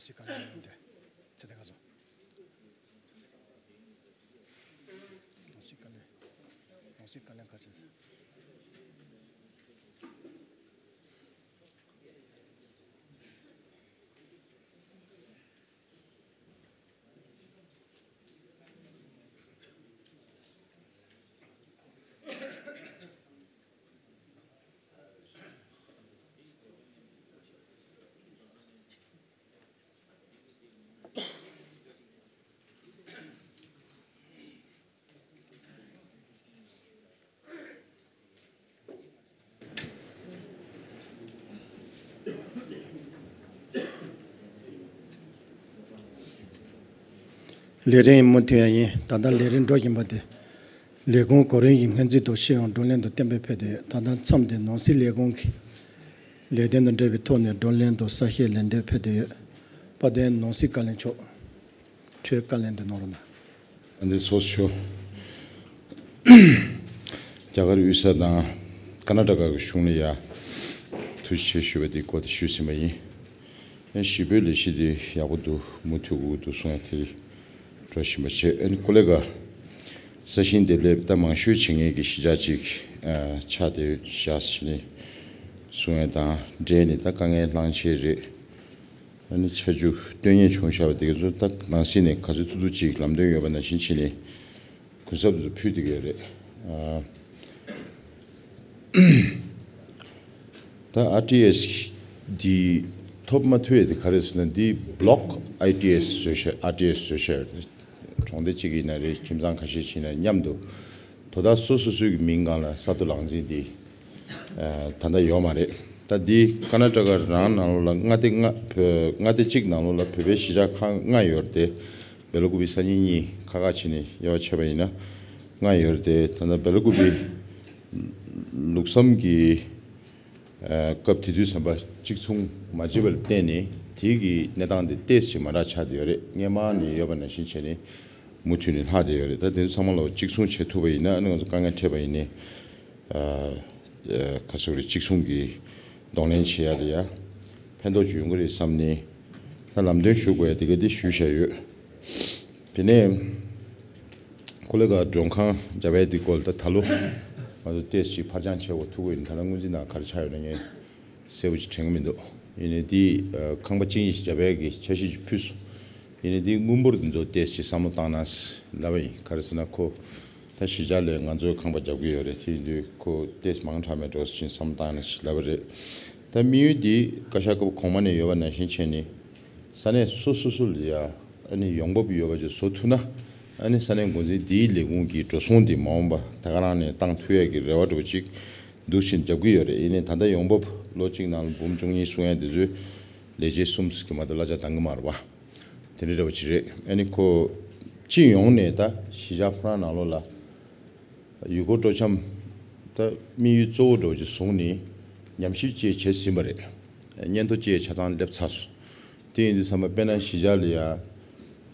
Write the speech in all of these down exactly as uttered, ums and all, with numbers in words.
སྲིད་བཀའ་བློན་འདི་ཚེ་བརྟན་ཁ་ཚོ། ནང་སྲིད་བཀའ་བློན། ནང་སྲིད་བཀའ་བློན་ཁ་ཆེ། ལས་རིམ་མུ་མཐུད་ཡ་ཡིན། ད་ལྟ་ལས་རིམ་འགྲོ་བཞིན་པ་དེ། ལས་ཁུངས་གོ་རིམ་གྱི་སྔོན་རྩིས་ཐོག་ཕྱི་ཡོང་བགྲོ་གླེང་དུ་གཏན་འབེབས་ཕེབས་ཏེ་ཡོད། ད་ལྟ་མཚམས་དེ་ནང་སྲིད་ལས་ཁུངས་ཀྱི་ལས་དོན་དང་འབྲེལ་བའི་ཐོག་ནས་བགྲོ་གླེང་དང་གསལ་བཤད་ལན་འདེབས་ཕེབས་ཏེ་ཡོད། དཔལ་ལྡན་ནང་སྲིད་བཀའ་བློན་མཆོག་འཕྲོས་བཀའ་ལན་དུ་གནང་རོགས་གནང་། ཨ་འདི་ཚོགས་ཆུ། རྒྱ་གར་དབུས་ས་དང་ཀར་ན་ཊ་ཀ་གི་གཞུང་ལ་ཡ་ཐུགས་རྗེ་ཆེ་ཞུ་བ་དེ་སྐོར་དེ་ཞུས་ཟིན་པ་ཡིན། ཨ་ཞི་བའི་ལས་གཞི་དེ་ཡག་པོ་འདུག་མུ་མཐུད་དགོས་ཀྱི་འདུག་གསུང་ཡ་དེ་འགྲོ་བཞིན་པ་བྱས། ཨ་ནི་ཀོ་ལེ་ག་ས་ཞིང་འདེབས་ལས་ད་མང་ཤོས་བྱེད་མཁན་གྱི་གཞིས་ཆགས་ཅིག་ཨ་ཆགས་བསྡད་བཞག་ཟེར་ནས་གསུང་ཡ་དང་འབྲེལ་ནས་ད་དཀའ་ངལ་བསླང་བྱས་རེད། ཨ་ནི་ཆ་རྒྱུས་སྟོན་ཡས་བྱུང་བཞག་པ་དེ་ག་ཚོ་ད་ནང་སྲིད་ནས་ག་ཚོད་ཐུབ་ཐུབ་ཅིག་ལམ་སྟོན་ཡོད་པ་ནང་བཞིན་བྱས་ནས་གུན་གསབ་དེ་ཚོ་ཕུལ་བསྡད་ཀྱི་ཡོད་རེད། ཨ་ད་ཨར་ཊི་ཨེས་འདི་ཐོབ་མ་ཐུབ་ཡས་དེ་ག་རེ་ཟེར་ན། འདི་བྷ་ལོག་ཨར་ཊི་ཨེས་བཟོས་བཞག་ཨར་ཊི་ཨེས་བཟོས་བཞག་གྲོང་སྡེ་གཅིག་ཡིན་ན་རེད། ཁྱིམ་ཚང་ཁ་ཤས་ཕྱིན་ན་མཉམ་དུ་དོ་བདག་སོ་སོ་སོའི་གི་མིང་སྒང་ལ་ས་རྡོ་ལག་འཛིན་འདི་ཨ་ད་ལྟ་ཡོད་མ་རེད། ད་འདི་ཀར་ན་ཊ་ཀ་རང་ནང་ལོགས་ལ་མངའ་སྡེ་ལྔ་བོད་མངའ་སྡེ་གཅིག་ནང་ལོགས་ལ་བོད་པའི་གཞིས་ཆགས་ཁག་ལྔ་ཡོད་རེད་དེ། བེ་ལ་ཀུ་པི་སང་ཉིན་གཉིས་ཁ་ཁ་ཕྱིན་ནས་དབྱེ་བ་ཕྱེ་བ་ཡིན་ན་ལྔ་ཡོད་རེད་དེ། ད་ལྟ་བེ་ལ་ཀུ་པི་ལུགས་བསམ་གྱི་ཨ་སྐབས་དེ་དུས་ཙམ་པ་གཅིག་མཚུངས་མ་བྱས་པ་ལ་བརྟེན་ནས་དེའི་གི་གནས་སྟངས་དེ་ཏོག་ཙམ་མ་འདྲ་ཆགས་བསྡད་ཡོད་རེད། སྔོན་མ་ནས་ཡོད་པ་ནང་བཞིན་བྱས་ནས་མུ་མཐུད་ནས་ལྷག་བསྡད་ཡོད་རེད། ད་དེ་ཚོ་ཚང་མ་ལ་གཅིག་མཚུངས་བྱེད་ཐུབ་པ་ཡིན་ན། ཨ་ནི་ང་ཚོ་དཀའ་ངལ་འཕྲད་པ་ཡིན་ནའི་ཨ་ཨ་ག་ཚོད་རེད། གཅིག་མཚུངས་ཀྱི་གདོང་ལེན་བྱེད་ཡ་དེ་ཡ་ཕན་ཐོགས་ཅིག་ཡོང་གི་རེད་བསམ་ནས་ད་ལམ་སྟོན་ཞུ་དགོས་ཡ་དེ་ག་དེ་ཞུས་བཞག་ཡོད། དེ་ནས་ཀོ་ལེ་ག་མགྲོན་ཁང་རྒྱབ་ཡ་དེ་སྐོར་ད་ད་ལོ་ང་ཚོ་ཏོག་ཙམ་ཕར་འགྱངས་བྱེད་དགོས་ཐུག་གི་ཡིན། ད་ལྟ་སྔོན་རྩིས་ནང་ག་རེ་ཆགས་ཡོད་ན་ངས་གསལ་པོ་ཅིག་དྲན་གྱི་མི་འདུག་ཡིན་ནའི་དེ་ཨ་ཁང་པ་གཅིག་གཉིས་ཤིག་རྒྱབ་ཡ་གི་འཆར་གཞི་ཅིག་ཕུལ་སོང་། ཡིན་ནའི་དེ་དངུལ་འབོར་དེ་ཚོ་ཏོག་ཙམ་བསམ་བློ་བཏང་ན་ལབ་པ་ཡིན། ག་རེ་ཟེར་ན་ཁོ་ད་གཞིས་ཆགས་ལ་ང་ཚོའི་ཁང་པ་རྒྱབ་ཀྱི་ཡོད་རེད། དེ་ཡིན་དུས་ཁོ་ཏོག་ཙམ་མང་དྲགས་མེད་འགྲོ་ཟེར་བསམ་བློ་བཏང་ན་ཞིག་ལབ་པ་རེད། ད་དམིགས་ཡུལ་འདི་བཀའ་ཤག་སྐབས་གོང་མ་ནས་ཡོད་པ་ནང་བཞིན་བྱས་ནས་ས་གནས་སོ་སོ་སོ་ལ་ཡ་ཨ་ནི་ཡོང་འབབ་ཡོད་པ་ཅིག་བཟོ་ཐུབ་ན། ཨ་ནི་ས་གནས་འགོ་འཛིན་འདིའི་ལས་ཁུངས་ཀྱི་འགྲོ་སོང་འདི་མ་འོངས་པ་ད་ག་རང་ནས་བཏང་ཐུབ་ཡས་ཀྱི་རེ་བ་འདྲ་བོ་ཅིག་འདུག་བཞིན་རྒྱབ་ཀྱི་ཡོད་རེད། ཡིན་ནའི་ད་ལྟ་ཡོང་འབབ་ལོ་གཅིག་ནང་ལ་འབུམ་བཅུ་གཉིས་གསུང་ཡས་དེ་ཚོའི་ལས་བྱེད་གསུམ་ཟེར་གྱི་མ་གཏོགས་གླ་ཆ་འདང་གི་མ་རེད་པ། དེ་འདྲ་འདྲ་བོ་ཅིག་རེད། ཨ་ནི་ཁོ་སྤྱི་ཡོངས་ནས་ད་གཞིས་ཆགས་ཁོ་རང་ནང་ལོགས་ལ་ཡུལ་སྐོར་སྤྲོ་འཆམ་ད་དམིགས་ཡུལ་གཙོ་བོ་འདྲ་བོ་ཅིག་བཟུང་ནས་ཉམས་ཞིབ་བཅས་བྱས་ཟིན་པ་རེད། སྙན་ཐོ་བཅས་ཆ་ཚང་སླེབས་ཚར་སོང་། དེ་ཡིན་དུས་ཙམ་པ་དཔེར་ན་གཞིས་ཆགས་ལ་ཡ་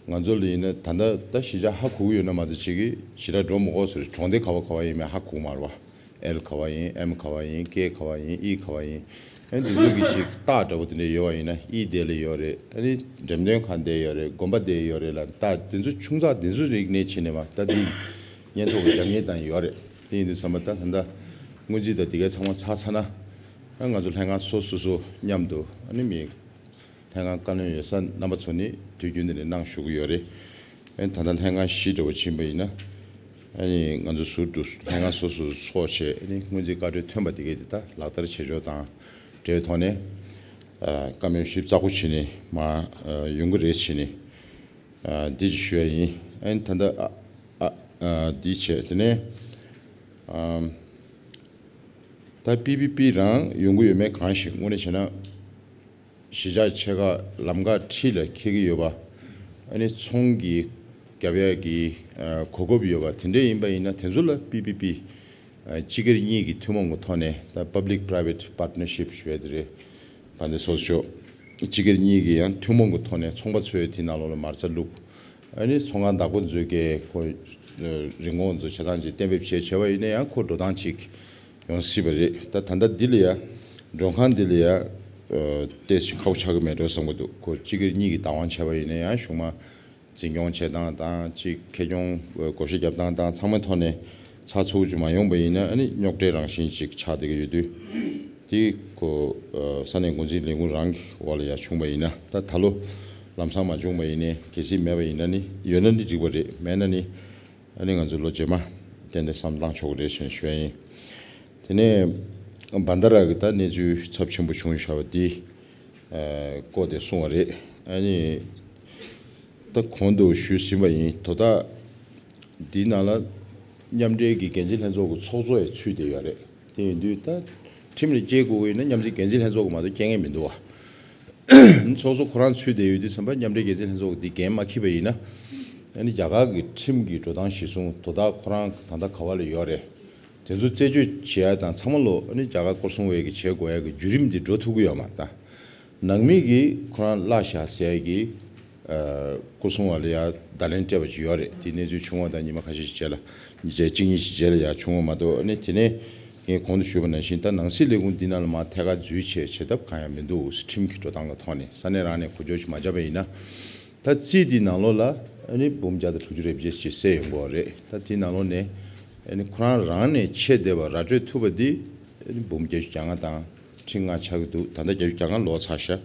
ང་ཚོ་ལ་ཡིན་ན་ད་ལྟ་ད་གཞིས་ཆགས་ཧ་གོ་གི་ཡོད་ན་མ་གཏོགས་ཅིག་གི་ཞེ་དྲག་འགྲོ་མི་དགོས་ཟེར། གྲོང་སྡེ་ག་བ་ག་བ་ཡིན་མིན་ཧ་གོ་གི་མ་རེད་པ། ཨེལ་ག་བ་ཡིན། ཨེམ་ག་བ་ཡིན། ཀེ་ག་བ་ཡིན། ཨི་ག་བ་ཡིན། ཨ་ནི་འདི་ཚོ་གི་ཅིག་རྟགས་འདྲ་པོ་དེ་འདྲ་ཡོད་པ་ཡིན་ན། ཨི་དེ་ལ་ཡོད་རེད། ཨ་ནི་འགྲེམས་སྟོན་ཁང་དེ་ཡོད་རེད། དགོན་པ་དེ་ཡོད་རེད་ལ། རྟགས་དེ་ཚོ་ཆུང་ཙག་དེ་ཚོ་རིག་གནས་བྱས་ནས་མ་ད་དེ་སྙན་ཐོ་གི་རྒྱབ་གཉེར་དང་ཡོད་རེད། དེ་ཡིན་དུས་ཙམ་པ་ད་ད་ལྟ་སྔོན་རྩིས་དང་དེ་གའི་ཚང་མ་ཚར་ཚར་ན། ཨ་ང་ཚོ་ལྷན་ཁང་སོ་སོ་སོ་མཉམ་དུ་ཨ་ནི་མི་ལྷན་ཁང་བཀའ་བློན་ཡོད་ས་རྣམ་པ་ཚོ་ནི་དུས་རྒྱུན་དུ་ནས་གནང་བཞུགས་ཀྱི་ཡོད་རེད། ཨ་ནི་ད་ལྟ་ལྷན་ཁང་བཞི་འདྲ་བོ་ཕྱིན་པ་ཡིན་ན། ཨ་ནི་ང་ཚོ་ཟུར་དུ་ལྷན་ཁང་སོ་སོ་ཚོགས་བྱས། ཨ་ནི་སྔོན་རྩིས་བཀའ་འཁྲོལ་ཐོན་པ་དེ་གས་དེ་དག་ལག་བསྟར་བྱེད་ཕྱོགས་དང་འབྲེལ་བའི་ཐོག་ནས་ཨ་བཀའ་མོལ་ཞིབ་ཚགས་པོ་བྱས་ནས་མར་ཨ་ཡོང་གི་རེད་བྱས་ནས་ཨ་འདི་ཅིག་ཞུ་ཡ་ཡིན། ཨ་ནི་ད་ལྟ་ཨ་ཨ་ཨ་འདི་བྱས། དེ་ནས་ཨ་ད་པི་པི་པི་རང་ཡོང་གི་ཡོད་མེད་གང་ཞིག་དངོས་གནས་བྱས་ན། གཞིས་ཆགས་ཆེ་ཁག་ལམ་ཁ་འཁྲིས་ལ་འཁེལ་གྱི་ཡོད་པ། ཨ་ནི་ཚོང་གི་རྒྱབ་ཡ་གི་ཨ་གོ་སྐབས་ཡོད་པ་དེ་འདྲ་ཡིན་པ་ཡིན་ན། དེ་ཚོ་ལ་པི་པི་པི་ཨ་སྤྱི་སྒེར་གཉིས་ཀྱི་ཐུན་མོང་གི་ཐོག་ནས། ད་Public Private Partnership ཞུ་ཡ་དེ་རེད། བ་འདི་སོ་སོ་སྤྱི་སྒེར་གཉིས་ཀྱི་ཡང་ཐུན་མོང་གི་ཐོག་ནས་ཚོང་པ་ཚོས་དེ་ནང་ལོགས་ལ་མ་རྩ་བླུགས། ཨ་ནི་ཚོང་ཁང་བདག་པོ་ཚོས་ཀྱི་ཁོ་རིན་གོང་ཚོ་ཆ་ཚང་ཅིག་གཏན་འབེབས་བྱས་བྱས་པ་ཡིན་ན་ཡང་ཁོ་འགྲོ་སྟངས་ཅིག་ཡོང་སྲིད་པ་རེད། ད་ད་ལྟ་འདི་ལ་ཡ་མགྲོན་ཁང་འདི་ལ་ཡ་ ཨ་ཏོག་ཙམ་ཁག་པོ་ཆགས་ཀྱི་མེད་འགྲོ་བསམ་གྱི་འདུག་ཁོ་གཅིག་གིས་གཉིས་ཀྱི་བདག་དབང་བྱས་པ་ཡིན་ན་ཡང་གཞུང་མང་འཛིན་སྐྱོང་བྱེད་སྟངས་དང་གཅིག་ཁེ་གྱོང་བགོ་བཤའ་རྒྱབ་སྟངས་དང་ཚང་མའི་ཐོག་ནས་ཚགས་ཚུད་ཅིག་མ་ཡོང་པ་ཡིན་ན་ཨ་ནི་རྙོག་དྲའི་རང་བཞིན་ཅིག་ཆགས་བསྡད་ཀྱི་ཡོད་དུས། དེ་ཁོ་ཨ་ས་གནས་འགོ་འཛིན་ལས་ཁུངས་རང་གི་འོག་ལ་ཡང་བྱུང་པ་ཡིན་ན། ད་ད་ལོ་ལམ་སང་མ་བྱུང་པ་ཡིན་ནའི་གལ་སྲིད་མེད་པ་ཡིན་ན་ནི་ཡོད་ན་ནི་འགྲིག་པ་རེད། མེད་ན་ནི་ཨ་ནི་ང་ཚོ་ལོ་རྗེས་མ་ཏན་ཏན་བསམ་བློ་བཏང་ཆོག་གི་རེད་ཞེས་ཞུ་ཡ་ཡིན། དེ་ནས་བན་ད་ར་གི་ད་གནས་ཚུལ་ཚབས་ཆེན་པོ་བྱུང་བཞག་པ་འདི་ཨ་སྐོར་དེ་གསུངས་པ་རེད། ཨ་ནི་ད་གོང་དུ་ཞུས་ཟིན་པ་ཡིན། དོ་བདག་འདི་ནང་ལ་མཉམ་འབྲེལ་གྱི་འགན་འཛིན་ལྷན་ཚོགས་ཀྱི་ཚོགས་གཙོ་ཡང་ཚུད་བསྡད་ཡོད་རེད། དེ་ཡིན་དུས་ད་ཁྲིམས་ལ་སྐྱེལ་དགོས་ཀྱི་ཡིན་ན་མཉམ་འབྲེལ་འགན་འཛིན་ལྷན་ཚོགས་ཀྱིས་མ་གཏོགས་སྐྱེལ་མཁན་མི་འདུག་བ། ཚོགས་གཙོ་ཁོ་རང་ཚུད་བསྡད་ཡོད་དུས་ཙམ་པ་མཉམ་འབྲེལ་འགན་འཛིན་ལྷན་ཚོགས་ཀྱིས་འདི་འགན་མ་འཁྱེར་བ་ཡིན་ན། ཨ་ནི་རྒྱ་གར་གྱི་ཁྲིམས་ཀྱི་འགྲོ་སྟངས་གཞིར་བཟུང་དོ་བདག་ཁོ་རང་ད་ལྟ་ག་བ་ལ་ཡོད་རེད། དེ་ཚོ་རྩད་གཅོད་བྱེད་ཡ་དང་ཚང་མ་ལོ་ཨ་ནི་རྒྱ་གར་སྐོར་སྲུང་བས་ཀྱི་བྱེད་དགོས་ཡ་གི་བརྒྱུད་རིམ་འདི་འགྲོ་ཐུབ་ཀྱི་ཡོད་མ་རེད། ད་ནང་མི་གིས་ཁོ་རང་གླགས་ཤག་ཟེར་ཡ་གི་ཨ་སྐོར་སྲུང་བ་ལ་ཡ་བརྡ་ལན་སྤྲད་པ་ཅིག་ཡོད་རེད། དེ་གནས་ཚུལ་བྱུང་བ་དང་ཉི་མ་ཁ་ཤས་ཤིག་རྗེས་ལ་ཉིན་བྱས་གཅིག་གཉིས་ཤིག་རྗེས་ལ་ཡ་བྱུང་བ་མ་གཏོགས། ཨ་ནི་དེ་ནས་ངས་གོང་དུ་ཞུས་པ་ནང་བཞིན་ད་ནང་སྲིད་ལས་ཁུངས་འདི་ནང་ལ་མར་ཐད་ཀར་འཛུལ་བྱས་བྱེད་ཐབས་གང་ཡང་མི་འདུག་ཁྲིམས་ཀྱི་འགྲོ་སྟངས་ཀྱི་ཐོག་ནས་ས་གནས་རང་ནས་གོ་བསྡུར་ཞིག་མ་བྱས་པ་ཡིན་ན། ད་རྩིས་འདི་ནང་ལོགས་ལ་ཨ་ནི་འབུམ་བརྒྱ་དང་དྲུག་ཅུ་རེ་བརྒྱད་ཅིག་གསལ་ཡོང་གི་ཡོད་རེད། ད་དེའི་ནང་ལོགས་ནས་ཨ་ནི་ཁོ་རང་རང་ནས་ཆེད་བསྡད་པ་ར་སྤྲོད་ཐུབ་པ་འདི་ཨ་ནི་འབུམ་བརྒྱད་ཅུ་གྱ་ལྔ་དང་ཁྲི་ལྔ་ཆགས་ཀྱི་འདུག་ད་ལྟ་བརྒྱད་ཅུ་གྱ་ལྔ་ལོག་ཚར་ཤག་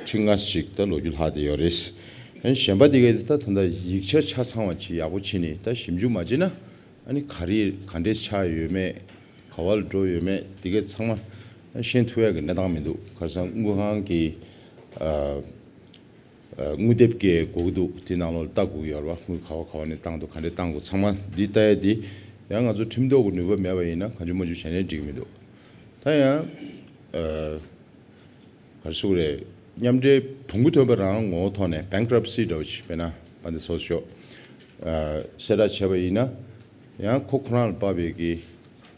ཁྲི་ལྔ་ཞིག་ད་ལོ་རྒྱུས་ལྷག་བསྡད་ཡོད་རེད། ཨ་ནི་གཞན་པ་འདི་གའི་ད་ད་ལྟ་ཡིག་ཆ་ཆ་ཚང་བ་ཅིག་ཡག་པོ་ཕྱིན་ནས་ད་ཞིབ་འཇུག་མ་བྱས་ན། ཨ་ནི་ག་རེ་ག་འདྲས་ཆགས་ཡོད་མེད། ག་བ་ལ་འགྲོ་ཡོད་མེད་འདི་གའི་ཚང་མ་ཤེས་ཐུབ་ཡ་གི་གནས་སྟངས་མི་འདུག་ཁ་སང་དངུལ་ཁང་གི་ཨ་ཨ་དངུལ་དེབ་སྐྱེལ་དགོས་ཀྱི་འདུག་དེ་ནང་ལོགས་ལ་ལྟ་དགོས་ཀྱི་ཡོད་རེད་བ། དངུལ་ག་བ་ག་བ་ནས་བཏང་འདུག་ག་འདྲས་བཏང་དགོས་ཚང་མ་འདི་ལྟ་ཡ་འདི་ཡང་ང་ཚོ་ཁྲིམས་ཐོག་གི་ནུས་པ་མེད་པ་ཡིན་ན་གང་བྱུང་མང་བྱུང་བྱས་ནས་འགྲིག་གི་མི་འདུག་ད་ཡང་ཨ། ག་རེ་ཟེར་དགོས་རེད། མཉམ་འབྲེལ་བོང་གུ་ཐོན་པ་རང་ངོ་བོ་ཐོག་ནས་bankruptcy་འདྲ་བོ་ཞིག་དཔེར་ན་དཔལ་ལྡན་ཚོགས་གཙོ་མཆོག་གསལ་བསྒྲགས་བྱས་པ་ཡིན་ན། ཡང་ཁོ་ཁོ་རང་ལ་དཔག་པའི་གི་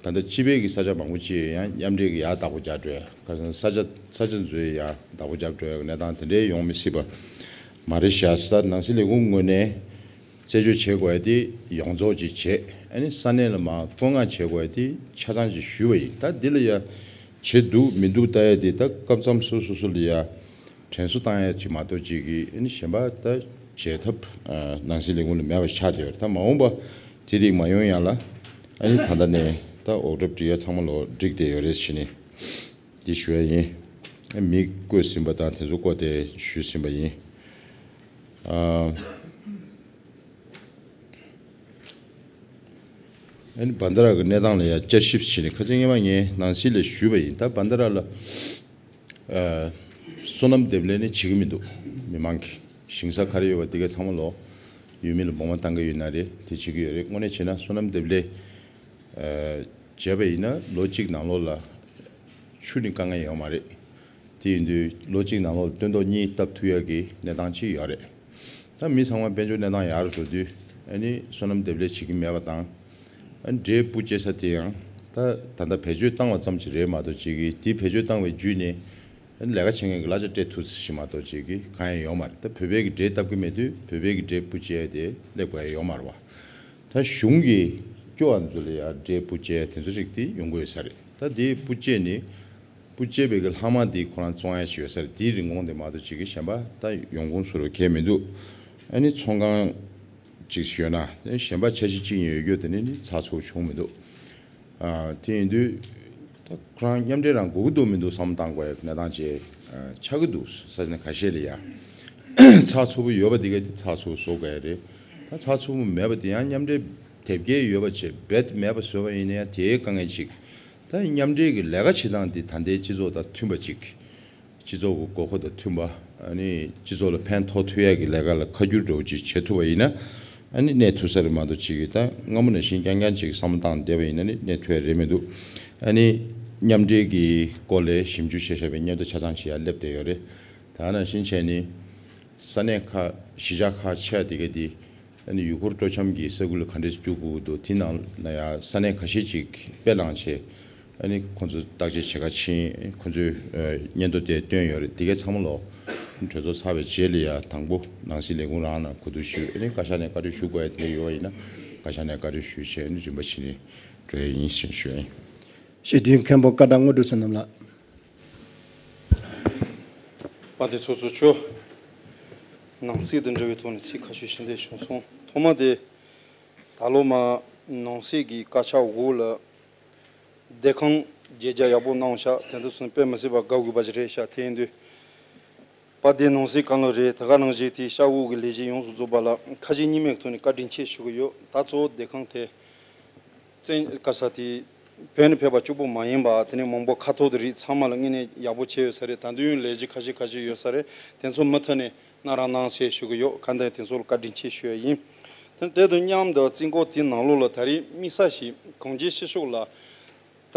ད་ལྟ་སྤྱི་པའི་གི་ས་ཆ་མང་པོ་ཅིག་ཡང་མཉམ་འབྲེལ་གི་ཡར་བདག་པོ་རྒྱག་འགྲོ་ཡ། ག་རེ་ཟེར་ན་ས་ཆ་ས་ཆ་ཚོའི་ཡར་བདག་པོ་རྒྱབ་འགྲོ་ཡ་གི་གནས་སྟངས་དེ་འདྲའི་ཡོང་མི་སྲིད་པ་མ་རེད་ཤག་ད་ནང་སྲིད་ལས་ཁུངས་ངོས་ནས། རྩད་གཅོད་བྱེད་དགོས་ཡ་དེ་ཡོངས་རྫོགས་ཅིག་བྱེད། ཨ་ནི་ས་གནས་ལ་མར་བཀོད་མངགས་བྱེད་དགོས་ཡ་དེ་ཆ་ཚང་ཅིག་ཞུས་པ་ཡིན། ད་འདི་ལ་ཡ་བྱེད་འདུག་མི་འདུག་ལྟ་ཡ་དེ་ད་སྐབས་མཚམས་སོ་སོ་སོ་ལ་ཡ་དྲན་གསོ་བཏང་ཡ་ཅིག་མ་གཏོགས་ཅིག་གིས་ཨ་ནི་གཞན་པ་ད་བྱེད་ཐབས་ཨ་ནང་སྲིད་ལས་ཁུངས་ལ་མེད་པ་ཆགས་བསྡད་ཡོད་རེད། ད་མ་འོངས་པ་དེ་རིགས་མ་ཡོང་ཡ་ལ་ཨ་ནི་ད་ལྟ་ནས་ད་འོག་གྲབས་སྒྲིག་ཡ་ཚང་མ་ལོ་སྒྲིག་བསྡད་ཡོད་རེད་ཟེར་ནས་འདི་ཞུ་ཡ་ཡིན། ཨ་མི་བསྐོས་ཟིན་པ་དང་དེ་ཚོ་བསྐོས་ཏེ་ཞུས་ཟིན་པ་ཡིན། ཨ། ཨ་ནི་བན་ད་ར་གི་གནས་སྟངས་ལ་ཡང་བསྐྱར་ཞིབ་བྱས་ནས་ཁ་སང་སྔོན་མ་ངས་ནང་སྲིད་ལ་ཞུས་པ་ཡིན། ད་བན་ད་ར་ལ་ཨ་སོ་ནམ་འདེབས་ལས་ནི་བྱེད་ཀྱི་མི་འདུག་མི་མང་གིས་ཞིང་ས་ག་རེ་ཡོད་པ་དེ་ག་ཚང་མ་ལོ་ཡུལ་མི་ལ་སྦོང་མ་བཏང་གི་ཡོད་ན་རེད། དེ་བྱེད་ཀྱི་ཡོད་རེད། དངོས་གནས་བྱས་ན་སོ་ནམ་འདེབས་ལས་ཨ་བྱས་པ་ཡིན་ན་ལོ་གཅིག་ནང་ལོགས་ལ་ཆུ་ནི་དཀའ་ངལ་ཡོད་མ་རེད། དེ་ཡིན་དུས་ལོ་གཅིག་ནང་ལོགས་སྟོན་ཐོག་གཉིས་བཏབ་ཐུབ་ཡ་གི་གནས་སྟངས་ཅིག་ཡོད་རེད། ད་མི་ཚང་མ་དཔལ་འབྱོར་གནས་སྟངས་ཡག་རུ་འགྲོ་དུས་ཨ་ནི་སོ་ནམ་འདེབས་ལས་བྱེད་ཀྱི་མེད་པ་དང་། ཨ་ནི་འབྲས་སྤུ་སྐྱེ་ས་དེ་ཡང་ད་ད་ལྟ་བེད་སྤྱོད་བཏང་བ་ཙམ་ཅིག་རེད་མ་གཏོགས་ཅིག་གིས་དེ་བེད་སྤྱོད་བཏང་བའི་བརྒྱུད་ནས་ཨ་ནི་ལས་ཀ་བྱེད་མཁན་གྱི་གླ་ཆ་སྤྲད་ཐུབ་ས་ཞིག་མ་གཏོགས་ཅིག་གིས་གང་ཡང་ཡོད་མ་རེད། ད་བོད་པའི་གི་འབྲས་བཏབ་ཀྱི་མེད་དུས་བོད་པའི་གི་འབྲས་སྤུ་སྐྱེ་ཡ་དེ་སླེབས་དགོས་ཡ་ཡོད་མ་རེད་བ། ད་གཞུང་གིས་སྐྱོ་བ་ཚོ་ལ་ཡ་འབྲས་སྤུ་སྐྱེ་ཡ་དེ་ཚོ་རིགས་དེ་ཡོང་གི་ཡོད་ས་རེད། ད་དེ་སྤུ་སྐྱེས་ནི་སྤུ་སྐྱེས་པའི་གི་ལྷག་མ་དེ་ཁོ་རང་བཙོང་ཡ་ཞིག་ཡོད་ས་རེད། དེའི་རིན་གོང་དེ་མ་གཏོགས་ཅིག་གི་གཞན་པ་ད་ཡོང་ཁུངས་སུ་རུ་གས་མི་འདུག་ཨ་ནི་ཚོང་ཁང་ཅིག་ཞུས་ན་གཞན་པ་འཆར་གཞི་ཅིག་ཡོད་རྒྱུ་དེ་ནི་ནི་ཚགས་ཚུད་བྱུང་མི་འདུག་ཨ་དེ་ཡིན་དུས་ད་ཁོ་རང་མཉམ་འབྲེལ་རང་དགོས་ཀྱི་འདུག་མི་འདུག་བསམ་བཏང་དགོས་ཡ་གནས་སྟངས་ཅིག་ཨ་ཆགས་ཀྱི་འདུག་ས་གནས་ཁ་ཤས་ལ་ཡ་ཚགས་ཚུད་པོ་ཡོད་པ་དེ་ག་དེ་ཚགས་ཚུད་པོ་བཟོ་དགོས་ཡ་རེད། ད་ཚགས་ཚུད་པོ་མེད་པ་དེ་ཡང་མཉམ་འབྲེལ་དེབ་སྐྱེལ་ཡོད་པ་བྱས་རྦད་མེད་པ་བཟོས་པ་ཡིན་ན་ཡང་དེའི་དཀའ་ངལ་ཅིག་ད་མཉམ་འབྲེལ་གྱི་ལས་ཀ་བྱེད་སྟངས་འདི་ད་ལྟའི་སྤྱི་ཚོགས་དང་མཐུན་པ་ཅིག་སྤྱི་ཚོགས་ཀྱི་དགོས་མཁོ་དང་མཐུན་པ། ཨ་ནི་སྤྱི་ཚོགས་ལ་ཕན་ཐོགས་ཐུབ་ཡག་གི་ལས་ཀ་ལ་ཁ་བསྒྱུར་འདྲ་བོ་ཅིག་བྱེད་ཐུབ་པ་ཡིན་ན་ཨ་ནི་གནས་ཐུབ་ས་རེད་མ་གཏོགས་ཅིག་གིས་ད་སྔ་མོ་ནང་བཞིན་རྐྱང་རྐྱང་ཅིག་བསམ་བློ་བཏང་བསྡད་པ་ཡིན་ན་ནི་གནས་ཐུབ་ཡ་རེད་མི་འདུག་ཨ་ནི་མཉམ་འབྲེལ་གྱི་སྐོར་ལ་ཞིབ་འཇུག་བྱས་བཞག་པའི་སྙན་ཐོ་ཆ་ཚང་ཅིག་ཡར་སླེབས་བསྡད་ཡོད་རེད། ད་ནང་བཞིན་བྱས་ནི་ས་གནས་ཁག་གཞིས་ཆགས་ཁག་ཆེ་བ་དེ་ག་དེ། ཨ་ནི་ཡུལ་སྐོར་སྤྲོ་འཆམ་གྱི་ས་ཁུལ་ལ་ག་འདྲས་བཅུག་དགོས་ཀྱི་འདུག་དེ་ནང་ལ་ཡང་ས་གནས་ཁ་ཤས་ཅིག་དཔེ་བླངས་བྱས། ཨ་ནི་ཁོང་ཚོ་བརྟག་དཔྱད་བྱེད་ག་ཕྱིན། ཁོང་ཚོས་ཨ་སྙན་ཐོ་དེ་བཏོན་ཡོད་རེད། དེ་གའི་ཚང་མ་ལོ་གྲོས་ཚོགས་ཚར་བའི་རྗེས་ལ་ཡང་དང་པོ་ནང་སྲིད་ལས་ཁུངས་རང་ནང་གོ་བསྡུར་ཞུས། ཨ་ནི་བཀའ་ཤག་ནས་བཀའ་འཁྲོལ་ཞུ་དགོས་ཡ་དེ་འདྲ་ཡོད་པ་ཡིན་ན་བཀའ་ཤག་ནས་བཀའ་འཁྲོལ་ཞུས་བྱས་ཨ་ནི་རིམ་པ་བྱས་ནས་འགྲོ་ཡ་ཡིན་ཞེས་ཞུ་ཡ་ཡིན། ཞེས་དུས་མཁན་པོ་བཀའ་བགྲང་དངོས་གྲུབ་བསོད་ནམས་ལགས། ཨ་དེ་ཚོ་ཚོ་ཆོ། ནང་སྲིད་དང་འབྲེལ་བའི་ཐོག་ནས་ཚིག་ཁ་ཤས་ཞུ་འདོད་བྱུང་སོང་། ཐོག་མ་དེ། ད་ལོ་མ་ནང་སྲིད་ཀྱི་བཀའ་ཤག་འོག་ལ། བསྡད་ཁང་བརྗེ་རྒྱ་ཡག་པོ་གནང་ཤག་དེ་འདྲ་སོང་དཔེ་མི་སྲིད་པ་དགའ་དགོས་པ་ཞིག་རེད་ཤག་དེ་ཡིན་དུས། པ་དེ་ནང་སྲིད་གང་ལ་རེད། ད་ག་ནང་བཞིན་དེ་ཤག་འོག་གི་ལས་གཞི་ཡོངས་སུ་རྫོགས་པ་ལ་ཁ་ཞེ་གཉིས་མེད་ཐོག་ནས་བཀའ་དྲིན་ཆེ་ཞུ་གི་ཡོད། ད་གཙོ་བོ་བསྡད་ཁང་དེ། བཙན་བཀའ་ས་དེ། བོད་ནས་ཕེབས་པ་གཅིག་པོ་མ་ཡིན་པ་དེ་ནས་མང་པོ་ཁ་ཐོར་དེ་རིགས་ཚང་མ་ལ་དངོས་གནས་ཡག་པོ་བྱས་ཡོད་ས་རེད། ད་དུང་ལས་གཞི་ཁ་ཤས་ཁ་ཤས་ཡོད་ས་རེད། དེ་ཚོ་མུ་མཐུད་ནས་གནང་རོགས་གནང་ཞེས་ཞུ་གི་ཡོད། གང་ལྟར་དེ་ཚོ་ལ་བཀའ་དྲིན་ཆེ་ཞུ་ཡ་ཡིན། དེ་དེ་དང་མཉམ་དུ་རྩིས་འགོ་དེའི་ནང་ལོགས་ལ་ད་རེས་དམིགས་བསལ་ཞིག་གངས་ཅན་སྐྱིད་གཤོངས་ལ། ད་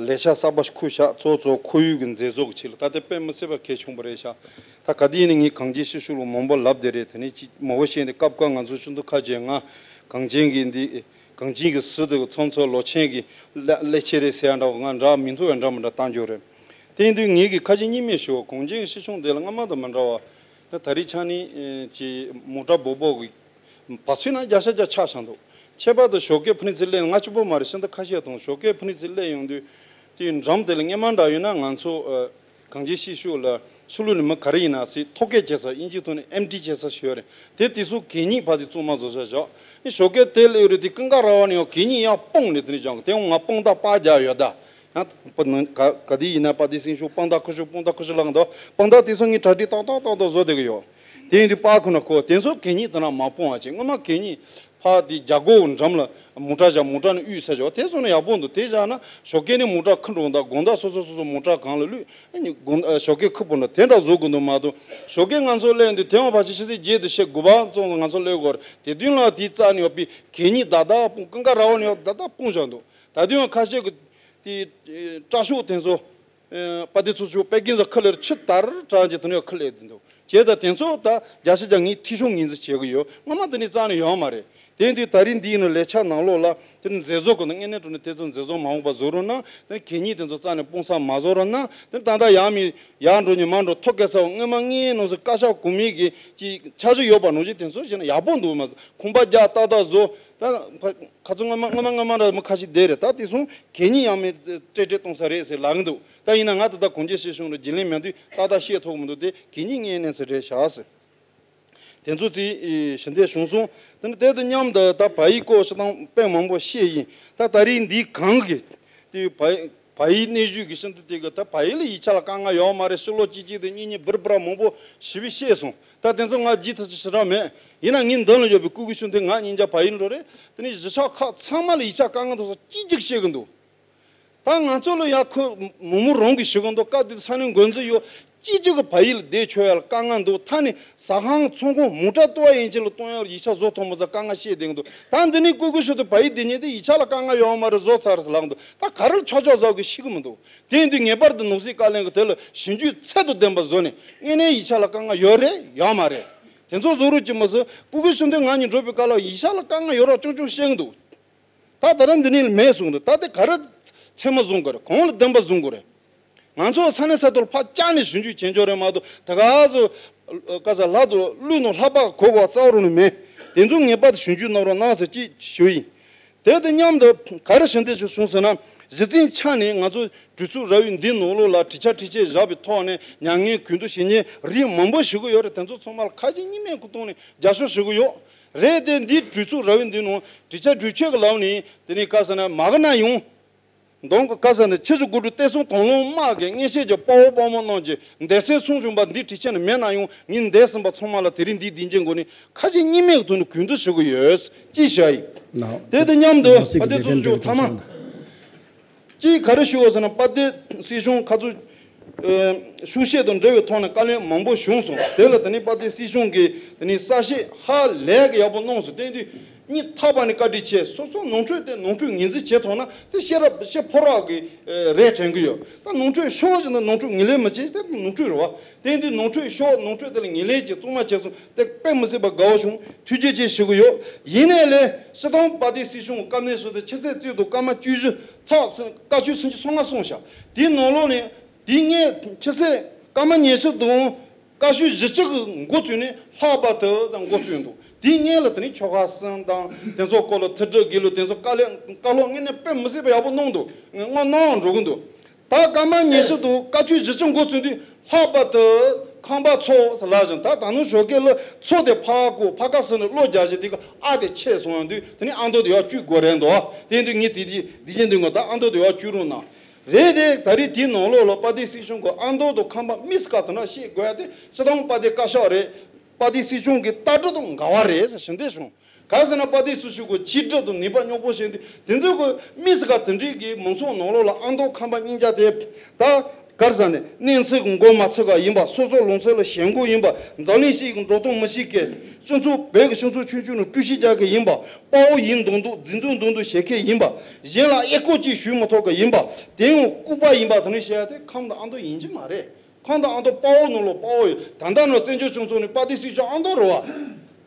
ལས་འཆར་གསར་པ་ཞིག་འཁུར་བཞག་གཙོ་གཙོ་ཁོར་ཡུག་གི་མཛེས་བཟོ་གི་ཆེད་ལ། ད་དེ་དཔེ་མི་སྲིད་པ་གལ་ཆེན་པོ་རེད་ཤག་ད་ག་དུས་ཡིན་ནའི་ངས་གངས་ཅན་སྐྱིད་གཤོངས་ལ་མང་པོ་ལབ་བསྡད་རེད། དེ་ནས་ཅི་མང་པོ་བཤད་ནས་སྐབས་འགའ་ང་ཚོ་ཆུ་མདོ་ཁ་བྱས་ང་གངས་ཅན་གྱི་འདི་གངས་ཅན་གྱི་ཟུར་དུ་ཚང་ཚོ་ལོ་ཆེན་གྱི་ཀླད་ཀླད་ཆེ་རེད་ཟེར་ཡ་འདྲ་བོ་ང་འདྲ་མི་འདུག་བས་འདྲ་མི་འདྲ་བཏང་རྒྱུ་རེད། དེ་ཡིན་དུས་ངས་ཀྱི་ཁ་ཞེ་གཉིས་མེད་ཞུ་བ་གངས་ཅན་གྱི་སྐྱིད་གཤོངས་དེ་ལ་སྔ་མ་དང་མི་འདྲ་བ། ད་ད་རེས་ཆ་ནས་ཅི་མོ་ཊ་སྦོ་སྦོ་གི་བ་ཚུད་ན་བརྒྱ་ཆ་བརྒྱ་ཆགས་བཞག་འདུག་ཁྱད་པར་དུ་ཞོགས་ཀས་ཕུ་ནུ་ཚོ་སླེབས། ང་གཅིག་པོ་མ་རེད། ཤིན་ཏུ་ཁ་ཤས་དང་ཞོགས་ཀས་ཕུ་ནུ་ཚོ་སླེབས་ཡོང་དུས། དེའི་འགྲམ་དེ་ལ་སྔས་མ་འདྲ་ཡོད་ན་ང་ཚོ་ཨ། གངས་ཅན་སྐྱིད་གཤོངས་ལ་ཕྱི་ལོགས་ནས་མི་ག་རེ་ཡིན་ན་སྲིད་ཐོ་བཀོད་བྱེད་ས་དབྱིན་ཇིའི་ཐོག་ནས་ཨེམ་ཊི་བྱེད་ས་ཞིག་ཡོད་རེད། དེ་དེ་ཚོ་གད་སྙིགས་ཕར་ཚུར་བཙོང་མ་བཟོ་ས་བཞག་ཨེ་ཞོགས་ཀས་དེ་སླེབས་རེད། དེ་ཀུན་དགའ་ར་བ་ནས་ཡང་གད་སྙིགས་ཡར་སྤུངས་ནས་དེ་ནས་བཞག་དེ་ཡང་ང་དཔང་རྟགས་པར་རྒྱག་ཡོད་ད། ཡང་པ་ནང་ག་ག་དེ་ཡིན་ན་པ་དེ་སེང་ཤུགས་དཔང་རྟགས་ཁུ་ཤུགས་དཔང་རྟགས་ཁུ་ཤུགས་ལག་འདུག་དཔང་རྟགས་དེ་ཚོ་ངས་གྲ་སྒྲིག་ཏག་ཏག་ཏག་ཏག་བཟོ་བསྡད་ཀྱི་ཡོད། དེ་ཡིན་དུས་པར་ཁོ་ན་ཁོ་དེ་ཚོ་གད་སྙིགས་དེ་ན་མ་སྤུངས་པ་བྱས། སྔོན་མ་གད་སྙིགས་ཕར་དེ་རྒྱ་སྒོ་འགྲམ་ལ་མོ་ཊ་བཞག་མོ་ཊ་ནས་དབུས་ས་བཞག་དེ་ཚོ་ནི་ཡག་པོ་འདུག་དེ་བཞག་ན་ཞོགས་ཀས་ནས་མོ་ཊ་ཁུར་འགྲོ་འདུག་དགོང་དག་སོ་སོ་སོ་སོ་མོ་ཊ་གང་ལ་བླུགས་ཨ་ནི་དགོང་ཨ་ཞོགས་ཀས་ཁུར་འགྲོ་འདུག་དེ་འདྲ་བཟོ་དགོས་འདུག་མ་གཏོགས་ཞོགས་ཀས་ང་ཚོ་སླེབས་དུས་དེ་བ་ཕལ་ཆེར་ཕྱི་ཚེས་བརྒྱད་དང་ཕྱེད་དགུ་པ་ཙམ་ང་ཚོ་སླེབས་དགོས་རེད། དེ་དུས་ལ་དེའི་རྩ་ནས་ཡོད་པའི་གད་སྙིགས་ད་ལྟ་སྤུངས་ཀུན་དགའ་ར་བ་ནས་ཡོད་ད་ལྟ་སྤུངས་བཞག་འདུག་ད་དུང་ཁ་ཤས་ཀྱི་དེ་ཨེ་སྐྲ་ཤོག་དེ་ཚོ་ཨེ་པ་དེ་ཚོ་ཚོ་པད་ཀན་ཚོ་ཁུ་ལེར་ཆུ་དར་དྲག་ཅིག་དེ་ནས་ཁུ་ལེར་དེ་འདུག་བྱས་ཙང་དེ་ཚོ་ད་བརྒྱ་ཆ་བརྒྱ་ངས་འཐུས་ཤོར་ངོས་འཛིན་བྱེད་ཀྱི་ཡོད། སྔོན་མ་དེ་ནས་རྩ་ནས་ཡོད་མ་རེད། དེ་དུས་ད་རིང་འདིའི་ནང་ལས་འཆར་ནང་ལོགས་ལ་དེ་ནི་མཛེས་བཟོ་གི་ནང་དངོས་གནས་དྲང་གནས་དེ་ཚོ་མཛེས་བཟོ་མ་འོངས་པ་བཟོ་རོགས་གནང་། དེ་ནི་གད་སྙིགས་དེ་ཚོ་རྩ་ནས་སྤུངས་ས་མ་བཟོ་རོགས་གནང་། དེ་ནི་ད་ལྟ་ཡར་མི་ཡར་འགྲོ་ཉིན་མར་འགྲོ་ཐོ་བཀོད་ས་བ་སྔོན་མ་ངའི་ནང་སྲིད་བཀའ་ཤག་གོང་མའི་གི་ཅིག་འཆར་གཞི་ཡོད་པ་ནང་བཞིན་དེ་ཚོ་བྱས་ན་ཡག་པོ་འདུག་མ་ཟད་ཁང་པ་རྒྱ་ཏག་ཏག་བཟོ། ད་ཁ་ཚོ་སྔ་མ་སྔ་མ་སྔ་མ་འདྲ་མི་ཁ་ཤས་བསྡད་རེད། ད་དེ་སོང་གད་སྙིགས་ཡང་མེད་སྤྲད་སྤྲད་གཏོང་ས་རེད་ཟེར་ལབ་གི་འདུག་ད་ཡིན་ན་ང་ད་ལྟ་གངས་ཅན་སྐྱིད་གཤོངས་ལ་རྒྱུན་ལས་མེད་དུས་ཏག་ཏག་བཤད་ཐུབ་མི་འདུག་དེ་གད་སྙིགས་ངའི་གནས་ཚུལ་རེད་བཞག་ཟེར། དེ་ཚོ་ཚིག་ཞུ་འདོད་བྱུང་སོང་། དེ་ནི་དེ་དང་མཉམ་དུ་ད་བལ་ཡུལ་སྐོར་ཞིག་དང་དཔེ་མང་པོ་བཤད་ཡིན། ད་ད་རིང་འདི་གང་གི་དེ་བལ་བལ་ཡུལ་གནས་བཞུགས་ཀྱི་ཤིན་ཏུ་དེ་གི་ད་བལ་ཡུལ་ལ་ཡིག་ཆ་ལ་དཀའ་ངལ་ཡོད་མ་རེད། ཕྱི་ལོགས་གཅིག་གཅིག་དང་གཉིས་གཉིས་འབུར་འབུར་མང་པོ་ཞིབ་བཤད་སོང་། ད་དེ་ཚོ་ང་བརྗེད་ཐུབ་ས་ཞེ་དྲག་མེད། ཡིན་ན་ངའི་མདུན་ལ་ཡོད་པའི་སྐུ་སྒེར་ཆུང་དེ་ང་སྙིང་རྗེ་བལ་ཡུལ་འགྲོ་རེད། དེ་ནས་གཞིས་ཆགས་ཁག་ཚང་མ་ལ་ཡིག་ཆ་དཀའ་ངལ་དེ་ཚོ་གཅིག་གཅིག་བཤད་གི་འདུག་ད་ང་ཚོ་ལ་ཡ་ཁོ་མོ་མོ་རང་གི་ཞུ་གི་འདུག་སྐབས་དེ་ས་གནས་འགོ་འཛིན་ཡོད་གཅིག་གཅིག་གི་བལ་ཡུལ་བསྡད་ཆོག་ཡ་ལ་དཀའ་ངལ་འདུག་ད་ནི་ཟ་ཁང་ཚོང་ཁང་མོ་ཊ་ལྟོ་བ་ཡན་ཆད་ལ་གཏོང་ཡ་ལ་ཡིག་ཆ་བཟོ་ཐུབ་མ་ཟ་དཀའ་ངལ་བཤད་བསྡད་གི་འདུག་ད་འདི་ནས་སྐུ་སྒེར་ཞུ་དུས་བལ་ཡུལ་བསྡད་མཁན་དེ་ཡིག་ཆ་ལ་དཀའ་ངལ་ཡོད་མ་རེད། བཟོ་ཚར་ཟེར་ལབ་གི་འདུག་ད་ག་རེ་ལ་ཆོག་ཆོག་བཟོ་གི་ཤེས་གི་མི་འདུག་དེ་ཡིན་དུས་ངེས་པར་དུ་ནང་སྲིད་བཀའ་བློན་གྱིས་དེ་ལ་ཞིབ་འཇུག་ཚད་དང་ལྡན་པ་བཟོས་ནས་དངོས་གནས་ཡིག་ཆ་ལ་དཀའ་ངལ་ཡོད་རེད་ཡོད་མ་རེད། དེ་ཚོ་བཟོ་རོགས་བྱེད་མ་ཟེར། སྐུ་སྒེར་ཞུ་དུས་ང་གཉིས་འགྲོ་བའི་སྐབས་ལ་ཡིག་ཆ་ལ་དཀའ་ངལ་ཡོད་རོགས་ཅུང་ཅུང་བཤད་གི་འདུག་ད་ད་རེས་འདི་ནས་མེད་གསུངས་འདུག་ད་དེ་ག་རེ་ཚད་མ་བཟུང་དགོས་རེད། གང་ལ་བདེན་པ་བཟུང་དགོས་རེད། ང་ཚོ་ས་གནས་ས་ཐོག་ལ་ཕར་བཅར་ནས་ཞིབ་འཇུག་བྱེད་འཇོག་རེད་མ་གཏོགས་ད་ག་ཚོད་ག་ས་ལྷ་དུ་ཀླུ་ནང་ལྷ་པ་གོ་གོ་རྩ་བ་རུ་ནས་མེད། དེ་ཚོ་ངེས་པར་དུ་ཞིབ་འཇུག་གནང་རོགས་གནང་ཟེར་ཅིག་ཞུ་ཡིན། དེ་དང་མཉམ་དུ་ག་རེ་ཞུ་འདོད་བྱུང་ཟེར་ན། གཞི་རྩའི་ཆ་ནས་ང་ཚོ་གྲོས་ཚོགས་ར་བའི་འདི་ནང་ལོགས་ལ་གྲོས་འཆར་གྲོས་ཆོད་བཞག་པའི་ཐོག་ནས་མྱ་ངན་གུས་འདུད་བྱེད་མཁན་རིགས་མང་པོ་ཞིག་ཡོད་རེད། དེ་ཚོ་ཚང་མ་ལ་ཁ་ཞེ་གཉིས་མེད་ཀྱི་ཐོག་ནས་རྒྱབ་སྐྱོར་ཞུ་གི་ཡོད་རེད། དེ་འདི་གྲོས་ཚོགས་ར་བའི་འདི་ནང་གྲོས་འཆར་གྲོས་ཆོད་ཀྱི་ལམ་ནས་དེ་ནས་ག་ཟེར་ན་མ་གི་ན་ཡོང་། མདང་གི་ག་ས་ནས་ཕྱི་སོ་གོ་སྒྲིག་བསྟན་སྲུང་དང་བླངས་དམག་གིས་མངོན་ཤེས་ཀྱི་དཔའ་བོ་དཔའ་མོ་རྣམས་ཀྱིས་འདས་གསོན་སྲུང་སྐྱོང་པ་འདི་གྲོས་ཆོད་ནས་མེད་ན་ཡང་ངས་འདས་ཟིན་པ་ཚང་མ་ལ་དེ་རིང་འདིའི་སྡིངས་ཆའི་སྒོ་ནས་ཁ་ཞེ་གཉིས་མེད་ཀྱི་ཐོག་ནས་གུས་འདུད་ཞུ་གི་ཡོད། ཅེས་བཤད་ཡིན། དེ་དང་མཉམ་དུ་ནང་སྲིད་ཀྱི་ལས་དོན་སྤེལ་ཐོག་ཚང་མ། ཅིག་ག་རེ་ཞུ་བ་ཟེར་ན་དཔལ་ལྡན་སྲིད་གཞུང་ཁ་ཚུར་ཤུགས་བཤད་དང་འབྲེལ་བའི་ཐོག་ནས་བཀའ་ལན་མང་པོ་བྱུང་སོང་། དེ་ལ་དེ་ནས་དཔལ་ལྡན་སྲིད་གཞུང་གིས་དེ་ནས་གསལ་བཤད་ཧ་ལས་ཀྱི་ཡག་པོ་གནང་སོང་། དེ་དུས་སྙིང་ཐག་པ་ནས་བཀའ་དྲིན་ཆེ། སོ་སོ་ནོར་འཁྲུལ་དེ་ནོར་འཁྲུལ་ངོས་འཛིན་བྱེད་ཐུབ་ན་དེ་ཤེས་རབ་ཤེས་ཕོ་རབ་ཀྱི་རེད་དྲན་གྱི་ཡོད། ད་ནོར་འཁྲུལ་ཤོར་བཞིན་དུ་ནོར་འཁྲུལ་ངོས་ལེན་མི་བྱེད་དེ་ནོར་འཁྲུལ་རེད་བ། དེ་དུས་ནོར་འཁྲུལ་ཤོར་ནོར་འཁྲུལ་དེ་ལ་ངོས་ལེན་གྱིས་གཙང་མ་བྱས་སོང་། དེ་དཔེ་མི་སྲིད་པ་དགའ་བོ་བྱུང་། ཐུགས་རྗེ་ཆེ་ཞུ་གི་ཡོད། ཡིན་ནའི་ལས་སྤྱིར་བཏང་དཔལ་ལྡན་སྲིད་གཞུང་གི་བཀའ་མོལ་སོགས་དེ་ཕྱི་ཚེས་གཅིག་དང་སྐར་མ་བཅུ་བཞི་ཚགས་ཚུན་བཀའ་ཆོས་ཚུན་ཆད་སོང་ང་སོང་ཤག་དེའི་ནང་ལོགས་ནས་དེའི་སྔས་ཕྱི་ཚེས་སྐར་མ་ཉི་ཤུ་དང་བཀའ་ཤོག་བཞི་བཅུ་གི་འགོ་བཙུགས་ནས་ལྷག་པར་དུ་ཙམ་འགོ་བཙུགས་འདུག་དེའི་སྔས་ལ་དེ་ནས་ཆོལ་ཁ་གསུམ་དང་དེ་ཚོ་སྐོར་ལ་ཐུགས་སྒྲུབ་དགེ་ལུགས་དེ་ཚོ་བཀའ་ལན་བཀའ་སློབ་དངོས་གནས་དཔེ་མི་སྲིད་པ་ཡག་པོ་གནང་འདུག་ངས་སྔོན་གནང་འགྲོ་གི་འདུག་ད་སྐར་མ་ཉི་ཤུ་དང་བཀའ་ཆོས་བཞི་བཅུ་འགོ་བཙུགས་དུས་ལྷག་པར་དུ་ ཁང་པ་ཚོ་ལ་བཞིན་ད་ད་ནུ་ཞོགས་ཀས་ལ་མཚོ་དེ་ཕ་གོ་ཕ་ཁ་སི་ནས་གློ་རྒྱག་བཞིན་དེ་ག་ཨ་དེ་ཆད་སོང་ཡང་དུས་དེ་ནི་ཨ་མདོ་དེ་ཡར་བསྐྱུར་དགོས་རེད་འདུག་དེ་དུས་ངས་དེ་དེ་དེ་བཞིན་དུས་ང་ད་ཨ་མདོ་དེ་ཡར་བསྐྱུར་རོགས་གནང་། རེད་རེད། ད་རེས་དེའི་ནང་ལོགས་ལ་དཔལ་ལྡན་སྲིད་སྐྱོང་གི་ཨ་མདོ་དང་ཁམས་པ་མི་སི་ཀ་དེ་འདྲ་བཤད་དགོས་ཡ་དེ་སྤྱི་བཏང་དཔལ་ལྡན་བཀའ་ཤག་རེད། དཔལ་ལྡན་སྲིད་སྐྱོང་གི་ལྟ་གྲུབ་དང་འགལ་བ་རེད་ཟེར་ཞུ་འདོད་བྱུང་། ག་རེ་ཟེར་ན་དཔལ་ལྡན་སྲིད་སྐྱོང་གི་ཕྱི་གྲལ་དུ་ནུས་པ་རྙོག་པོ་བྱས་འདུག་དེ་ཚོ་གི་མི་སི་ཀ་དེ་འདྲའི་གི་མང་ཚོགས་ནང་ལོགས་ལ་ཨ་མདོ་ཁམས་པ་གཉིས་ཆ་དེ་ད་ག་རེ་ཟེར་ནས་གནས་ཚུལ་གི་མགོ་མ་ཚོས་ག་ཡིན་པ། སོ་སོ་ལུང་ཚན་ལ་ཞེན་མགོ་ཡིན་པ། འཛམ་གླིང་སྤྱི་གི་འགྲོ་སྟངས་མི་ཤེས་མཁན། སྤྱི་ཚོགས་བོད་ཀྱི་སྤྱི་ཚོགས་ཆུང་ཆུང་ནང་བཀྲུ་ཤིང་རྒྱག་མཁན་ཡིན་པ། དཔའ་བོ་ཡིན་མདོག་མདོག་རྫིག་མདོག་མདོག་མདོག་བྱེད་མཁན་ཡིན་པ། གཞན་ལ་ཨེ་ཁོ་ཅིག་ཞུས་མི་ཐུབ་མཁན་ཡིན་པ། དེ་ཡང་ལྐུགས་པ་ཡིན་པ་དེ་འདྲ་བཤད་ཡ་དེ་ཁམས་དང་ཨ་མདོ་ཡིན་གྱི་མ་རེད། ཁམས་དང་ཨ་མདོ་དཔའ་བོ་ནང་ལོགས་དཔའ་བོ་ཡོད། ད་ལྟ་ནང་བཙན་བྱོལ་སྤྱི་ཚོགས་ནས་དཔལ་ལྡན་སྲིད་སྐྱོང་ཨ་མདོ་རེད་བ།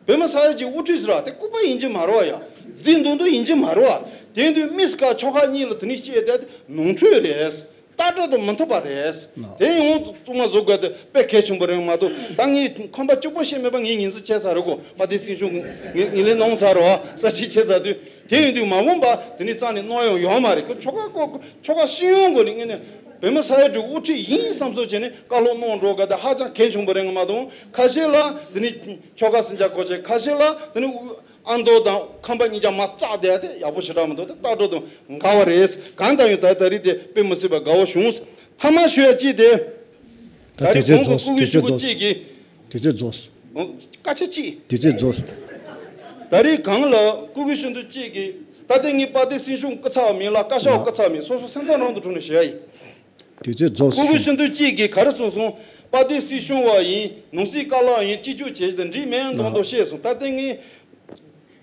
བོད་མི་ས་ཡ་གཅིག་དབུ་ཁྲིད་ཟེར་བ་དེ་ལྐུགས་པ་ཡིན་གྱི་མ་རེད་བ་ཡ། རྫིག་མདོག་མདོག་ཡིན་གྱི་མ་རེད་བ། དེ་དུས་མི་སི་ཀ་ཆོལ་ཁ་གཉིས་ལ་དེ་ནས་བཤད་བསྡད་དེ་ནོར་འཁྲུལ་རེད། ལྟ་གྲུབ་དང་མི་མཐུན་པ་རེད། དེ་ཡང་གཙང་མ་བཟོ་དགོས་དེ་དཔེ་གལ་ཆེན་པོ་རེད་མ་གཏོགས། ད་ངས་ཁམས་པ་གཅིག་པོ་བཤད་མེད་པ་ངས་ངོས་འཛིན་བྱས་ཚར་རེད་གོ། དཔལ་ལྡན་སྲིད་སྐྱོང་ངས་ངོས་ལེན་གནང་ཚར་རེད་བ། ས་ཆ་བྱས་ཚར་དུས་དེ་ཡིན་དུས་མ་འོངས་པ་དེ་ནས་རྩ་ནས་གནང་ཡོང་ཡོད་མ་རེད་གོ། ཆོལ་ཁ་ཁོ་ཆོལ་ཁ་སྤྱི་ཡོངས་སྒོ་ནས་ངས་ནས་བོད་མི་ས་ཡ་དྲུག་དབུ་ཁྲིད་ཡིན་བསམ་ཚུལ་བྱས་ནས་བཀའ་སློབ་གནང་འགྲོ་དགོས་དེ་ཧ་ཅང་གལ་ཆེན་པོ་རེད་ང་མ་གཏོགས། ཁ་ཤས་ལ་དེ་ནས་ཆོལ་ཁ་ཟིང་ཆ་གོ་ཆེ། ཁ་ཤས་ལ་དེ་ནས་ཨ་མདོ་དང་ཁམས་པ་གཉིས་ཀ་མ་རྩ་དེ་དེ་ཡག་པོ་ཞེ་དྲག་མི་འདུག་དེ་ལྟ་གྲུབ་དང་འགལ་བ་རེད། གང་ལྟར་ཡང་ད་ད་རེས་དེ་དཔེ་མི་སྲིད་པ་དགའ་བོ་བྱུང་། ཐ་མ་ཞུ་ཡ་ཅིག་དེ། ད་ད་དེ་རེས་ཚོད་གོང་གི་རྫོགས་སྐུ་སྒེར་ཞུ་སྒོ་གཅིག་གིས། དེ་ཚོད་རྫོགས། སྐད་ཆ་གཅིག་དེ་ཚོད་རྫོགས། ད་རེས་གང་ལ་སྐུ་སྒེར་ཞུ་འདོད་གཅིག་གིས། ད་ལྟ་ངས་དཔལ་ལྡན་སྲིད་སྐྱོང་སྐུ་ཚབ་མིན་ལ་བཀའ་ཤག་སྐུ་ཚབ་མིན། སོ་སོ་སེམས་ཚོར་རང་དུ་གྲུབ་ནས་ཞུ་ཡ་ཡིན། དེ་ཚོད་རྫོགས་སོང་། སྐུ་སྒེར་ཞུ་འདོད་གཅིག་གིས་ག་རེ་གསུངས་སོང་། དཔལ་ལྡན་སྲིད་སྐྱོང་བ་ཡིན། ནང་སྲིད་བཀའ་བློན་ཡིན། སྤྱི་སྤྱོད་བྱེད་དེ་འགྲིག་མེད་མདོག་མདོག་བཤད་སོང་། ད་ལྟ་ངས་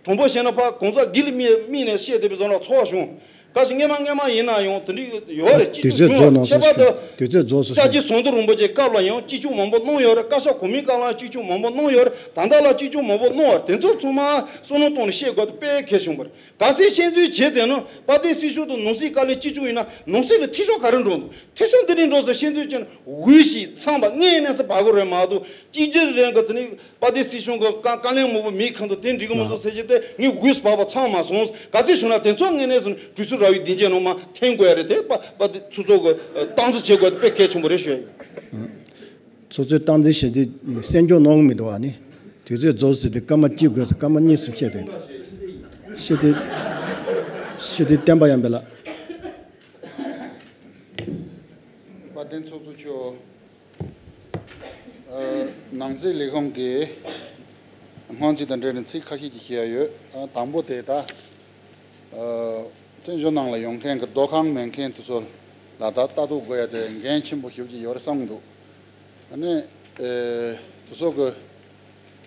དྲང་པོ་བཤད་ན་ཕ་གང་ཟག་སྒེར་ལ་དམིགས་དམིགས་ནས་བཤད་བསྡད་པའི་བཟོ་འདྲ་ཚོར་བ་བྱུང་། གལ་སྲིད་སྔས་མ་སྔས་མ་ཡིན་ན་ཡང་དེ་འདྲའི་ཡོད་རེད། སྤྱི་དེ་ཚོད་ཚོགས་ནང་ཁྱད་པར་དུ་དེ་ཚོད་རྫོགས་སོང་། ཤཱཀྱའི་ཟམ་གདོང་རིན་པོ་ཆེའི་སྐབས་ལ་ཡང་སྤྱི་སྤྱོད་མང་པོ་གནང་ཡོད་རེད། བཀའ་ཤག་གོང་མའི་སྐབས་ལ་སྤྱི་སྤྱོད་མང་པོ་གནང་ཡོད་རེད། ད་ལྟ་ལ་སྤྱི་སྤྱོད་མང་པོ་གནང་བ་རེད། དེ་ཚོ་ཚང་མ་བསམ་བློ་བཏང་ནས་བཤད་དགོས་དེ་དཔེ་གལ་ཆེན་པོ་རེད། གལ་སྲིད་བཤད་ཚུལ་བྱས་བསྡད་ན་དཔལ་ལྡན་སྲིད་སྐྱོང་དང་ནང་སྲིད་བཀའ་བློན་གཅིག་མཚུངས་ཡིན་ན་ནང་སྲིད་ལ་འཐུས་ཤོར་ག་རེ་འགྲོ་འདུག་འཐུས་ཤོར་འདི་འདྲའི་འགྲོ་ཟེར་བཤད་ཚུལ་བྱས་ན་འོས་ཤིག་ཚང་པ་ངས་གནས་ཚུལ་བར་གོ་རེད་མ་གཏོགས་གཅིག་གྱུར་རེད་འགའ། དེ་ནི་དཔལ་ལྡན་སྲིད་སྐྱོང་གི་བཀའ་བཀའ་བློན་མང་པོ་མི་ཁང་དུ་དེ་འགྲིག་གི་མི་འདུག་ཟེར་གྱི་དེ་ངས་འོས་བར་པ་ཚང་མ་སོང་། ག་ཚོད་བྱུང་ན་དེ་ཚོ་ངས་གནས་ཚུལ་གྲོས་ཚོགས་ར་བའི་སྡིངས་ཆའི་ནང་མ་འཐེན་དགོས་ཡ་རེད། དེ་དཔལ་དཔལ་ལྡན་ཚོགས་གཙོ་གི་སྟངས་འཛིན་བྱེད་དགོས་དེ་དཔེ་གལ་ཆེན་པོ་རེད་ཞུ་ཡ་ཡིན། ཚོགས་གཙོས་སྟངས་འཛིན་བྱས་ཏེ་གསན་སྐྱོང་གནང་གི་མི་འདུག་བ་ནི། དུས་ཚོད་རྫོགས་ཟེར་ཏེ་སྐར་མ་གཅིག་དགོས་སུ་སྐར་མ་གཉིས་གསུམ་བཤད་དེ། བཤད་དེ། བཤད་དེ་བསྟན་པ་ཡང་འབེལ་ལ། དཔལ་ལྡན་ཚོགས་གཙོ་མཆོག་ཨ། ནང་སྲིད་ལས་ཁུངས་ཀྱི་སྔོན་རྩིས་དང་འབྲེལ་ནས་ཚིག་ཁ་ཤས་ཀྱི་བཤད་ཡ་ཡོད། ཨ། དང་པོ་དེ་ད། ཨ། བཙན་བྱོལ་ནང་ལ་ཡོང་མཁན་གྱི་སྡོད་ཁང་མེད་མཁན་དེ་ཚོ་ལ་ད་ལྟ་རྟོག་དགོས་ཡ་དེ་འགན་ཆེན་པོ་ཞེ་པོ་ཅིག་ཡོད་རེད་བསམ་གྱི་འདུག་ཨ་ནི། ཨེ། དེ་ཚོ་གི་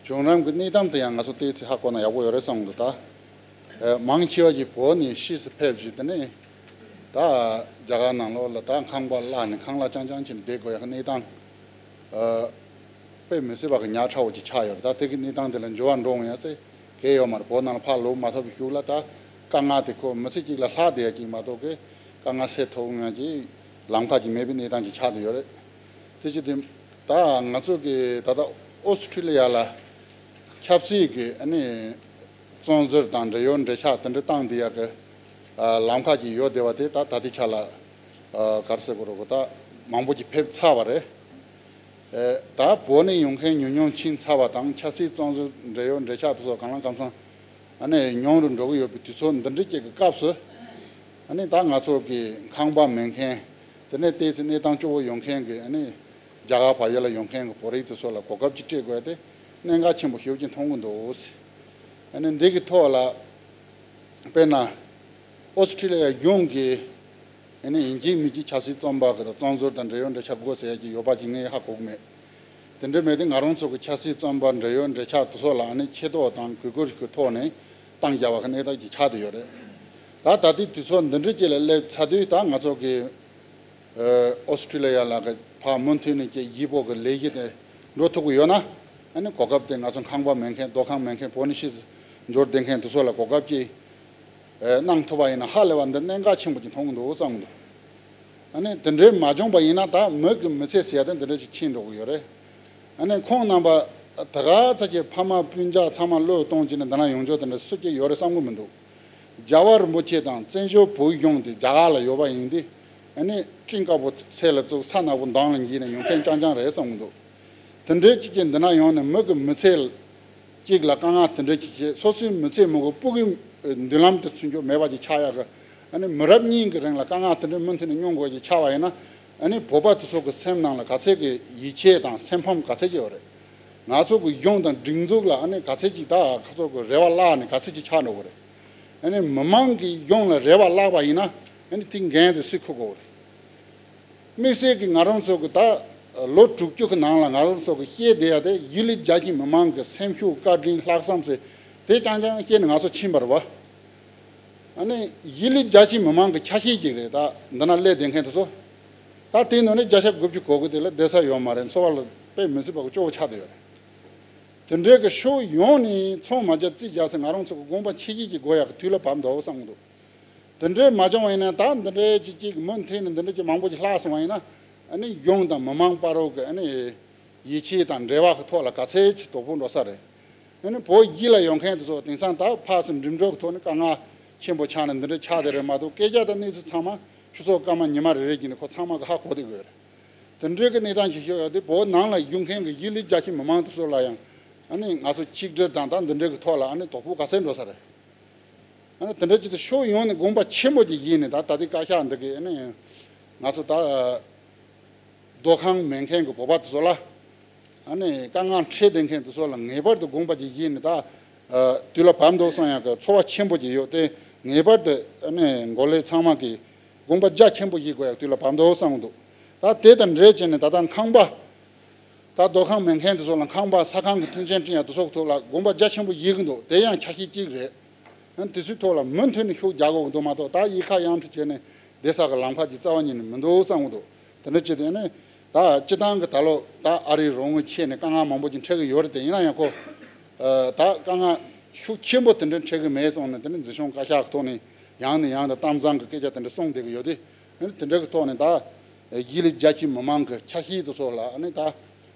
བྱུང་རིམ་གྱི་གནས་སྟངས་དེ་ཡང་ང་ཚོ་ཏོག་ཙམ་ཧ་གོ་ན་ཡག་པོ་ཡོད་རེད་བསམ་གྱི་འདུག་ད། ཨེ། མང་ཆེ་བ་ཞིག་བོད་ནས་ཕྱིས་སུ་ཕེབས་བྱས་དེ་ནས་ད་རྒྱ་གར་ནང་ལོགས་ལ་ད་ཁང་པ་གླ་ནས་ཁང་གླ་རྐྱང་རྐྱང་བྱས་ནས་བསྡད་དགོས་ཡ་གི་གནས་སྟངས། ཨ། དཔེ་མི་སྲིད་པ་གི་ཉག་ཕྲ་བོ་ཅིག་ཆགས་ཡོད་རེད། ད་དེ་གི་གནས་སྟངས་དེ་ལ་འགྱུར་བ་འགྲོ་འོང་ཡ་སེ་གལ་ཡོད་མ་རེད། བོད་ནང་ལ་ཕར་ལོག་མ་ཐུབ་པའི་གཞུག་ལ་ད་དཀའ་ངལ་དེ་ཁོ་མི་ཚེ་གཅིག་ལ་ལྷག་བསྡད་ཡ་གཅིག་མ་གཏོགས་གི་དཀའ་ངལ་སེལ་ཐུབ་ཡ་གི་ལམ་ཁ་ཅིག་མེད་པའི་གནས་སྟངས་ཅིག་ཆགས་བསྡད་ཡོད་རེད། དེ་ཅི་དེ་ད་ང་ཚོ་གི་ད་ལྟ་ཨོ་སི་ཁྲུ་ལི་ཡ་ལ་ཆབ་སྲིད་ཀྱི་ཨ་ནི་བཙོན་ཟུར་དང་འབྲེལ་ཡོད་འབྲེལ་ཆགས་དེ་འདྲ་བཏང་བསྡད་ཡ་གི་ཨ། ལམ་ཁ་ཅིག་ཡོད་བསྡད་པ་དེ་ད་ད་ལྟའི་ཆ་ལ་ཨ། ག་རེ་ཟེར་དགོས་རེད་གོ། ད་མང་པོ་ཅིག་ཕེབས་ཚར་བ་རེད། ཨེ། ད་བོད་ནས་ཡོང་མཁན་ཉུང་ཉུང་ཕྱིན་ཚར་བ་དང་ཆབ་སྲིད་བཙོན་ཟུར་འབྲེལ་ཡོད་འབྲེལ་ཆགས་དེ་ཚོ་གང་ལ་གང་འཚམ་ཨ་ནི་ཉུང་རུ་འགྲོ་གི་ཡོད་པའི་དུས་ཚོད་འདི་འདྲ་ཅིག་གི་སྐབས་སུ་ཨ་ནི་ད་ང་ཚོ་གི་ཁང་པ་མེད་མཁན་དེ་ནས་ཏོག་ཙམ་གནས་སྟངས་སྐྱོ་བོ་ཡོང་མཁན་གི་ཨ་ནི་རྒྱ་གར་བལ་ཡུལ་ལ་ཡོང་མཁན་གི་བོད་རིགས་དེ་ཚོ་ལ་གོ་སྐབས་ཅིག་སྤྲད་དགོས་ཏེ་གནད་འགག་ཆེན་པོ་ཞེ་པོ་ཅིག་མཐོང་གི་འདུག་ཨ་ནི་འདི་གི་ཐོག་ལ་དཔེར་ན་ཨོ་སི་ཁྲུ་ལི་ཡ་གཞུང་གིས་ཨ་ནི་ཡིན་གཅིག་མིན་གཅིག་ཆབ་སྲིད་བཙོན་པ་གི་དང་བཙོན་ཟུར་དང་འབྲེལ་ཡོད་འབྲེལ་ཆགས་དགོས་ཟེར་ཡ་གི་ཡོད་པ་ཅིག་ངས་ཧ་གོ་གི་མེད། དེ་འདྲ་མེད་དེ་ང་རང་ཚོ་གི་ཆབ་སྲིད་བཙོན་པ་འབྲེལ་ཡོད་འབྲེལ་ཆགས་དེ་ཚོ་ལ་ཨ་ནི་ཆེ་མཐོང་དང་གུས་བཀུར་གྱི་ཐོག་ནས་བཏང་བཞག་པ་གི་གནས་སྟངས་ཅིག་ཆགས་བསྡད་ཡོད་རེད། ད་ད་ལྟའི་དུས་ཚོད་འདི་འདྲ་ཅིག་ལ་སླེབས་ཚར་དུས་ད་ང་ཚོ་གི་ཨོ་སི་ཁྲུ་ལི་ཡ་ལ་གི་ཕར་མུ་མཐུད་ནས་ཀྱི་གཞིས་སྤོ་གི་ལས་གཞི་དེ་འགྲོ་ཐུབ་ཀྱི་ཡོད་ན་ཨ་ནི་གོ་སྐབས་དེ་ང་ཚོ་ཁང་པ་མེད་མཁན་སྡོད་ཁང་མེད་མཁན་བོད་ནས་ཕྱིར་འབྱོར་བསྡད་མཁན་དེ་ཚོ་ལ་གོ་སྐབས་ཅིག་ཨེ། གནང་ཐུབ་པ་ཡིན་ན་ཧ་ལས་པ་འདི་གནད་འགག་ཆེན་པོ་ཅིག་མཐོང་གི་འདུག་བསམ་གི་འདུག་ཨ་ནི་དེ་འདྲའི་མ་བྱུང་པ་ཡིན་ན་ད་མི་གི་མི་ཚེ་ཟེར་ཡ་དེ་འདི་འདྲ་ཞིག་ཕྱིན་འགྲོ་གི་ཡོད་རེད། ཨ་ནི་ཁོང་རྣམ་པ་ད་ག་ཚ་གྱི་ཕ་མ་སྤུན་ཀྱག་ཚང་མ་བློས་གཏོང་བྱས་ནས་འདི་ན་ཡོང་ཆོག་དེ་འདྲ་སུ་གཅིག་ཡོད་རེད་བསམ་གི་མི་འདུག་རྒྱལ་བ་རིན་པོ་ཆེ་དང་བཙན་བྱོལ་བོད་གཞུང་དེ་རྒྱ་གར་ལ་ཡོད་པ་ཡིན་དུས་ཨ་ནི་སྤྲིན་དཀར་པོ་ཚལ་ལ་བཙུགས་ས་ནག་པོ་འདམ་ལ་འགྱིལ་ནས་ཡོང་མཁན་རྐྱང་རྐྱང་རེད་བསམ་གི་འདུག་དེ་འདྲའི་ཅིག་གི་འདི་ན་ཡོང་ནས་མི་གི་མི་ཚེ་གཅིག་ལ་དཀའ་ངལ་དེ་འདྲའི་ཅིག་བྱས། སོ་སོའི་མི་ཚེ་མི་གི་སྤུ་གུའི་མདུན་ལམ་དེ་ཚུན་ཆད་མེད་པ་ཅིག་ཆགས་ཡག་གི། ཨ་ནི་མི་རབས་གཉིས་ཀྱི་རིང་ལ་དཀའ་ངལ་དེ་འདྲའི་མུ་མཐུད་ནས་མྱོང་དགོས་ཀྱི་ཆགས་པ་ཡིན་ན། ཨ་ནི་བོད་པ་དེ་ཚོ་གི་སེམས་ནང་ལ་ག་ཚད་ཀྱི་ཡིད་ཆེས་དང་སེམས་ཕམ་ག་ཚད་ཅིག་ཡོད་རེད། ང་ཚོ་གི་གཞུང་དང་སྒྲིག་འཛུགས་ལ་ཨ་ནི་ག་ཚད་ཅིག་ད་ཁ་ཚོ་གི་རེ་བ་བརླག་ནས་ག་ཚད་ཅིག་ཆགས་འགྲོ་གི་རེད། ཨ་ནི་མི་མང་གི་གཞུང་ལ་རེ་བ་བརླག་པ་ཡིན་ན། ཨ་ནི་དེ་འགན་དེ་སུས་འཁུར་དགོས་རེད། དམིགས་བསལ་གྱི་ང་རང་ཚོ་གི་ད་ལོ་དྲུག་ཅུ་གི་ནང་ལ་ང་རང་ཚོ་གི་བཤད་བསྡད་ཡ་དེ་གཞིས་ལུས་རྒྱ་ཆེའི་མི་མང་གི་སེམས་ཤུགས་བཀའ་དྲིན་ལྷག་བསམ་ཟེར་དེ་རྐྱང་རྐྱང་བཤད་ནས་ང་ཚོ་ཕྱིན་པ་རེད་བ། ཨ་ནི་གཞིས་ལུས་རྒྱ་ཆེའི་མི་མང་གི་ཆ་ཤས་ཅིག་རེད། ད་འདི་ན་སླེབས་བསྡད་མཁན་དེ་ཚོ། ད་དེའི་ནང་ནས་བརྒྱ་ཆ་དགུ་བཅུ་གོ་དགུ་དེ་ལ་བསྡད་ས་ཡོད་མ་རེད། འཚོ་བ་ལ་དཔེ་མི་སྲིད་པ་གི་སྐྱོ་བོ་ཆགས་བསྡད་ཡོད་རེད། དེ་འདྲའི་གི་ཕྱོགས་ཡོངས་ནས་ཚོང་མ་རྒྱག་རྩིས་རྒྱག་ཟེར་ང་རང་ཚོ་གི་དགོངས་པ་ཆེ་བཞེས་ཀྱི་དགོས་ཡག་གི་དུས་ལ་བབ་འདུག་བསམ་གི་འདུག་དེ་འདྲའི་མ་བྱུང་བ་ཡིན་ན། ད་འདི་འདྲའི་ཅིག་ཅིག་མུ་མཐུད་ནས་འདི་འདྲ་ཅིག་མང་པོ་ཅིག་ལྷག་སོང་བ་ཡིན་ན། ཨ་ནི་གཞུང་དང་མི་མང་བར་རོགས་ཀྱི་ཨ་ནི་ཡིད་ཆེས་དང་འབྲེལ་བ་གི་ཐོག་ལ་ག་ཚད་ཅིག་དོ་ཕོག་འགྲོ་ས་རེད། ཨ་ནི་བོད་གཞིས་ལ་ཡོང་མཁན་དེ་ཚོ་དེང་སང་ད་ཕར་ཚུར་འགྲིམ་འགྲུལ་གི་ཐོག་ནས་དཀའ་ངལ་ཆེན་པོ་ཆགས་ནས་འདི་འདྲ་ཆགས་བསྡད་རེད་མ་གཏོགས། སྐད་ཆ་དང་གནས་ཚུལ་ཚང་མ་ཆུ་ཚོད་སྐར་མ་ཉི་མ་རེ་རེ་བཞིན་ནས་ཁོ་ཚང་མ་གི་ཧ་གོ་བསྡད་ཡོད་རེད། དེ་འདྲའི་གི་གནས་སྟངས་ཅིག་ཤོད་ཡོད་དེ། བོད་ནང་ལ་བཞུགས་མཁན་གི་གཞིས་ལུས་རྒྱ་ཆེ་མི་མང་དེ་ཚོ་ལ་ཡང་ཨ་ནི་ང་ཚོ་ཆིག་སྒྲིལ་དང་ད་འདི་འདྲའི་གི་ཐོག་ལ་ཨ་ནི་དོ་ཕོག་ག་ཚད་འགྲོ་ས་རེད། ཨ་ནི་དེ་འདྲ་ཅིག་ཏུ་ཕྱོགས་ཡོངས་ནས་དགོངས་པ་ཆེན་པོ་ཅིག་བཞེས་ནས། ད་ད་ལྟའི་བཀའ་ཤག་འདི་གིས་ཨ་ནི་ང་ཚོ་ད་སྡོད་ཁང་མེད་མཁན་གྱི་བོད་པ་དེ་ཚོ་ལ། ཨ་ནི་དཀའ་ངལ་འཕྲད་བསྡད་མཁན་དེ་ཚོ་ལ་ངེས་པར་དུ་དགོངས་པ་ཅིག་བཞེས་ནས། ད་དུས་ལ་བབ་འདུག་བསམ་ཡག་གི་ཚོར་བ་ཆེན་པོ་ཅིག་ཡོད་དེ། ངེས་པར་དུ་ཨ་ནི་འགོ་ལས་ཚང་མ་གིས་དགོངས་པ་རྒྱ་ཆེན་པོ་བཞེས་དགོས་ཡག་དུས་ལ་བབ་འདུག་བསམ་གི་འདུག་ད་དེ་དང་འབྲེལ་བྱས་ནས་ད་ལྟ་ཁང་པ། ད་སྡོད་ཁང་མེད་མཁན་དེ་ཚོ་ལ་ཁང་པ་ས་ཁང་གི་མཐུན་རྐྱེན་སྐྲུན་ཡག་དེ་ཚོ་ཐོག་ལ་དགོངས་པ་རྒྱ་ཆེན་པོ་བཞེས་ཀྱི་འདུག་དེ་ཡང་ཆ་ཤས་གཅིག་རེད། ཡང་དེ་ཚོའི་ཐོག་ལ་མུ་མཐུད་ནས་ཤུགས་རྒྱག་དགོས་ཀྱི་འདུག་མ་གཏོགས། ད་གཡུས་ཁ་གཡང་འཁྲུག་བྱས་ནས་བསྡད་ས་གི་ལམ་ཁ་ཅིག་རྩ་བ་ཉིད་ནས་མི་འདུག་བསམ་གྱི་འདུག་དེ་འདྲ་བྱས་ཏེ་ནི་ད་སྤྱི་བཏང་གི་ད་ལོ་ད་ཨ་རིའི་རོགས་དངུལ་ཆད་ནས་དཀའ་ངལ་མང་པོ་ཅིག་འཕྲད་ཀྱི་ཡོད་རེད་དེ། ཡིན་ན་ཡང་ཁོ་ད་དཀའ་ངལ་ཤུགས་ཆེན་པོ་དེ་འདྲ་འཕྲད་ཀྱི་མེད་སོང་ནས། དེ་ནི་འཛིན་སྐྱོང་བཀའ་ཤག་གི་ཐོག་ནས་ཡང་ནས་ཡང་དུ་གཏམ་བཟང་གི་སྐད་ཆ་དེ་འདྲ་གསུངས་བསྡད་ཀྱི་ཡོད་དེ། ཨ་ནི་དེ་འདྲ་གི་ཐོག་ནས་ད་གཞིས་ལུས་རྒྱ་ཆེའི་མི་མང་གི་ཆ་ཤས་དེ་ཚོ་ལ་ཨ་ནི་ད་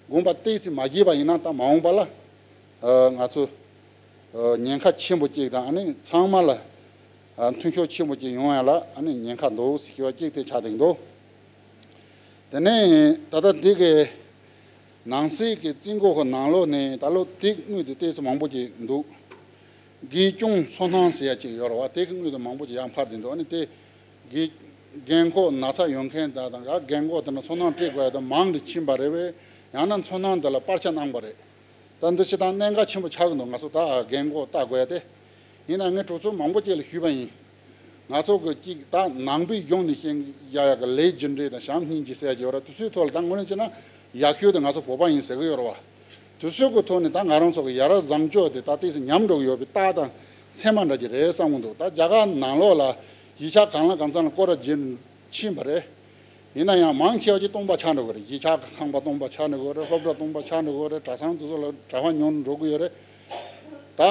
དགོངས་པ་ཏོག་ཙམ་མ་བཞེས་པ་ཡིན་ན། ད་མ་འོངས་པ་ལ་ང་ཚོ་ཉེན་ཁ་ཆེན་པོ་ཅིག་དང་། ཨ་ནི་ཚང་མ་ལ་མཐུན་ཤོག་ཆེན་པོ་ཅིག་ཡོང་ཡ་ལ་ཨ་ནི་ཉེན་ཁ་འདུག་ཟེར་ཞུ་བ་གཅིག་དེ་ཆགས་བསྡད་འདུག་དེ་ནས་ད་ལྟ་འདི་གི་ནང་སྲིད་ཀྱི་རྩིས་འགོ་གི་ནང་ལོགས་ནས་ད་ལོ་དེ་དངུལ་དེ་ཏོག་ཙམ་མང་པོ་ཅིག་འདུག་དགེ་སྐྱོང་ཚོར་སྣང་ཟེར་ཡ་ཅིག་ཡོད་རེད་བ། དེ་གི་དངུལ་དེ་མང་པོ་ཅིག་ཡར་འཕར་བསྡད་འདུག་ཨ་ནི་དེ་དགེ་རྒན་གོག་ན་ཚ་ཡོད་མཁན་དང་། ད་རྒན་གོག་དེ་ན་ཚོར་སྣང་སྤྲད་དགོས་ཡ་དེ་མང་དུ་ཕྱིན་པ་རེད་པས། ཡང་ན་ཚོར་སྣང་དེ་ལ་སྤར་ཆ་གནང་པ་རེད། ད་འདི་སྤྱིར་བཏང་གནད་འགག་ཆེན་པོ་ཆགས་ཀྱི་འདུག་ང་ཚོ་ད་རྒན་གོག་ལྟ་དགོས་ཡ་དེ། ཡིན་ན་ངས་གྲོས་ཚོགས་མང་པོ་ཅིག་ལ་ཞུས་པ་ཡིན། ང་ཚོ་གི་གཅིག་ད་ནང་པའི་གཞུང་ནས་བཤད་ཡ་ཡ་གི་ལས་རྒྱུ་འབྲས་དང་བྱམས་སྙིང་རྗེ་ཟེར་ཡ་ཅིག་ཡོད་ར། དེ་ཚོའི་ཐོག་ལ་ད་ངོས་ལེན་བྱས་ན་ཡག་ཤོས་དེ་ང་ཚོ་བོད་པ་ཡིན་ཟེར་གི་ཡོད་ར་བ། དེ་ཚོའི་གི་ཐོག་ནས་ད་ང་རང་ཚོ་གི་ཡ་རབས་བཟང་སྤྱོད་དེ་ད་ཏོག་ཙམ་ཉམས་འགྲོ་གི་ཡོད་པའི་རྟགས་དང་མཚན་མ་འདྲ་ཅིག་རེད་བསམ་གི་འདུག་ད་རྒྱ་གར་ནང་ལོགས་ལ་གཞིས་ཆགས་གང་ལ་གང་འཚམ་ལ་སྐོར་ར་བྱེད་ཕྱིན་པ་རེད། ཡིན་ན་ཡང་མང་ཆེ་བ་ཅིག་སྟོང་པ་ཆགས་འགྲོ་གི་རེད། གཞིས་ཆགས་ཀྱི་ཁང་པ་སྟོང་པ་ཆགས་འགྲོ་གི་རེད། སློབ་གྲྭ་སྟོང་པ་ཆགས་འགྲོ་གི་རེད། གྲྭ་ཚང་དེ་ཚོ་ལ་གྲྭ་པ་ཉུང་འགྲོ་གི་ཡོད་རེད། ད་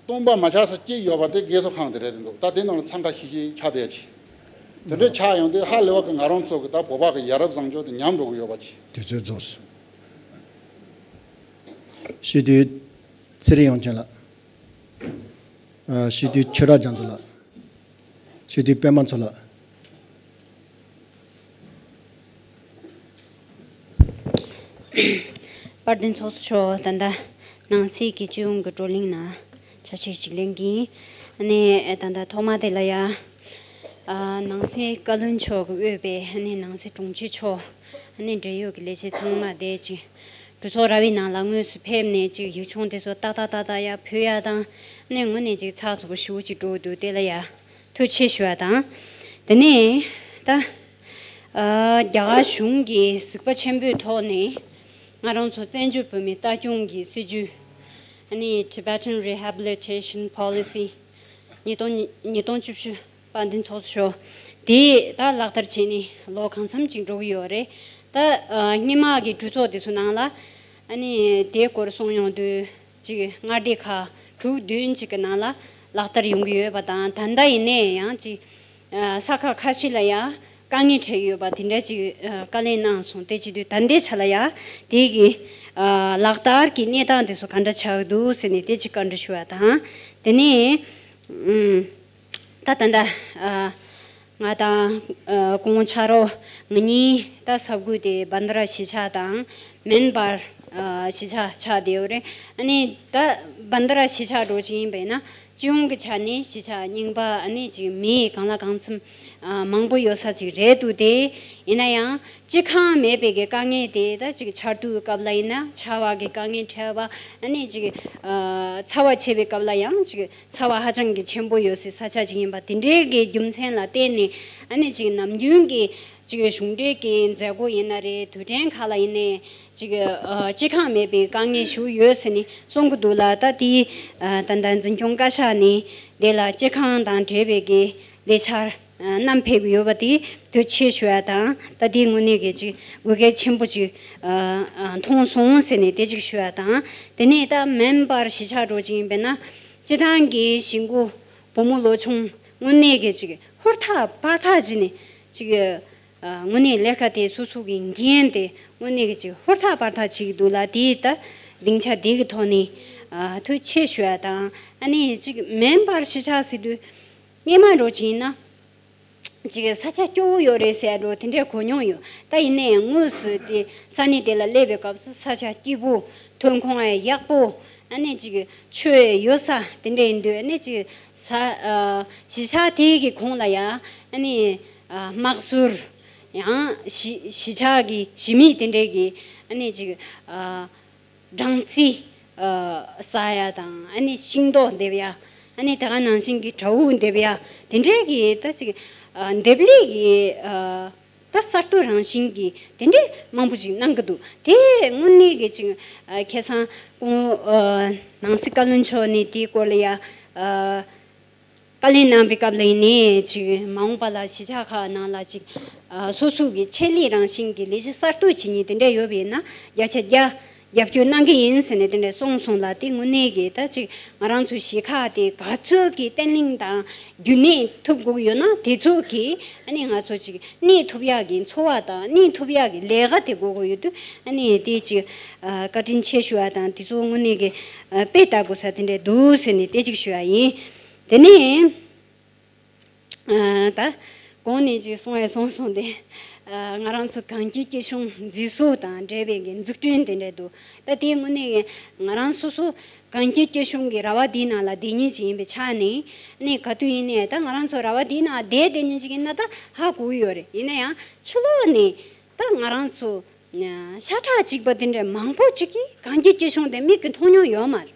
སྟོང་པ་མ་ཆགས་ས་གཅིག་ཡོད་པ་དེ་རྒས་གསོ་ཁང་དེ་རེད་འདུག་ད་དེ་ནང་ལ་འཚང་ཁ་ཤིག་ཤིག་ཆགས་བསྡད་ཡ་ཅིག་དེ་འདྲ་ཆགས་ཡོང་དུས་ཧ་ལས་པ་གི་ང་རང་ཚོ་གི་ད་བོད་པ་གི་ཡ་རབས་བཟང་སྤྱོད་དེ་ཉམས་འགྲོ་གི་ཡོད་པ་ཅིག་དུས་ཚོད་རྫོགས་སོང་། སྤྱི་འཐུས་ཚེ་རིང་དབྱངས་ཅན་ལགས། ཨ། སྤྱི་འཐུས་ཆོས་གྲགས་རྒྱ་མཚོ་ལགས། སྤྱི་འཐུས་པད་མ་མཚོ་ལགས། དཔལ་ལྡན་ཚོགས་གཙོ་མཆོག་ད་ལྟ་ནང་སྲིད་ཀྱི་སྤྱི་ཡོངས་ཀྱི་བགྲོ་གླེང་ནང་ཆ་ཤས་ཤིག་ལེན་གྱི་ཡིན། ཨ་ནི་ད་ལྟ་ཐོག་མ་དེ་ལ་ཡ། ཨ། ནང་སྲིད་བཀའ་བློན་མཆོག་གིས་དབུས་པའི་ཨ་ནི་ནང་སྲིད་དྲུང་ཆེ་མཆོག་ཨ་ནི་འབྲེལ་ཡོད་ཀྱི་ལས་བྱེད་ཚང་མ་དེ་ཅིག་གྲོས་ཚོགས་ར་བའི་ནང་ལ་དངོས་སུ་ཕེབས་ནས་ཅིག་ཡིག་ཆུང་དེ་ཚོ་ཏག་ཏག་ཏག་ཏག་ཡར་ཕུལ་ཡ་དང་། ཨ་ནི་དངོས་གནས་ཅིག་ཚགས་ཚུད་པོ་ཞེ་པོ་ཅིག་འགྲོ་གི་འདུག་དེ་ལ་ཡ་ཐུགས་རྗེ་ཆེ་ཞུ་བ་དང་། དེ་ནས་ད། ཨ། རྒྱ་གར་གཞུང་གི་གཟིགས་པ་ཆེན་པོའི་ཐོག་ནས་ང་རང་ཚོ་བཙན་བྱོལ་བོད་མིའི་ལྟ་སྐྱོང་གི་སྲིད་ཇུས། ཨ་ནི་Tibetan Rehabilitation Policy ཉིས་སྟོང་ཉིས་སྟོང་བཅུ་བཞི། དཔལ་ལྡན་ཚོགས་གཙོ་མཆོག་དེ་ད་ལག་བསྟར་བྱས་ནས་ལོ་གང་འཚམ་ཅིག་འགྲོ་གི་ཡོད་རེད། ད། ཨ། སྔོན་མ་གི་གྲོས་ཚོགས་དེ་ཚོ་ནང་ལ་ཨ་ནི་དེའི་སྐོར་གསུངས་ཡོང་དུས། ཅིག་མངའ་སྡེ་ཁག་དྲུག་བདུན་ཅིག་གི་ནང་ལ་ལག་བསྟར་ཡོང་གི་ཡོད་པ་དང་། ད་ལྟ་ཡིན་ནའི་ཡང་ཅིག་ཨ། ས་ཁག་ཁ་ཤས་ལ་ཡང་དཀའ་ངལ་འཕྲད་ཀྱི་ཡོད་པ་དེ་འདྲ་ཅིག་ཨ། བཀའ་ལན་གནང་སོང་། དེ་བྱེད་དུས་ད་ལྟའི་ཆ་ལ་ཡང་དེ་གི་ཨ། ལག་བསྟར་གྱི་གནས་སྟངས་དེ་ཚོ་ག་འདྲ་ཆགས་འདུག་ཟེར་ནས་དེ་ཅིག་བཀའ་འདྲི་ཞུ་བ་དང་། དེ་ནས་ཨུམ། ད་ད་ལྟ་ཨ། ང་དང་ཨ། སྐུ་ངོ་ཕྱག་རོགས་ང་གཉིས་ད་ས་ཁུལ་དེ་བན་དྷ་ར་གཞིས་ཆགས་དང་མེན་བར་ ཨ་གཞིས་ཆགས་ཆགས་བསྡད་ཡོད་རེད། ཨ་ནི་ད་བན་ད་ར་གཞིས་ཆགས་འདྲ་ཅིག་ཡིན་པས་ན། སྤྱི་ཡོངས་ཀྱི་ཆ་ནས་གཞིས་ཆགས་རྙིང་པ། ཨ་ནི་ཅིག་མི་གང་ལ་གང་འཚམ་ཨ་མང་པོ་ཡོད་ས་ཅིག་རེད་འདུག་སྟེ། ཡིན་ན་ཡང་སྤྱི་ཁང་མེད་པའི་གི་དཀའ་ངལ་དེ། ད་ཅིག་ཆར་དུས་སྐབས་ལ་ཡིན་ན་ཆར་བ་གི་དཀའ་ངལ་འཕྲད་པ། ཨ་ནི་ཅིག་ཨ་ཚ་བ་ཆེ་བའི་སྐབས་ལ་ཡང་ཅིག་ཚ་བ་ཧ་ཅང་གི་ཆེན་པོ་ཡོད་སའི་ས་ཆ་ཅིག་ཡིན་པ། དེ་འདྲའི་གི་རྒྱུ་མཚན་ལ་བརྟེན་ནས། ཨ་ནི་ཅིག་ནམ་རྒྱུན་གྱི་ཅིག་གཞུང་འབྲེལ་གྱི་མཛད་སྒོ་ཡིན་ན་རེད། དུས་དྲན་ཁག་ལ་ཡིན་ནའི་ཅིག་ཨ་སྤྱི་ཁང་མེད་པའི་དཀའ་ངལ་ཞིག་ཡོད་ཟེར་ནས་གསུང་གི་འདུག་ལ། ད་དེ་ཨ་ད་ལྟ་འཛིན་སྐྱོང་བཀའ་ཤག་ནས་དེ་ལ་སྤྱི་ཁང་དང་འབྲེལ་བའི་གི་ལས་འཆར་ཨ་བསྣམས་ཕེབས་ཀྱི་ཡོད་པ་དེ་ཐུགས་རྗེ་ཆེ་ཞུ་ཡ་དང་། ད་དེ་དངོས་གནས་གི་ཅིག་དགོས་གལ་ཆེན་པོ་ཅིག་ཨ་ཨ་མཐོང་སོང་ཟེར་ནས་དེ་ཅིག་ཞུ་ཡ་དང་། དེ་ནས་ད་མེན་པར་གཞིས་ཆགས་འདྲ་ཅིག་ཡིན་པས་ན། སྤྱི་བཏང་གི་གཞིས་འགོ་བུ་མོ་ལོ་ཆུང་དངོས་གནས་གི་ཅིག་ཧུར་ཐག་འབད་ཐག་བྱས་ནས་ཅིག་ཨ་དངོས་གནས་ལས་ཀ་དེ་སོ་སོ་གི་འགན་དེ་དངོས་གནས་ཀྱི་ཅིག་ཧུར་ཐག་འབད་ཐག་བྱེད་ཀྱི་འདུག་ལ། དེ་ད་སྡིངས་ཆ་དེ་གི་ཐོག་ནས་ཨ་ཐུགས་རྗེ་ཆེ་ཞུ་ཡ་དང་། ཨ་ནི་ཅིག་མེན་པར་གཞིས་ཆགས་ཟེར་དུས་སྔོན་མ་འདྲ་ཅིག་ཡིན་ན་ཅིག་ས་ཆ་སྐྱོ་བོ་ཡོད་རེད་ཟེར་འདྲ་དེ་འདྲའི་གོ་མྱོང་ཡོད། ད་ཡིན་ནའི་དངོས་སུ་དེ་ས་གནས་དེ་ལ་སླེབས་པའི་སྐབས་སུ་ས་ཆ་སྐྱིད་པོ། ཐོན་ཁུངས་ཡག་པོ། ཨ་ནི་ཅིག་ཆུ་ཡོད་ས་དེ་འདྲ་ཡིན་དུས། ཨ་ནི་ཅིག་ས་ཨ་གཞིས་ཆགས་དེ་གི་གོང་ལ་ཡ་ཨ་ནི་ཨ་དམག་ཟུར། ཡང་གཞིས་གཞིས་ཆགས་ཀྱི་གཞིས་མི་དེ་འདྲས་ཀྱི་ཨ་ནི་ཅིག་ཨ་སྦྲང་རྩི་ཨ་ཟ་ཡ་དང་། ཨ་ནི་ཤིང་ཏོག་འདེབས་ཡ། ཨ་ནི་དེ་ག་ནང་བཞིན་གྱི་བྲ་འུ་འདེབས་ཡ། དེ་འདྲས་ཀྱི་ད་ཅིག་ཨ་འདེབས་ལས་ཀྱི་ཨ་ད་གསར་གཏོད་རང་བཞིན་གྱི་དེ་འདྲས་མང་པོ་ཅིག་གནང་གི་འདུག་དེ་དངོས་གནས་ཀྱི་ཅིག་ཨ་ཁ་སང་ཁོང་ཨ་ནང་སྲིད་བཀའ་བློན་མཆོག་ནས་དེའི་སྐོར་ལ་ཡ་ཨ་བཀའ་ལན་གནང་བའི་སྐབས་ལ་ཡིན་ནའི་ཅིག་མ་འོངས་པ་ལ་གཞིས་ཆགས་ཁག་ནང་ལ་ཅིག་ཨ་སོ་སོ་གི་ཆེད་ལས་རང་བཞིན་གྱི་ལས་གཞི་གསར་གཏོད་བྱེད་མཁན་དེ་འདྲ་ཡོད་པ་ཡིན་ན། བརྒྱ་ཆ་བརྒྱ་རྒྱབ་སྐྱོར་གནང་གི་ཡིན་ཟེར་ནས་དེ་འདྲ་གསུངས་སོང་ལ། དེ་དངོས་གནས་ཀྱི་ད་ཅིག་ང་རང་ཚོའི་གཞིས་ཁག་དེ་ག་ཚོད་ཀྱི་བརྟན་ལྷིང་དང་རྒྱུན་གནས་ཐུབ་དགོས་ཀྱི་ཡོད་ན། དེ་ཚོད་ཀྱི་ཨ་ནི་ང་ཚོ་ཅིག་གནས་ཐུབ་ཡག་གི་འཚོ་བ་དང་གནས་ཐུབ་ཡག་གི་ལས་ཀ་དེ་དགོས་ཀྱི་ཡོད་དུས། ཨ་ནི་དེ་ཅིག་ཨ་བཀའ་དྲིན་ཆེ་ཞུ་བ་དང་། དེ་ཚོ་དངོས་གནས་ཀྱི་ཨ་དཔེ་ལྟ་དགོས་ས་དེ་འདྲ་འདུག་ཟེར་ནས་དེ་ཅིག་ཞུ་བ་ཡིན། དེ་ནས་ཨ་ད་གོང་ནས་ཅིག་གསུང་བས་གསུངས་སོང་སྟེ། ཨ་ང་རང་ཚོ་གངས་སྐྱིད་སྐྱིད་གཤོངས་མཛེས་བཟོ་དང་འབྲེལ་བའི་གི་འཛུགས་སྐྲུན་དེ་འདྲ་འདུག་ད་དེ་དངོས་གནས་ང་རང་སོ་སོ་གངས་སྐྱིད་སྐྱིད་གཤོངས་ཀྱི་ར་བ་འདིའི་ནང་ལ་བསྡད་མཁན་ཅིག་ཡིན་པའི་ཆ་ནས། ཨ་ནི་ག་དུས་ཡིན་ནའི་ད་ང་རང་ཚོ་ར་བ་འདིའི་ནང་བསྡད་བསྡད་མཁན་ཅིག་ཡིན་ན་ད་ཧ་གོ་གི་ཡོད་རེད། ཡིན་ན་ཡང་ཕྱི་ལོགས་ནས་ད་ང་རང་ཚོ་ཤ་ཁྲག་གཅིག་པ་དེ་འདྲ་མང་པོ་ཅིག་གིས་གངས་སྐྱིད་སྐྱིད་གཤོངས་དེ་མིག་གིས་མཐོང་མྱོང་ཡོད་མ་རེད།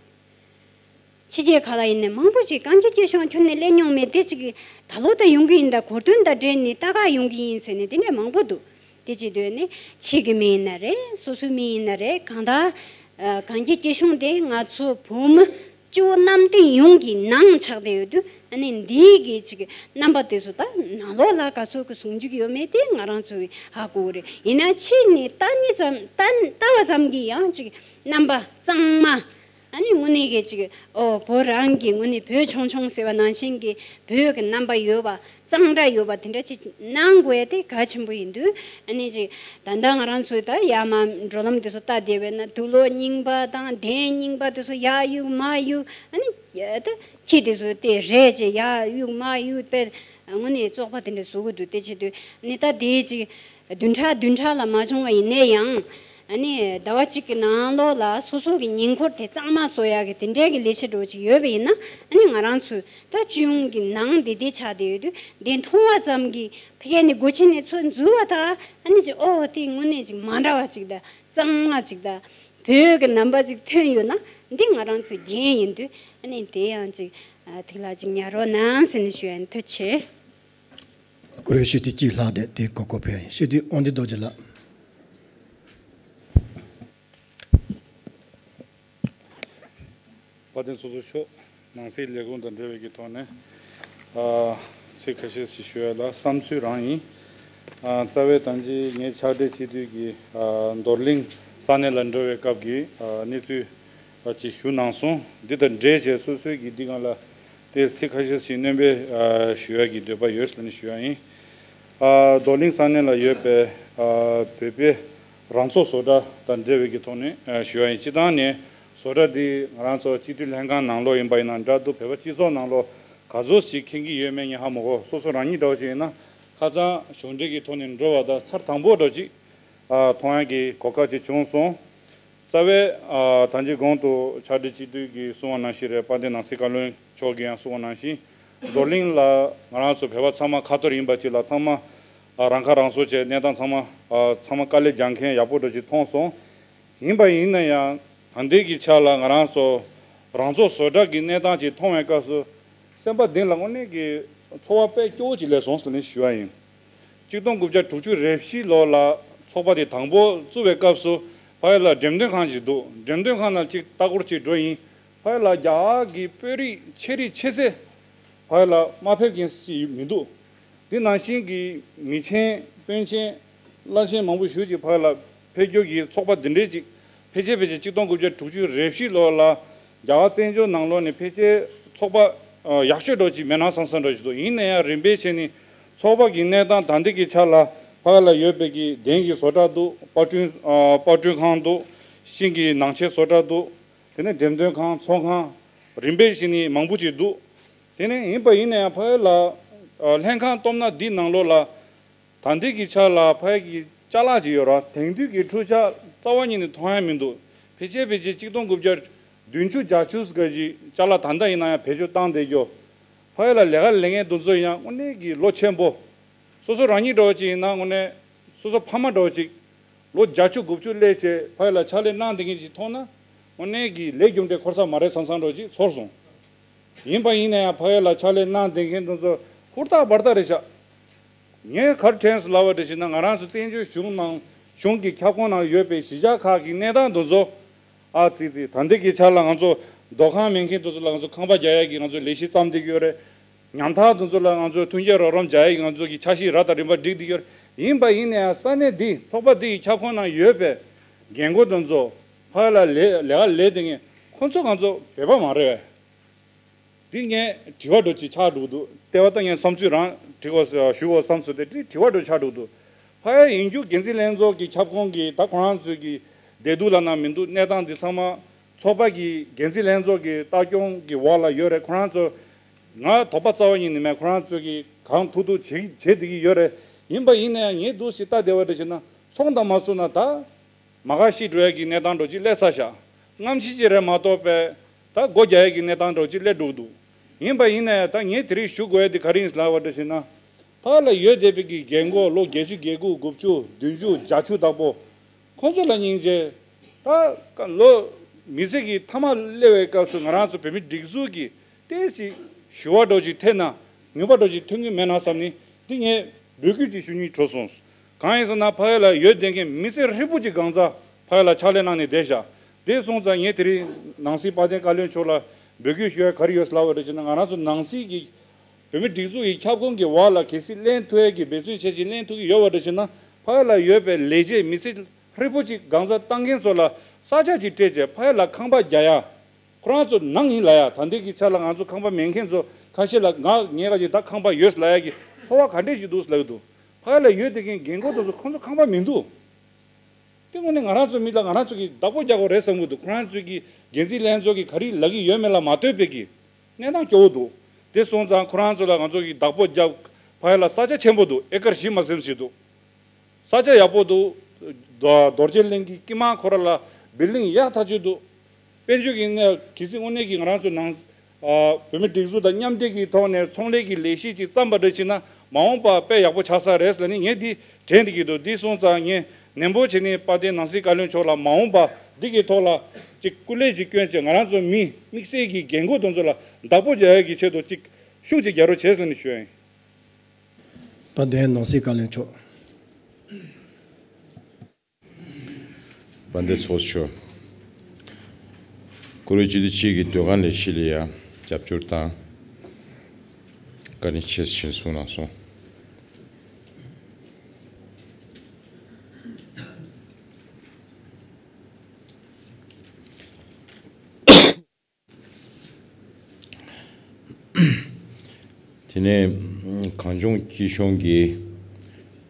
ཕྱི་རྒྱལ་ཁག་ལ་ཡིན་ནའི་མང་པོ་ཅིག་གངས་སྐྱིད་སྐྱིད་གཤོངས་ཁྱོན་ནས་སླེབས་མྱོང་མེད། དེ་ཅིག་ད་ལོ་ད་ཡོང་གི་ཡིན། ད་གོ་སྟོན་དང་འབྲེལ་ནས་ལྟ་ག་ཡོང་གི་ཡིན་ཟེར་ནས་དེ་འདྲ་མང་པོ་འདུག་དེ་བྱེད་དུས་ནི་ཕྱི་གི་མི་ཡིན་ན་རེད། སོ་སོའི་མི་ཡིན་ན་རེད། གང་ལྟར་ཨ་གངས་སྐྱིད་སྐྱིད་གཤོངས་དེ་ང་ཚོ་བོད་མི་སྤྱི་བོ་གནམ་བསྟན་ཡོངས་ཀྱི་ནང་ཆགས་བསྡད་ཡོད་དུས། ཨ་ནི་འདིའི་གི་ཅིག་རྣམ་པ་དེ་ཚོ་ད་ནང་ལོགས་ལ་ག་ཚོད་ཀྱི་ཟུང་འཇུག་ཡོད་མེད་དེ་ང་རང་ཚོས་ཧ་གོ་གི་རེད། ཡིན་ན་ཕྱི་ནས་ལྟ་ཉིད་ཙམ་ལྟ་ལྟ་བ་ཙམ་གྱིས་ཡང་ཅིག་རྣམ་པ་གཙང་མ། ཨ་ནི་དངོས་གནས་ཀྱི་ཅིག་ཨོ་བོད་རང་གི་དངོས་གནས་བོད་ཆུང་ཆུང་ཟེར་བ་ནང་བཞིན་གྱི་བོད་ཀྱི་རྣམ་པ་ཡོད་པ། གཙང་སྦྲ་ཡོད་པ་དེ་འདྲ་ཅིག་གནང་དགོས་ཡ་དེ་གལ་ཆེན་པོ་ཡིན་དུས། ཨ་ནི་ཅིག་ད་ལྟ་ང་རང་ཚོས་ད་ཡར་མར་འགྲོ་ལམ་དེ་ཚོ་ལྟ་བསྡད་པས་ན། དུག་ལོག་རྙིང་པ་དང་གདན་རྙིང་པ་དེ་ཚོ་ཡར་གཡུག་མར་གཡུག་ཨ་ནི་ད་ཁྱི་དེ་ཚོ་དེ་རེད་ཅེས་ཡར་གཡུག་མར་གཡུག་པས་དངོས་གནས་བཙོག་པ་དེ་འདྲ་བཟོ་གི་འདུག་དེ་བྱེད་དུས་ཨ་ནི་ད་དེ་ཅིག་བདུན་ཕྲག་བདུན་ཕྲག་ལ་མ་བྱུང་བ་ཡིན་ནའི་ཡང་། ཨ་ནི་ཟླ་བ་གཅིག་གི་ནང་ལོགས་ལ་སོ་སོ་གི་ཉེ་འཁོར་དེ་གཙང་མ་བཟོ་ཡག་གི་དེ་འདྲའི་གི་ལས་བྱེད་འདྲ་བོ་ཅིག་ཡོད་པ་ཡིན་ན། ཨ་ནི་ང་རང་ཚོས་ད་སྤྱི་ཡོངས་ཀྱི་ནང་བདེ་བདེ་ཆགས་བསྡད་ཡོད་དུས། འདི་མཐོང་བ་ཙམ་གྱིས་ཕ་གི་ནས་སྒོ་ཕྱེ་ནས་ཚུར་འཛུལ་བ་དང་། ཨ་ནི་ཅིག་ཨོ་དེ་དངོས་གནས་ཅིག་མ་འདྲ་བ་ཅིག་དང་། གཙང་མ་ཅིག་དང་། བོད་ཀྱི་རྣམ་པ་ཅིག་ཐོན་ཡོད་ན་འདི་ང་རང་ཚོའི་འགན་ཡིན་དུས། ཨ་ནི་དེ་ཡང་ཅིག་ཨ་ཐིག་ལ་ཅིག་ཉར་རོགས་གནང་ཟེར་ནས་ཞུ་ཡ་ཡིན། ཐུགས་རྗེ་ཆེ། ཀུ་རེ་ཤུ་དེ་གཅིག་ལྷག་བསྡད་དེ་གོ་སྐབས་ཕུལ་ཡ་ཡིན། ཤུ་དེ་དབང་འདུས་རྡོ་རྗེ་ལགས། དཔལ་ལྡན་ཚོགས་གཙོ་མཆོག་ནང་སྲིད་ལས་ཁུངས་དང་འབྲེལ་བའི་གི་ཐོག་ནས་ཨ་ཚིག་ཁ་ཤས་ཤིག་ཞུ་ཡ་ལ་བསམ་ཚུལ་རང་ཡིན། ཨ་རྩ་བའི་ད་ཅི་ངས་ཕྱག་སྦྲེལ་བྱེད་དུས་ཀྱི་ཨ་རྡོར་གླིང་ས་གནས་ལ་འགྲོ་བའི་སྐབས་ཀྱི་ཨ་གནས་ཚུལ་ཅིག་ཞུ་གནང་སོང་། འདི་དང་འབྲེལ་བྱས་སོ་སོའི་གི་འདི་སྒང་ལ་དེ་ཚིག་ཁ་ཤས་ཤིག་སྣོན་པ་ཨ་ཞུ་ཡ་གི་འདོད་པ་ཡོད་ཟེར་ནས་ཞུ་ཡ་ཡིན། ཨ་རྡོར་གླིང་ས་གནས་ལ་ཡོད་པའི་ཨ་བོད་པའི་རང་ཚོགས་བཟོ་གྲྭ་དང་འབྲེལ་བའི་གི་ཐོག་ནས་ཨ་ཞུ་ཡ་ཡིན། སྤྱིར་བཏང་ནས་བཟོ་གྲྭ་འདི་ང་རང་ཚོ་སྤྱི་འཐུས་ལྷན་ཁང་ནང་ལོགས་ཡིན་པ་ཡིན་ན་འདྲ་འདུག་བོད་པ་སྤྱི་ཚོགས་ནང་ལོགས་ག་ཚོད་ཅིག་མཁྱེན་གྱི་ཡོད་མེད་ངས་ཧ་མ་གོ། སོ་སོ་རང་ཉིད་འདྲ་བོ་ཅིག་ཡིན་ན་ཁ་སང་གཞུང་འབྲེལ་གྱི་ཐོག་ནས་འགྲོ་བ་དང་ཚར་དང་པོ་འདྲ་བོ་ཅིག་ཨ་མཐོང་ཡ་གི་གོ་སྐབས་ཅིག་བྱུང་སོང་། རྩ་བའི་ཨ་ད་ཅི་གོང་དུ་ཕྱག་སྦྲེལ་སྤྱི་འཐུས་ཀྱིས་གསུངས་པ་ནང་བཞིན་རེད། དཔལ་ལྡན་ནང་སྲིད་བཀའ་བློན་མཆོག་གིས་ཡང་གསུངས་པ་ནང་བཞིན། རྡོར་གླིང་ལ་ང་རང་ཚོ་བོད་པ་ཚང་མ་ཁ་ཐོར་ཡིན་པ་ཅིག་ལ་ཚང་མ་ཨ་རང་ཁ་རང་གསོ་བྱས། གནས་སྟངས་ཚང་མ་ཨ་ཚང་མ་དཀའ་ལས་རྒྱག་མཁན་ཡག་པོ་འདྲ་ཅིག་མཐོང་སོང་། ཡིན་པ་ཡིན་ན་ཡང་ད་ལྟའི་གི་ཆ་ལ་ང་རང་ཚོ་རང་ཚོགས་བཟོ་གྲྭ་གི་གནས་སྟངས་ཅིག་མཐོང་བའི་སྐབས་སུ་སེམས་པ་གཏིང་ལ་དངོས་གནས་ཀྱི་ཚོར་བ་དཔེ་སྐྱོ་བོ་ཅིག་སླེབས་སོང་ཟེར་ནས་ཞུ་བ་ཡིན། གཅིག་སྟོང་དགུ་བརྒྱ་དྲུག་ཅུ་རེ་བཞི་ལོ་ལ་ཚོགས་པ་དེ་དང་པོ་བཙུགས་པའི་སྐབས་སུ་ཕ་གི་ལ་འགྲེམས་སྟོན་ཁང་ཅིག་འདུག་འགྲེམས་སྟོན་ཁང་ནང་ཅིག་ལྟ་སྐོར་ཅིག་འགྲོ་ཡིན། ཕ་གི་ལ་རྒྱ་གར་གྱི་དཔོན་རིགས་ཆེ་རིགས་ཆེ་ཚད་ཕ་གི་ལ་མ་ཕེབས་མཁན་ཅིག་མི་འདུག་དེ་ནང་བཞིན་གྱི་མི་ཆེན་དཔོན་ཆེན་བླ་ཆེན་མང་པོ་ཞེ་ཅིག་ཕ་གི་ལ་ཕེབས་རྒྱུ་གི་ཚོགས་པ་འདི་འདྲའི་ཅིག་ཕལ་ཆེར་ཕལ་ཆེར་གཅིག་སྟོང་དགུ་བརྒྱ་དྲུག་ཅུ་རེ་བཞི་ལོ་ལ་རྒྱ་གར་བཙན་བྱོལ་ནང་ལོགས་ནས་ཕལ་ཆེར་ཚོགས་པ་ཨ་ཡག་ཤོས་འདྲ་ཅིག་མེད་ན་བསམ་བསམ་འདྲ་ཅིག་འདུག་ཡིན་ན་ཡང་རིམ་པས་བྱས་ནས་ཚོགས་པ་གི་གནས་སྟངས་ད་ལྟ་གི་ཆ་ལ་ཕ་གི་ལ་ཡོད་པའི་གི་གདན་གྱི་བཟོ་གྲྭ་འདུག་པར་སྐྲུན་ཨ་པར་སྐྲུན་ཁང་འདུག་ཤིང་གི་ནང་ཆས་བཟོ་གྲྭ་འདུག་དེ་ནས་འགྲེམས་སྟོན་ཁང་ཚོང་ཁང་རིམ་པས་བྱས་ནས་མང་པོ་ཅིག་འདུག་དེ་ནས་ཡིན་པ་ཡིན་ན་ཡང་ཕ་གི་ལ་ཨ་ལྷན་ཁང་སྟོབས་ན་འདི་ནང་ལོགས་ལ་ད་ལྟའི་གི་ཆ་ལ་ཕ་གི་ཅ་ལག་ཅིག་ཡོད་ར། དེང་དུས་ཀྱི་འཕྲུལ་ཆས་རྩ་བ་ཉིད་ནས་མཐོང་ཡ་མི་འདུག་ཕལ་ཆེར་ཕལ་ཆེར་གཅིག་སྟོང་དགུ་བརྒྱ་བདུན་ཅུ་བརྒྱད་ཅུ་ཟེར་ག་ཅིག་ཅ་ལག་ད་ལྟ་ཡིན་ན་ཡང་བེད་སྤྱོད་བཏང་བསྡད་རྒྱུ། ཕ་གི་ལ་ལས་ཀ་ལས་མཁན་དེ་ཚོ་ཡང་དངོས་གནས་ཀྱི་བློ་ཆེན་པོ། སོ་སོ་རང་ཉིད་འདྲ་བོ་ཅིག་ཡིན་ན་དངོས་གནས་སོ་སོ་ཕ་མ་འདྲ་བོ་ཅིག་ལོ་བརྒྱད་ཅུ་དགུ་བཅུ་སླེབས་བྱས་ཕ་གི་ལ་ཕྱག་ལས་གནང་བསྡད་མཁན་ཅིག་མཐོང་ན་དངོས་གནས་ཀྱི་ལས་རྒྱུ་འབྲས་འཁོར་ས་མ་རེད་བསམ་བསམ་འདྲ་བོ་ཅིག་ཚོར་སོང་། ཡིན་པ་ཡིན་ན་ཡང་ཕ་གི་ལ་ཕྱག་ལས་གནང་བསྡད་མཁན་དེ་ཚོ་ཧུར་ཐག་འབར་ཐག་རེད་ཤག་ངས་ག་རེ་དྲན་སོང་ལབ་པ་འདྲ་ཞིག་ན། ང་རང་ཚོ་བཙན་བྱོལ་གཞུང་ནང་གཞུང་གི་ཁྱབ་ཁོངས་ནང་ཡོད་པའི་གཞིས་ཆགས་ཁག་གི་གནས་སྟངས་དེ་ཚོ་ཨ་ཙི་ཙི་ད་ལྟའི་གི་ཆ་ལ་ང་ཚོ་རྡོ་ཁང་མེད་མཁན་དེ་ཚོ་ལ་ང་ཚོ་ཁང་པ་རྒྱག་ཡ་གི་ང་ཚོ་ལས་གཞི་བརྩམས་བསྡད་ཀྱི་ཡོད་རེད། ཉམ་ཐག་དེ་ཚོ་ལ་ང་ཚོ་མཐུན་རྐྱེན་རོགས་རམ་རྒྱག་ཡ་གི་ང་ཚོ་གི་འཆར་གཞི་ར་དང་རིམ་པ་སྒྲིག་བསྡད་ཀྱི་ཡོད་རེད། ཡིན་པ་ཡིན་ན་ཡང་ས་གནས་འདི་ཚོགས་པ་འདི་ཡི་ཁྱབ་ཁོངས་ནང་ཡོད་པའི་རྒན་རྒོན་དེ་ཚོ་ཕ་གི་ལ་ལས་ལས་ཀ་ལས་བསྡད་མཁན་ཁོང་ཚོ་ང་ཚོ་བོད་པ་མ་རེད་པས། འདི་ངས་དྲི་བ་འདྲ་ཅིག་ཆགས་འགྲོ་འདུག་ལྟེ་བ་ད་ངས་བསམ་ཚུལ་རང་འབྲི་དགོས་ཞུ་དགོས་བསམ་སོང་། དེ་འདྲའི་དྲི་བ་འདྲ་ཆགས་འགྲོ་འདུག་ཕ་གི་ཡིན་རྒྱུ་འགན་འཛིན་ལྷན་ཚོགས་ཀྱི་ཁྱབ་ཁོངས་ཀྱི་ད་ཁོ་རང་ཚོའི་གི་བདེ་སྡུག་ལབ་ན་མི་འདུག་གནས་སྟངས་འདི་ཚང་མ་ཚོགས་པ་གི་འགན་འཛིན་ལྷན་ཚོགས་ཀྱི་ལྟ་སྐྱོང་གི་འོག་ལ་ཡོད་རེད། ཁོ་རང་ཚོ་ང་དོགས་པ་རྩ་བ་ཉིད་ནས་མེད། ཁོ་རང་ཚོ་གི་གང་ཐུབ་ཐུབ་བྱེད་བྱེད་བསྡད་ཀྱི་ཡོད་རེད། ཡིན་པ་ཡིན་ན་ཡང་ངས་འདུག་སེ་ལྟ་བསྡད་པ་འདྲ་བྱས་ན་ཚོགས་དང་མ་ཚོགས་ན་ད། མ་ག་ཤི་འགྲོ་ཡ་གི་གནས་སྟངས་འདྲ་ཅིག་སླེབས་ཚར་ཤག་སྔ་ཕྱི་ཅིག་རེད་མ་གཏོགས་པའི་ད་སྒོ་རྒྱག་ཡ་གི་གནས་སྟངས་འདྲ་ཅིག་སླེབས་འགྲོ་གི་འདུག་ཡིན་པ་ཡིན་ན་ཡང་ད་ངས་དེ་རིང་ཞུ་དགོས་ཡ་དེ་ག་རེ་ཡིན་ལབ་པ་འདྲ་ཞིག་ན། ཕ་གི་ལ་ཡོད་བསྡད་པའི་གི་རྒན་གོག་ལོ་བརྒྱད་ཅུ་གྱ་དགུ་དགུ་བཅུ་བདུན་ཅུ་བརྒྱད་ཅུ་དག་པོ། ཁོང་ཚོ་ལ་སྙིང་རྗེ། ད་ལོ་མི་ཚེ་གི་མཐའ་མ་སླེབས་པའི་སྐབས་སུ་ང་རང་ཚོ་བོད་མི་སྒྲིག་འཛུགས་ཀྱི་ཏོག་ཙམ་ཞུ་བ་འདྲ་ཅིག་ཐེབས་ན་ནུས་པ་འདྲ་ཅིག་ཐོན་གྱི་མེད་ན་བསམ་ནས་འདི་ངས་འབོད་སྐུལ་ཅིག་ཞུ་སྙིང་བྲོ་སོང་། གང་ཡིན་ཟེར་ན་ཕ་གི་ལ་ཡོད་བསྡད་མཁན་མི་ཚེ་ཧྲིལ་པོ་ཅིག་གང་ཟག་ཕ་གི་ལ་ཕྱག་ལས་གནང་ནས་བསྡད་བཞག་དེ་སོང་ཙང་ངས་དེ་རིང་ནང་སྲིད་དཔལ་ལྡན་བཀའ་བློན་མཆོག་ལ་འབོད་སྐུལ་ཞུ་ཡ་ག་རེ་ཡོད་ལབ་པ་རེད་ཅེ་ན། ང་རང་ཚོ་ནང་སྲིད་ཀྱི་བོད་མི་སྒྲིག་འཛུགས་ཀྱི་ཁྱབ་ཁོངས་ཀྱི་འོག་ལ་གལ་སྲིད་ལེན་ཐུབ་ཡ་གི་འབད་བརྩོན་བྱས་ཤིང་ལེན་ཐུབ་ཀྱི་ཡོད་པ་རེད་ཅེ་ན། ཕ་གི་ལ་ཡོད་པའི་ལས་བྱེད་མི་ཚེ་ཧྲིལ་པོ་ཅིག་གང་ཟག་བཏང་མཁན་ཚོ་ལ་ས་ཆ་ཅིག་སྤྲད་བྱས་ཕ་གི་ལ་ཁང་པ་རྒྱག་ཡ། ཁོ་རང་ཚོ་ནང་ཡིན་ལ་ཡ། ད་ལྟའི་གི་ཆ་ལ་ང་ཚོ་ཁང་པ་མེད་མཁན་ཚོ་ཁ་ཤས་ལ་ང་ངས་ག་ཅིག་ད་ཁང་པ་ཡོད་ལ་ཡ་གི་ཚོར་བ་ག་འདྲས་ཞིག་འདུག་ལབ་ཀྱི་འདུག་ཕ་གི་ལ་ཡོད་བསྡད་མཁན་རྒན་རྒོན་དེ་ཚོ་ཁོང་ཚོ་ཁང་པ་མི་འདུག་དེ་དངོས་གནས་ང་རང་ཚོ་མི་ལ་ང་རང་ཚོ་གི་བདག་པོ་རྒྱག་དགོས་རེད་བསམ་གྱི་འདུག་ཁོ་རང་ཚོ་གི་འགན་འཛིན་ལྷན་ཚོགས་ཀྱི་ག་རེ་ལབ་ཀྱི་ཡོད་མེད་ལ་མ་ལྟོས་པའི་གི་གནས་སྟངས་སྐྱོ་བོ་འདུག་དེ་སོང་ཙང་ཁོ་རང་ཚོ་ལ་ང་ཚོ་གི་བདག་པོ་རྒྱབ། ཕ་གི་ལ་ས་ཆ་ཆེན་པོ་འདུག་ཨེ་ཀར་བཞི་མ་ཟིན་ཞིག་འདུག་ས་ཆ་ཡག་པོ་འདུག་རྡོ་རྡོ་རྗེ་གླིང་གི་དཀྱིལ་མ་ཁོ་ར་ལ་བིལ་ལིང་ཡག་ཐག་ཆོད་འདུག་དཔལ་འབྱོར་གྱི་གནས་གལ་སྲིད་དངོས་གནས་ཀྱི་ང་རང་ཚོ་ནང་ཨ་བོད་མི་སྒྲིག་འཛུགས་དང་མཉམ་འབྲེལ་གྱི་ཐོག་ནས་ཚོང་ལས་ཀྱི་ལས་གཞི་ཅིག་བརྩམས་པ་འདྲ་བྱས་ན་མ་འོངས་པ་དཔེ་ཡག་པོ་ཆགས་ས་རེད་ལབ་ནས་ངས་འདི་དྲན་བསྡད་ཀྱི་འདུག་འདི་སོང་ཙང་ངས་ནན་པོ་བྱས་ནས་དཔལ་ལྡན་ནང་སྲིད་བཀའ་བློན་མཆོག་ལ་མ་འོངས་པ་འདི་གི་ཐོག་ལ་ཅིག་སྐུ་ལས་ཅིག་བསྐྱོན་བྱས་ང་རང་ཚོ་མི་དམིགས་བསལ་གྱི་རྒན་རྒོན་དེ་ཚོ་ལ་བདག་པོ་རྒྱག་ཡག་གི་ཆེད་དུ་ཅིག་ཤུགས་ཅིག་རྒྱག་རོགས་བྱས་ལབ་ནས་ཞུ་ཡ་ཡིན། དཔལ་ལྡན་ནང་སྲིད་བཀའ་བློན་མཆོག་དཔལ་ལྡན་ཚོགས་གཙོ་མཆོག་བཀུར་འོས་སྤྱི་འཐུས་གཅིག་གིས་སྡོད་ཁང་ལས་གཞི་ལ་ཡང་རྒྱབ་སྐྱོར་དང་བཀའ་དྲིན་ཆེ་ཞེས་གསུངས་གནང་སོང་། དེ་ནས་གངས་ལྗོངས་སྐྱིད་གཤོངས་ཀྱི་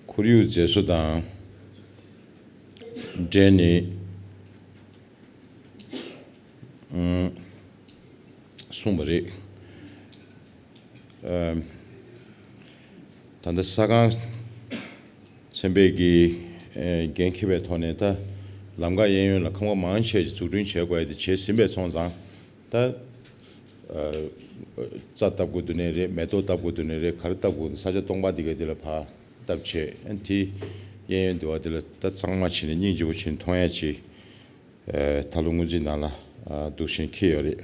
ཁོར་ཡུག་མཛེས་བཟོ་དང་འབྲེལ་ནས་གསུངས་པ་རེད། ད་ལྟ་ས་ཁང་ཚན་པས་ཀྱི་འགན་འཁྱེར་བའི་ཐོག་ནས་ད་ ལམ་ཁ་གཡས་གཡོན་ལ་ཁང་པ་མང་ཆེ་ཞིག་འཛུགས་སྐྲུན་བྱེད་དགོས་ཡ་དེ་བྱས་ཟིན་པས་སོང་ཙང་། ད་ཨ་རྩྭ་བཏབ་དགོས་འདུག་ནའི་རེད། མེ་ཏོག་བཏབ་དགོས་འདུག་ནའི་རེད། ག་རེ་བཏབ་དགོས་འདུག་ས་ཆ་སྟོང་པ་འདི་ག་འདི་ལ་ཕར་བཏབ་བྱས། ཨ་ནི་དེ་གཡས་གཡོན་འདི་བ་འདི་ལ་ད་གཙང་མ་བྱས་ནས་སྙིང་རྗེ་པོ་བྱས་ནས་མཐོང་ཡ་ཅིག་ཨ་ད་ལོ་སྔོན་རྩིས་ནང་ལ་ཨ་འདུག་བཞིན་འཁེལ་ཡོད་རེད།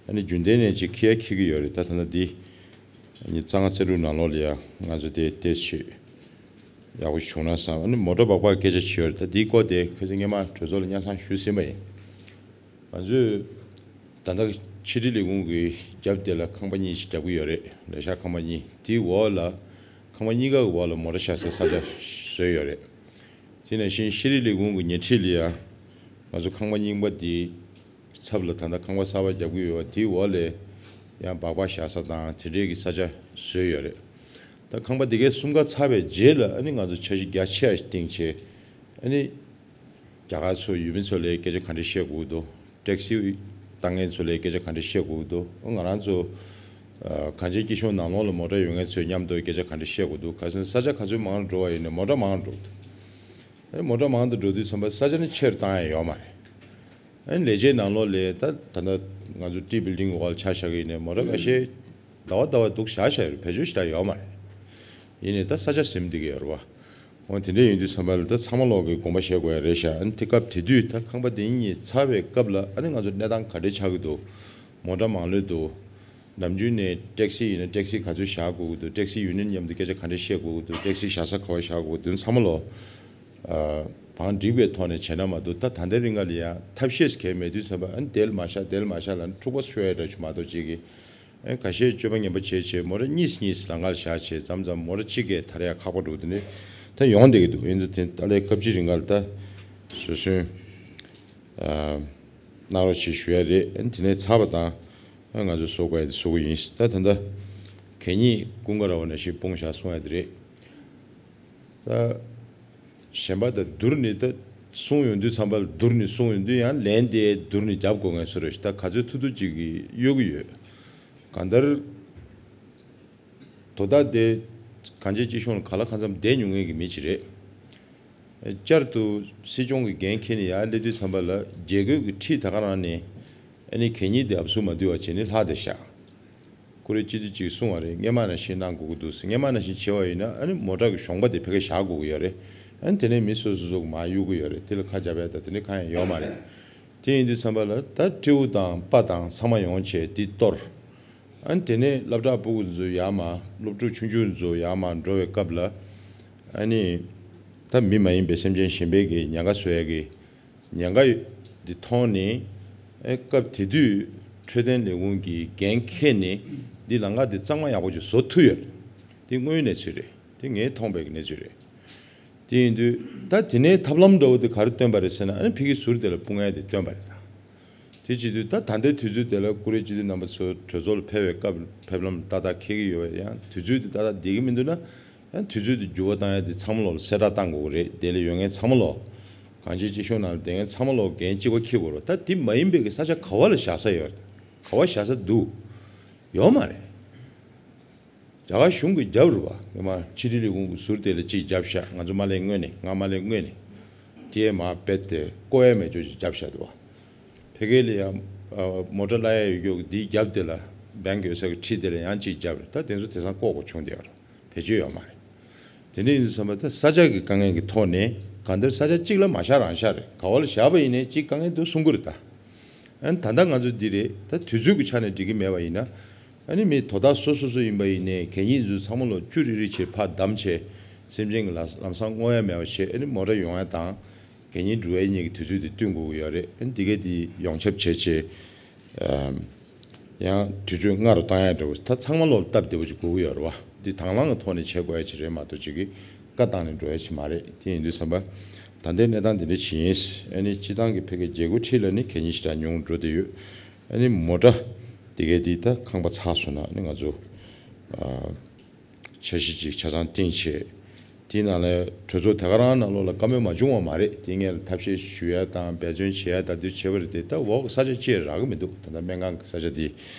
ཨ་ནི་རྒྱུན་ལྡན་ནས་ཅིག་འཁེལ་ཡ་འཁེལ་གྱི་ཡོད་རེད། ད་ད་ལྟ་འདི་ཉི་ཤུ་རྩ་ལྔ་རྩ་དྲུག་ནང་ལོགས་ལ་ཡ་ང་ཚོ་དེ་ཏོག་ཙམ་ཡག་པོ་བྱུང་ན་བསམ། ཨ་ནི་མོ་ཊ་སྦག་སྦག་སྐད་ཆ་བྱས་ཡོད་རེད། ད་འདིའི་སྐོར་དེ་ཁ་སང་སྔོན་མ་གྲོས་ཚོགས་ལ་སྙན་སེང་ཞུས་ཟིན་པ་ཡིན། ང་ཚོས་ད་ལྟ་ཕྱི་དྲིལ་ལས་ཁུངས་ཀྱི་རྒྱབ་དེ་ལ་ཁང་པ་གཉིས་ཤིག་རྒྱབ་ཀྱི་ཡོད་རེད། ལས་ཤག་ཁང་པ་གཉིས། དེའི་འོག་ལ་ཁང་པ་གཉིས་ཀ་གི་འོག་ལ་མོ་ཊ་བཞག་སའི་ས་ཆ་བཟོས་ཡོད་རེད། དེ་ནང་བཞིན་ཤེས་རིག་ལས་ཁུངས་ཀྱི་ཉེ་འཁྲིས་ལ་ཡང་ང་ཚོ་ཁང་པ་རྙིང་པ་དེའི་ཚབ་ལ་ད་ལྟ་ཁང་པ་གསར་པ་རྒྱབ་ཀྱི་ཡོད་པ་དེའི་འོག་ལ་ཡང་སྦག་སྦག་བཞག་ས་དང་དེ་འདྲའི་གི་ས་ཆ་བཟོས་ཡོད་རེད། ད་ཁང་པ་དེ་གའི་གསུམ་ཀ་ཚར་བའི་རྗེས་ལ་ཨ་ནི་ང་ཚོ་འཆར་གཞི་རྒྱ་ཆེ་བ་ཞིག་བཏིང་བྱས། ཨ་ནི་རྒྱ་གར་ཚོ་ཡུལ་མི་ཚོ་ལ་སྐད་ཆ་ག་འདྲ་བཤད་དགོས་འདུག་ཊེག་སི་བཏང་མཁན་ཚོ་ལ་སྐད་ཆ་ག་འདྲ་བཤད་དགོས་འདུག་ང་རང་ཚོ་ཨ་གངས་ཅན་སྐྱིད་གཤོངས་ནང་ལོགས་ལ་མོ་ཊ་ཡོད་མཁན་ཚོའི་མཉམ་དུ་སྐད་ཆ་ག་འདྲ་བཤད་དགོས་འདུག་ག་ས་ས་ཆ་ག་ཚོད་མང་རུ་འགྲོ་བ་ཡིན་ནའི་མོ་ཊ་མང་རུ་འགྲོ་འདུག་ཨ་ནི་མོ་ཊ་མང་དུ་འགྲོ་དུས་ཙམ་པ་ས་ཆ་ནི་ཆེ་རུ་བཏང་ཡ་ཡོད་མ་རེད། ཨ་ནི་ལས་བྱེད་ནང་ལོགས་ལ་ད་ད་ལྟ་ང་ཚོ་ཊི་བིལ་ཌིང་གི་འོག་ལ་ཆ་བཞག་གི་ཡིན་ནའི་མོ་ཊ་ཁ་ཤས་ཟླ་བ་ཟླ་བ་འདུག་བཞག་བཞག་ཡོད་རེད། བེད་སྤྱོད་ཞེ་དྲག་ཡོད་མ་རེད། ཡིན་ནའི་ད་ས་ཆ་ཟིན་བསྡད་ཀྱི་ཡོད་རེད་བ། འོ་དེ་འདྲ་ཡིན་དུས་ཙམ་པ་ལ་ད་ཚང་མ་ལོག་གི་དགོངས་པ་བཞེས་དགོས་ཡ་རེད་ཤག་ཨ་ནི་དེ་སྐབས་དེ་དུས་ད་ཁང་པ་དེ་གཉིས་ཚར་བའི་སྐབས་ལ་ཨ་ནི་ང་ཚོ་གནས་སྟངས་ག་འདྲས་ཆགས་ཀྱི་འདུག་མོ་ཊ་མང་ལོས་འདུག་ནམ་རྒྱུན་ནས་ཊེག་སི་ཡིན་ན་ཊེག་སི་ག་ཚོད་བཞག་དགོས་ཀྱི་འདུག་ཊེག་སི་ཡུ་ནི་ཡན་མཉམ་དུ་སྐད་ཆ་ག་འདྲས་བཤད་དགོས་ཀྱི་འདུག་ཊེག་སི་བཞག་ས་ག་པར་བཞག་དགོས་ཀྱི་འདུག་ཚང་མ་ལོ་བང་སྒྲིག་པའི་ཐོག་ནས་བྱས་ན་མ་གཏོགས། ད་ད་ལྟའི་རིང་ག་ལ་ཡ་ཐབས་ཤེས་གལ་མེད་དུས་ཙམ་པ་ཨ་ནི་དེ་ལ་མ་བཞག་དེ་ལ་མ་བཞག་ལབ་ནས་འཁྲུག་པ་ཤོར་ཡ་འདྲ་ཞིག་མ་གཏོགས་ཅིག་གི་ཨེ་ཁ་ཤས་སྤྱོད་པ་ངན་པ་བྱས་བྱས་མོ་ཊ་གཉིས་གཉིས་ལམ་ཁར་བཞག་བྱས་མཚམས་མཚམས་མོ་ཊ་གཅིག་གིས་ཐར་ཡ་ཁག་པོ་འགྲོ། དེ་ནས་ད་ཡོང་བསྡད་ཀྱི་འདུག་ཡིན་ཙང་དེ་ཏཱ་ལའི་སྐབས་ཀྱི་རིང་ག་ལ་ད་བཟོད་གསོལ་ཨ་གནང་རོགས་ཞེས་ཞུ་ཡ་རེད། ཨ་ནི་དེ་ནས་ཚར་བ་དང་ཨ་ང་ཚོ་བཟོ་དགོས་ཡ་དེ་བཟོ་གི་ཡིན། ད་ད་ལྟ་གད་སྙིགས་ཀུན་དགའ་ར་བ་ནང་བཞིན་སྤུངས་བཞག་གསུང་ཡ་དེ་རེད། ད་གཞན་པ་ད་བསྡུར་ནས་ད་གསུང་ཡོང་དུས་ཙམ་པ་ལ་བསྡུར་ནས་གསུང་ཡོང་དུས་ཡང་ལན་དེ་བསྡུར་ནས་རྒྱབ་དགོས་ངེས་སུ་རེད་ཤག་ད་ག་ཚོད་ཐུབ་ཐུབ་ཅིག་གིས་གཡོལ་གྱི་ཡོད། གང་ལྟར་དོ་བདག་དེ་གངས་ཅན་སྐྱིད་གཤོངས་ལ་ག་ལ་གང་འཚམ་བསྡད་མྱོང་མཁན་གྱི་མི་ཅིག་རེད། བསྐྱར་དུ་སྲིད་སྐྱོང་གི་འགན་འཁྱེར་ནས་ཡར་སླེབས་དུས་ཙམ་པ་ལ་རྒྱལ་སྒོ་གི་འཁྲིས་ད་ག་རང་ནས་ཨ་ནི་གད་སྙིགས་དེ་ཨབ་སུ་མ་འདུས་པ་བྱས་ནས་ལྷག་བསྡད་ཤག་ཀུ་རེ་སྤྱི་འཐུས་གཅིག་གསུང་བ་རེད། སྔོན་མ་ནང་བཞིན་གནང་དགོས་ཀྱི་འདུག་སྔོན་མ་ནང་བཞིན་བྱས་པ་ཡིན་ན་ཨ་ནི་མོ་ཊ་གི་གཞོང་པ་དེ་ཕ་གིར་བཞག་དགོས་ཀྱི་ཡོད་རེད། ཨ་ནི་དེ་ནས་མི་སོ་སོ་སོ་གི་མར་གཡུག་གི་ཡོད་རེད། དེ་ལ་ཁ་རྒྱབ་ཡ་ད་དེ་འདྲ་གང་ཡང་ཡོད་མ་རེད། དེ་ཡིན་དུས་ཙམ་པ་ལ་ད་སྤྲེའུ་དང་པ་དང་ཚང་མ་ཡོང་བྱས་དེ་གཏོར། ཨ་ནི་དེ་ནས་སློབ་གྲྭ་སྤུ་གུ་ཚོ་ཡར་མར་སློབ་ཕྲུག་ཆུང་ཆུང་ཚོ་ཡར་མར་འགྲོ་བའི་སྐབས་ལ་ཨ་ནི་ད་མི་མ་ཡིན་པའི་སེམས་ཅན་གཞན་པའི་གི་ཉེན་ཁ་བཟོ་ཡ་གི་ཉེན་ཁ་འདི་མཐོང་ནས་ཨེ་སྐབས་དེ་དུས་འཕྲོད་བསྟེན་ལས་ཁུངས་ཀྱིས་འགན་འཁྱེར་ནས་འདི་ལམ་ཁ་འདི་གཙང་མ་ཡག་པོ་ཅིག་བཟོ་ཐུབ་ཡོད། འདི་དངོས་ཡོད་གནས་ཚུལ་རེད། འདི་ངས་མཐོང་པའི་གནས་ཚུལ་རེད། དེ་ཡིན་དུས་ད་དེ་ནས་ཐབས་ལམ་འདྲ་བོ་དེ་ག་རེ་བཏོན་པ་རེད་ཟེར་ན་ཨ་ནི་ཕ་གིའི་ཟུར་དེ་ལ་སྤུངས་ཡ་དེ་བཏོན་པ་རེད་ད། དེ་བྱེད་དུས་ད་ད་ལྟའི་དུས་ཚོད་དེ་ལ་ཀུ་རེ་སྤྱི་འཐུས་རྣམ་པ་ཚོ་གྲོས་ཚོགས་ལ་ཕེབས་པའི་སྐབས་ཕེབས་ལམ་ཏག་ཏག་འཁེལ་གྱི་ཡོད་པ་ཡང་དུས་ཚོད་དེ་ཏག་ཏག་བསྡད་ཀྱི་མི་འདུག་ན། ཡང་དུས་ཚོད་དེ་འགྱུར་བ་བཏང་ཡ་དེ་ཚང་མ་ལོག་ལ་གསལ་བསྒྲགས་བཏང་དགོས་ཀྱི་རེད། དེ་ལས་ཡོད་མཁན་ཚང་མ་ལོག་གངས་ཅན་སྐྱིད་གཤོངས་ནང་ལ་བསྡད་མཁན་ཚང་མ་ལོག་འགན་གཅིག་པ་འཁྱེར་དགོས་རེད། ད་དེ་མ་ཡིན་པའི་གི་ས་ཆ་ག་བ་ལ་བཞག་ས་ཡོད་རེད། ག་བ་བཞག་ས་འདུག་ཡོད་མ་རེད། རྒྱ་གར་གཞུང་གིས་བརྒྱབ་རེད་བ། སྔོན་མ་ཕྱི་དྲིལ་ལས་ཁུངས་ཀྱི་ཟུར་དེ་ལ་གཅིག་བརྒྱབ་ཤག་ང་ཚོ་མ་སླེབས་སྔོན་ནས་ང་མ་སླེབས་སྔོན་ནས་དེ་མར་རྦད་དེ་བཀོ་ཡ་མེད་ཅོག་ཅིག་བརྒྱབ་ཤག་འདུག་བ། ཕ་གི་ལ་ཡང་ཨ་མོ་ཊ་གླ་ཡ་ཡོད་རྒྱུ་འདིའི་རྒྱབ་དེ་ལ་བེང་ཡོད་ས་གི་འཁྲིས་དེ་ལ་ཡང་གཅིག་བརྒྱབ་རེད། ད་དེ་ཚོ་དེང་སང་བཀོག་དགོས་བྱུང་བསྡད་ཡོད་རེད། བེད་སྤྱོད་ཡོད་མ་རེད། དེ་འདྲ་ཡིན་དུས་ཙམ་པ་ད་ས་ཆ་གི་དཀའ་ངལ་གྱི་ཐོག་ནས་གང་ལྟར་ས་ཆ་གཅིག་ལ་མ་བཞག་རང་བཞག་རེད། ག་བ་ལ་བཞག་པ་ཡིན་ནའི་གཅིག་དཀའ་ངལ་འདུག་གསུང་གི་རེད་ད། ཨ་ནི་ད་ལྟ་ང་ཚོ་འདི་རེད། ད་དུས་ཚོད་ཀྱི་ཆ་ནས་འགྲིག་གི་མེད་པ་ཡིན་ན། ཨ་ནི་མི་དོ་བདག་སོ་སོ་སོ་ཡིན་པ་ཡིན་ནའི་གད་སྙིགས་ཚོ་ཚང་མ་ལོ་བཅུ་རེ་རེ་བྱས་ཕར་བསྡམས་བྱས་སེམས་ཅན་གྱི་ལ་ལམ་སང་རྔོ་ཡ་མེད་པ་བྱས། ཨ་ནི་མོ་ཊ་ཡོང་ཡ་དང་གད་སྙིགས་འགྲོ་ཡ་གཉིས་ཀྱི་དུས་ཚོད་དེ་བསྟུན་དགོས་ཀྱི་ཡོད་རེད། ཨ་ནི་འདི་གས་དེ་ཡོངས་ཁྱབ་བྱས་བྱས་ཨམ་ཡང་དུས་ཚོད་སྔ་རུ་བཏང་ཡ་འདྲ་བོ་ད་ཚང་མ་ལོ་སྟབས་བདེ་བོ་ཅིག་དགོས་ཀྱི་ཡོད་རེད་བ། འདི་དང་བླངས་ཀྱི་ཐོག་ནས་བྱེད་དགོས་ཡ་ཅིག་རེད་མ་གཏོགས་ཅིག་གིས་བཀའ་བཏང་ནས་འགྲོ་ཡ་ཅིག་མ་རེད། དེ་ཡིན་དུས་ཙམ་པ་ད་ལྟའི་གནས་སྟངས་འདི་འདྲ་ཞིག་ཡིན། ཨ་ནི་སྤྱི་བཏང་གི་ཕ་གིའི་རྒྱལ་སྒོ་འཁྲིས་ལ་ནི་གད་སྙིགས་ཞེ་དྲག་ཉུང་འགྲོ་བསྡད་ཡོད། ཨ་ནི་མོ་ཊ་འདི་གས་འདི་ད་ཁང་པ་ཚར་སོང་ན་ཨ་ནི་ང་ཚོ་ཨ་འཆར་གཞི་ཅིག་ཆ་ཚང་བཏིང་བྱས། དེའི་ནང་ལ་གྲོས་ཚོགས་དེ་ག་རང་ནང་ལོགས་ལ་བཀའ་མོལ་མ་བྱུང་བ་མ་རེད། དེ་སྔོན་ལ་ཐབས་ཤེས་ཞུ་ཡ་དང་འབད་བརྩོན་བྱེད་ཡ་ད་དུས་བྱེད་པ་རེད་དེ། ད་འོག་གི་ས་ཆ་ཅིག་རག་གི་མི་འདུག་ད་ལྟ་སྨན་ཁང་གི་ས་ཆ་དེ་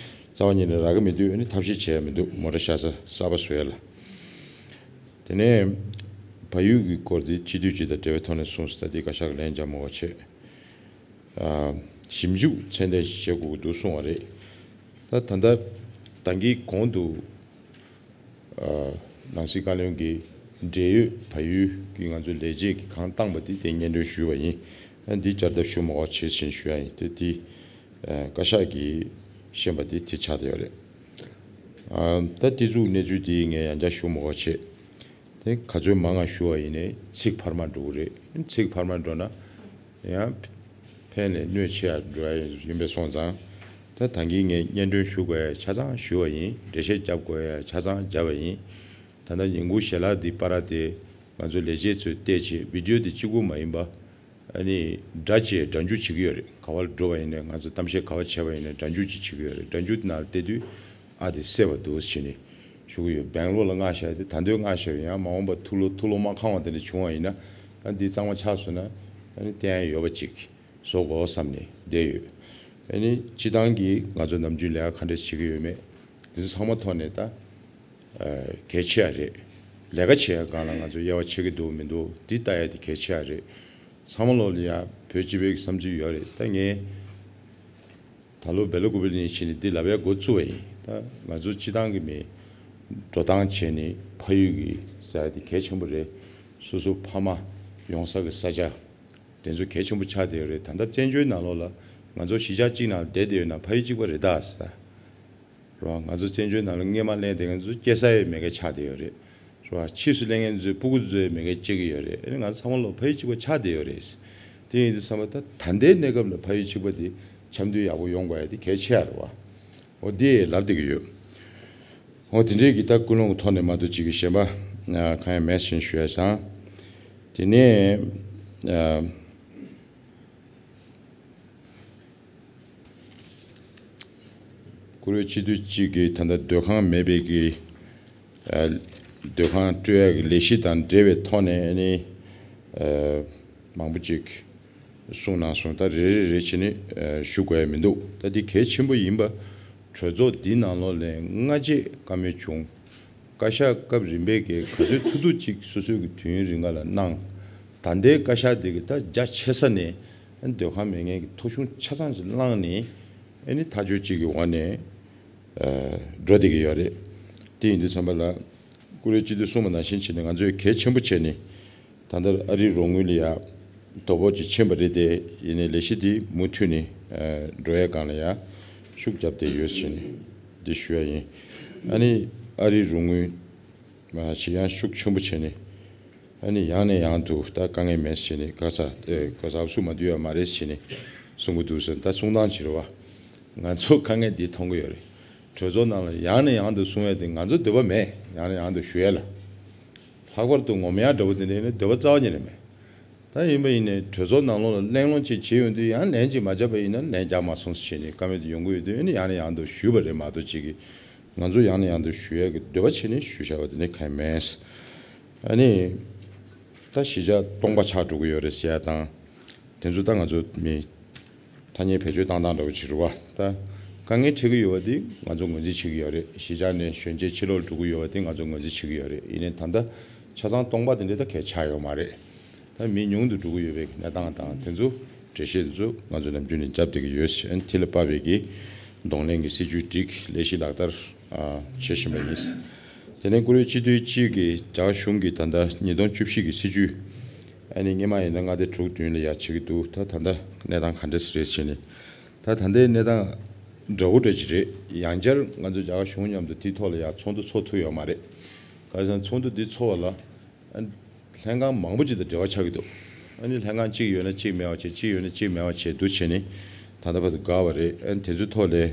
རྩ་བ་ཉིད་ནས་རག་གི་མི་འདུག་ཨ་ནི་ཐབས་ཤེས་བྱེད་ཡ་མི་འདུག་མོ་ཊ་བཞག་ས་གསར་པ་བཟོ་ཡ་ལ། དེ་ནས་ བལ་ཡུལ་གྱི་སྐོར་དེ་སྤྱི་འཐུས་ཅིག་དང་འབྲེལ་བའི་ཐོག་ནས་གསུངས་སོང་། ད་དེ་བཀའ་ཤག་ལན་རྒྱག་མ་དགོས་བྱས། ཨ། ཞིབ་འཇུག་ཚད་ལྡན་ཞིག་བྱེད་དགོས་ཀྱི་འདུག་གསུངས་པ་རེད། ད་ད་ལྟ་ད་གིན་གོང་དུ། ཨ། ནང་སྲིད་བཀའ་བློན་གྱིས་འབྲེལ་ཡོད་བལ་ཡུལ་གྱི་ང་ཚོའི་ལས་བྱེད་ཀྱིས་གང་བཏང་པ་དེ་དེ་སྙན་སྒྲོན་ཞུས་པ་ཡིན། ཨ། འདི་བསྐྱར་ལྡབ་ཞུ་མ་དགོས་བྱས་ཕྱིན་ཞུ་ཡ་ཡིན། དེ་དེ། ཨ། བཀའ་ཤག་གིས་ཤེས་པ་དེ་དེ་ཆགས་བསྡད་ཡོད་རེད། ཨ། ད་དེ་ཚོའི་གནས་ཚུལ་དེ་ངས་ཡང་བསྐྱར་ཞུ་མ་དགོས་བྱས། དེ་ག་ཚོད་མང་ང་ཞུ་བ་ཡིན་ནའི་ཚིག་འཕར་མ་འགྲོ་གི་རེད། ཚིག་འཕར་མ་འགྲོ་ན་ཡང་ཕན་ནས་གནོད་ཆེ་ཡ་འགྲོ་ཡ་ཡིན་པས་སོང་ཙང་། ད་ད་གིན་ངས་སྙན་སྒྲོན་ཞུ་དགོས་ཡ་ཆ་ཚང་ཞུ་བ་ཡིན། འགྲེལ་བཤད་རྒྱབ་དགོས་ཡ་ཆ་ཚང་བརྒྱབ་པ་ཡིན། ད་ལྟ་ཉིན་གུང་ཞལ་ལག་འདི་པར་དེ་ང་ཚོ་ལས་བྱེད་ཚོས་བལྟས་བྱས་བི་ཌིའོ་འདི་གཅིག་པུ་མ་ཡིན་པ། ཨ་ནི་སྒྲ་བཅས་སྒྲ་འཇུག་བྱེད་ཀྱི་ཡོད་རེད། ག་བར་འགྲོ་བ་ཡིན་ནའི་ང་ཚོ་གཏམ་བཤད་ག་བར་བྱས་པ་ཡིན་ནའི་སྒྲ་འཇུག་ཅིག་བྱེད་ཀྱི་ཡོད་རེད། སྒྲ་འཇུག་ནང་བལྟས་དུས་ཨ་དེ་གསལ་བ་འདུག་ཟེར་ནས་ཞུ་གི་ཡོད། སྦེང་ལོར་ལ་མངགས་བཞག་དེ་ད་འདོད་མངགས་བཞག་ཡང་མ་འོངས་པ་ཐུགས་ལོ་ཐུགས་ལོ་མ་ཁང་བ་དེ་འདྲ་བྱུང་བ་ཡིན་ན། ཨ་འདི་གཙང་མ་ཆགས་སོང་ན་ཨ་ནི་བསྟན་ཡ་ཡོད་པ་ཅིག་བཟོ་དགོས་བསམ་ནས་བསྡད་ཡོད། ཨ་ནི་སྤྱི་བཏང་གི་ང་ཚོ་ནམ་རྒྱུན་ལས་ཀ་ག་འདྲས་བྱེད་ཀྱི་ཡོད་མེད་དེ་ཚོ་ཚང་མ་ཐོག་ནས་ད། ཨ། གལ་ཆེ་ཡ་རེད། ལས་ཀ་བྱེད་ཡ་སྒང་ལ་ང་ཚོ་དབྱེ་བ་ཕྱེ་གི་འདུག་མི་འདུག་འདི་ལྟ་ཡ་དེ་གལ་ཆེ་ཡ་རེད། ཚང་མ་ལོག་ལ་ཡ་བོད་སྤྱི་པའི་བསམ་ཚུལ་ཡོད་རེད། ད་ངས་ད་ལོ་བེ་ལ་ཀུ་པེ་ལི་ནས་བྱས་ནས་འདི་ལབ་ཡ་འགོ་བཙུགས་པ་ཡིན། ད་ང་ཚོ་སྤྱི་བཏང་གི་མི་འགྲོ་སྟངས་བྱས་ནས་ཕ་ཡུལ་གྱི་ཟེར་ཡ་དེ་གལ་ཆེན་པོ་རེད། སོ་སོ་ཕ་མ་ཡོང་ས་གི་ས་ཆ་དེ་ཚོ་གལ་ཆེན་པོ་ཆགས་བསྡད་ཡོད་རེད། ད་ལྟ་བཙན་བྱོལ་ནང་ལོགས་ལ་ང་ཚོ་གཞིས་ཆགས་གཅིག་ནང་བསྡད་བསྡད་ཡོད་ན་ཕ་ཡུལ་གཅིག་པ་རེད་ད་ཟེར། རེད་བ། ང་ཚོ་བཙན་བྱོལ་ནང་ལ་སྔས་མ་སླེབས་བསྡད་མཁན་ཚོ་སྐྱེ་ས་ཡང་མེད་མཁན་ཆགས་བསྡད་ཡོད་རེད། རེད་བ། ཕྱིས་སུ་སླེབས་མཁན་ཚོས་སྤུ་གུ་ཚོ་ཡང་མེད་མཁན་སྐྱེ་གི་ཡོད་རེད། ཨ་ནི་ང་ཚོ་ཚང་མ་ལོ་ཕ་ཡུལ་གཅིག་པ་ཆགས་བསྡད་ཡོད་རེད། དེ་ཡིན་དུས་ཙམ་པ་ད་ད་ལྟའི་གནས་སྐབས་ལ་ཕ་ཡུལ་གཅིག་པ་དེ་འཆམ་མཐུན་ཡག་པོ་ཡོང་དགོས་ཡ་དེ་གལ་ཆེ་ཡ་རེད་བ། འོ་དེ་ལབ་བསྡད་ཀྱི་ཡོད། འོ་དེ་འདྲའི་གི་ད་ཀུན་སློང་གི་ཐོག་ནས་མ་གཏོགས་ཅིག་གི་གཞན་པ་གང་ཡང་མེད་ཟེར་ཞུ་ཡ་བྱུང་། དེ་ནས། ཨ། བཀུར་འོས་སྤྱི་འཐུས་གཅིག་གིས་ད་ལྟ་སྡོད་ཁང་མེད་པའི་གི། ཨ། སྡོད་ཁང་སྤྲོད་ཡག་གི་ལས་གཞི་དང་འབྲེལ་བའི་ཐོག་ནས་ཨ་ནི། ཨ། མང་པོ་ཅིག་གསུངས་གནང་སོང་། ད་རེ་རེ་རེ་བྱས་ནས་ཨ་ཞུ་དགོས་ཡ་མི་འདུག་ད་འདི་གལ་ཆེན་པོ་ཡིན་པ། གྲོས་ཚོགས་འདི་ནང་ལོགས་ལ་སྔ་རྗེས་བཀའ་མོལ་བྱུང་། བཀའ་ཤག་སྐབས་རིམ་པས་ཀྱི་ག་ཚོད་ཐུབ་ཐུབ་ཅིག་སོ་སོའི་གི་དུས་ཡུན་རིང་ག་ལ་གནང་། ད་ལྟའི་བཀའ་ཤག་འདི་གི་ད་རྒྱ་ཆེ་ས་ནས་སྡོད་ཁང་མེད་མཁན་གྱི་ཐོ་གཞུང་ཆ་ཚང་ཞིག་བླངས་ནས་ཨ་ནི་ཐག་གཅོད་ཅིག་གི་འོག་ནས་ཨ་འགྲོ་བསྡད་ཀྱི་ཡོད་རེད། དེ་ཡིན་དུས་ཙམ་པ་ལ་བཀུར་འོས་སྤྱི་འཐུས་གསུངས་པ་ནང་བཞིན་བྱས་ནས་ང་ཚོས་གལ་ཆེན་པོ་བྱས་ནས། ད་ལྟ་ཨ་རིའི་རོགས་དངུལ་ལ་ཡ་དོ་ཕོག་ཅིག་ཕྱིན་པ་རེད་དེ། ཡིན་ནའི་ལས་གཞི་འདི་མུ་མཐུད་ནས་ཨ་འགྲོ་ཡའི་སྒང་ལ་ཡ་ཤུགས་རྒྱབ་བསྡད་ཡོད་ཟེར་ནས་འདི་ཞུ་ཡ་ཡིན། ཨ་ནི་ཨ་རིའི་རོགས་དངུལ་ཞིག་ཡང་ཤུགས་ཆེན་པོ་བྱས་ནས་ཨ་ནི་ཡང་ནས་ཡང་དུ་ད་དཀའ་ངལ་མེད་ཟེར་ནས་ག་ས་ཨེ་ག་ས་ཨབ་སུ་མ་འདུས་ཡ་མ་རེད་ཟེར་ནས་གསུང་གི་འདུག་ཟེར། ད་གསུང་སྟངས་བྱེད་རོགས། ང་ཚོ་དཀའ་ངལ་འདི་མཐོང་གི་ཡོད་རེད། གྲོས་ཚོགས་ནང་ལ་ཡང་ནས་ཡང་དུ་གསུང་ཡ་དེ་ང་ཚོ་འདོད་པ་མེད། ཡང་ནས་ཡང་དུ་ཞུ་ཡ་ལ། ལྷག་པར་དུ་ངོམ་ཡ་འདྲ་པོ་དེ་འདྲ་ཡིན་ན་འདོད་པ་རྩ་བ་ཉིད་ནས་མེད། ད་ཡིན་པ་ཡིན་ནའི་གྲོས་ཚོགས་ནང་ལོགས་ལ་གླེང་སློང་ཅིག་བྱེད་ཡོང་དུས་ཡང་ལན་ཅིག་མ་བརྒྱབ་པ་ཡིན་ན་ལན་རྒྱག་མ་སོང་ཟེར་བྱས་ནས་བཀའ་མོལ་དེ་ཡོང་གི་ཡོད་དུས་ཨ་ནི་ཡང་ནས་ཡང་དུ་ཞུས་པ་རེད་མ་གཏོགས་ཅིག་གིས་ང་ཚོ་ཡང་ནས་ཡང་དུ་ཞུ་ཡ་གི་འདོད་པ་བྱས་ནས་ཞུ་བཞག་པ་དེ་འདྲ་གང་ཡང་མེད། ཨ་ནི་ད་གཞིས་ཆགས་སྟོང་པ་ཆགས་འགྲོ་གི་ཡོད་རེད་ཟེར་ཡ་དང་། དེ་ཚོ་ད་ང་ཚོ་མི་ཐ་སྙད་བེད་སྤྱོད་བཏང་སྟངས་འདྲ་བོ་ཅིག་རེད་བ། ད་དཀའ་ངལ་འཕྲད་ཀྱི་ཡོད་པ་དེ་ང་ཚོ་ངོས་འཛིན་བྱེད་ཀྱི་ཡོད་རེད། གཞིས་ཆགས་ནས་གཞོན་སྐྱེས་ཕྱི་ལོགས་འགྲོ་གི་ཡོད་པ་དེ་ང་ཚོ་ངོས་འཛིན་བྱེད་ཀྱི་ཡོད་རེད། ཡིན་ནའི་ད་ལྟ་ཆ་ཚང་སྟོང་པ་དེ་འདྲ་ད་གས་ཆགས་ཡོད་མ་རེད། ད་མི་ཉུང་དུ་འགྲོ་གི་ཡོད་པའི་གནས་སྟངས་དང་དེ་ཚོ་འགྲེལ་བཤད་དེ་ཚོ་ང་ཚོ་ནམ་རྒྱུན་ནས་རྒྱབ་བསྡད་ཀྱི་ཡོད། དེ་ལ་དཔག་པའི་གི་གདོང་ལེན་གྱི་སྲིད་ཇུས་སྒྲིག་ལས་གཞི་ལག་བསྟར་བྱེད་བཞིན་པ་ཡིན། དེ་ནས་བཀུར་འོས་སྤྱི་འཐུས་གཅིག་གིས་རྒྱ་གཞུང་གིས་ད་ལྟ་ཉིས་སྟོང་བཅུ་བཞི་གི་སྲིད་ཇུས་ཨ་ནི་སྔོན་མ་ཡིན་ན་ལྔ་སྡེ་དྲུག་བདུན་ལ་ཡ་བྱེད་ཀྱི་འདུག་ད་ད་ལྟ་གནས་སྟངས་ག་འདྲས་རེད་ཟེར་ནས། ད་ད་ལྟའི་གནས་སྟངས་འདྲ་བོ་འདྲ་ཅིག་རེད། ཡང་བསྐྱར་ང་ཚོ་རྒྱ་གར་གཞུང་མཉམ་དུ་དེའི་ཐོག་ལ་ཡང་ཚོགས་འདུ་ཚོགས་ཐུབ་ཡོད་མ་རེད། ག་རེ་ཟེར་ན་ཚོགས་འདུ་འདི་ཚོགས་པ་ལ་ཨ་ལྷན་ཁང་མང་པོ་ཅིག་དང་འབྲེལ་བ་ཆགས་ཀྱི་འདུག་ཨ་ནི་ལྷན་ཁང་གཅིག་ཡོད་ན་གཅིག་མེད་པ་བྱས། གཅིག་ཡོད་ན་གཅིག་མེད་པ་བྱས་འདུག་བྱས་ནས་ད་ལྟ་བར་དུ་འགག་པ་རེད། ཨ་ནི་དེ་ཚོའི་ཐོག་ལ་དུས་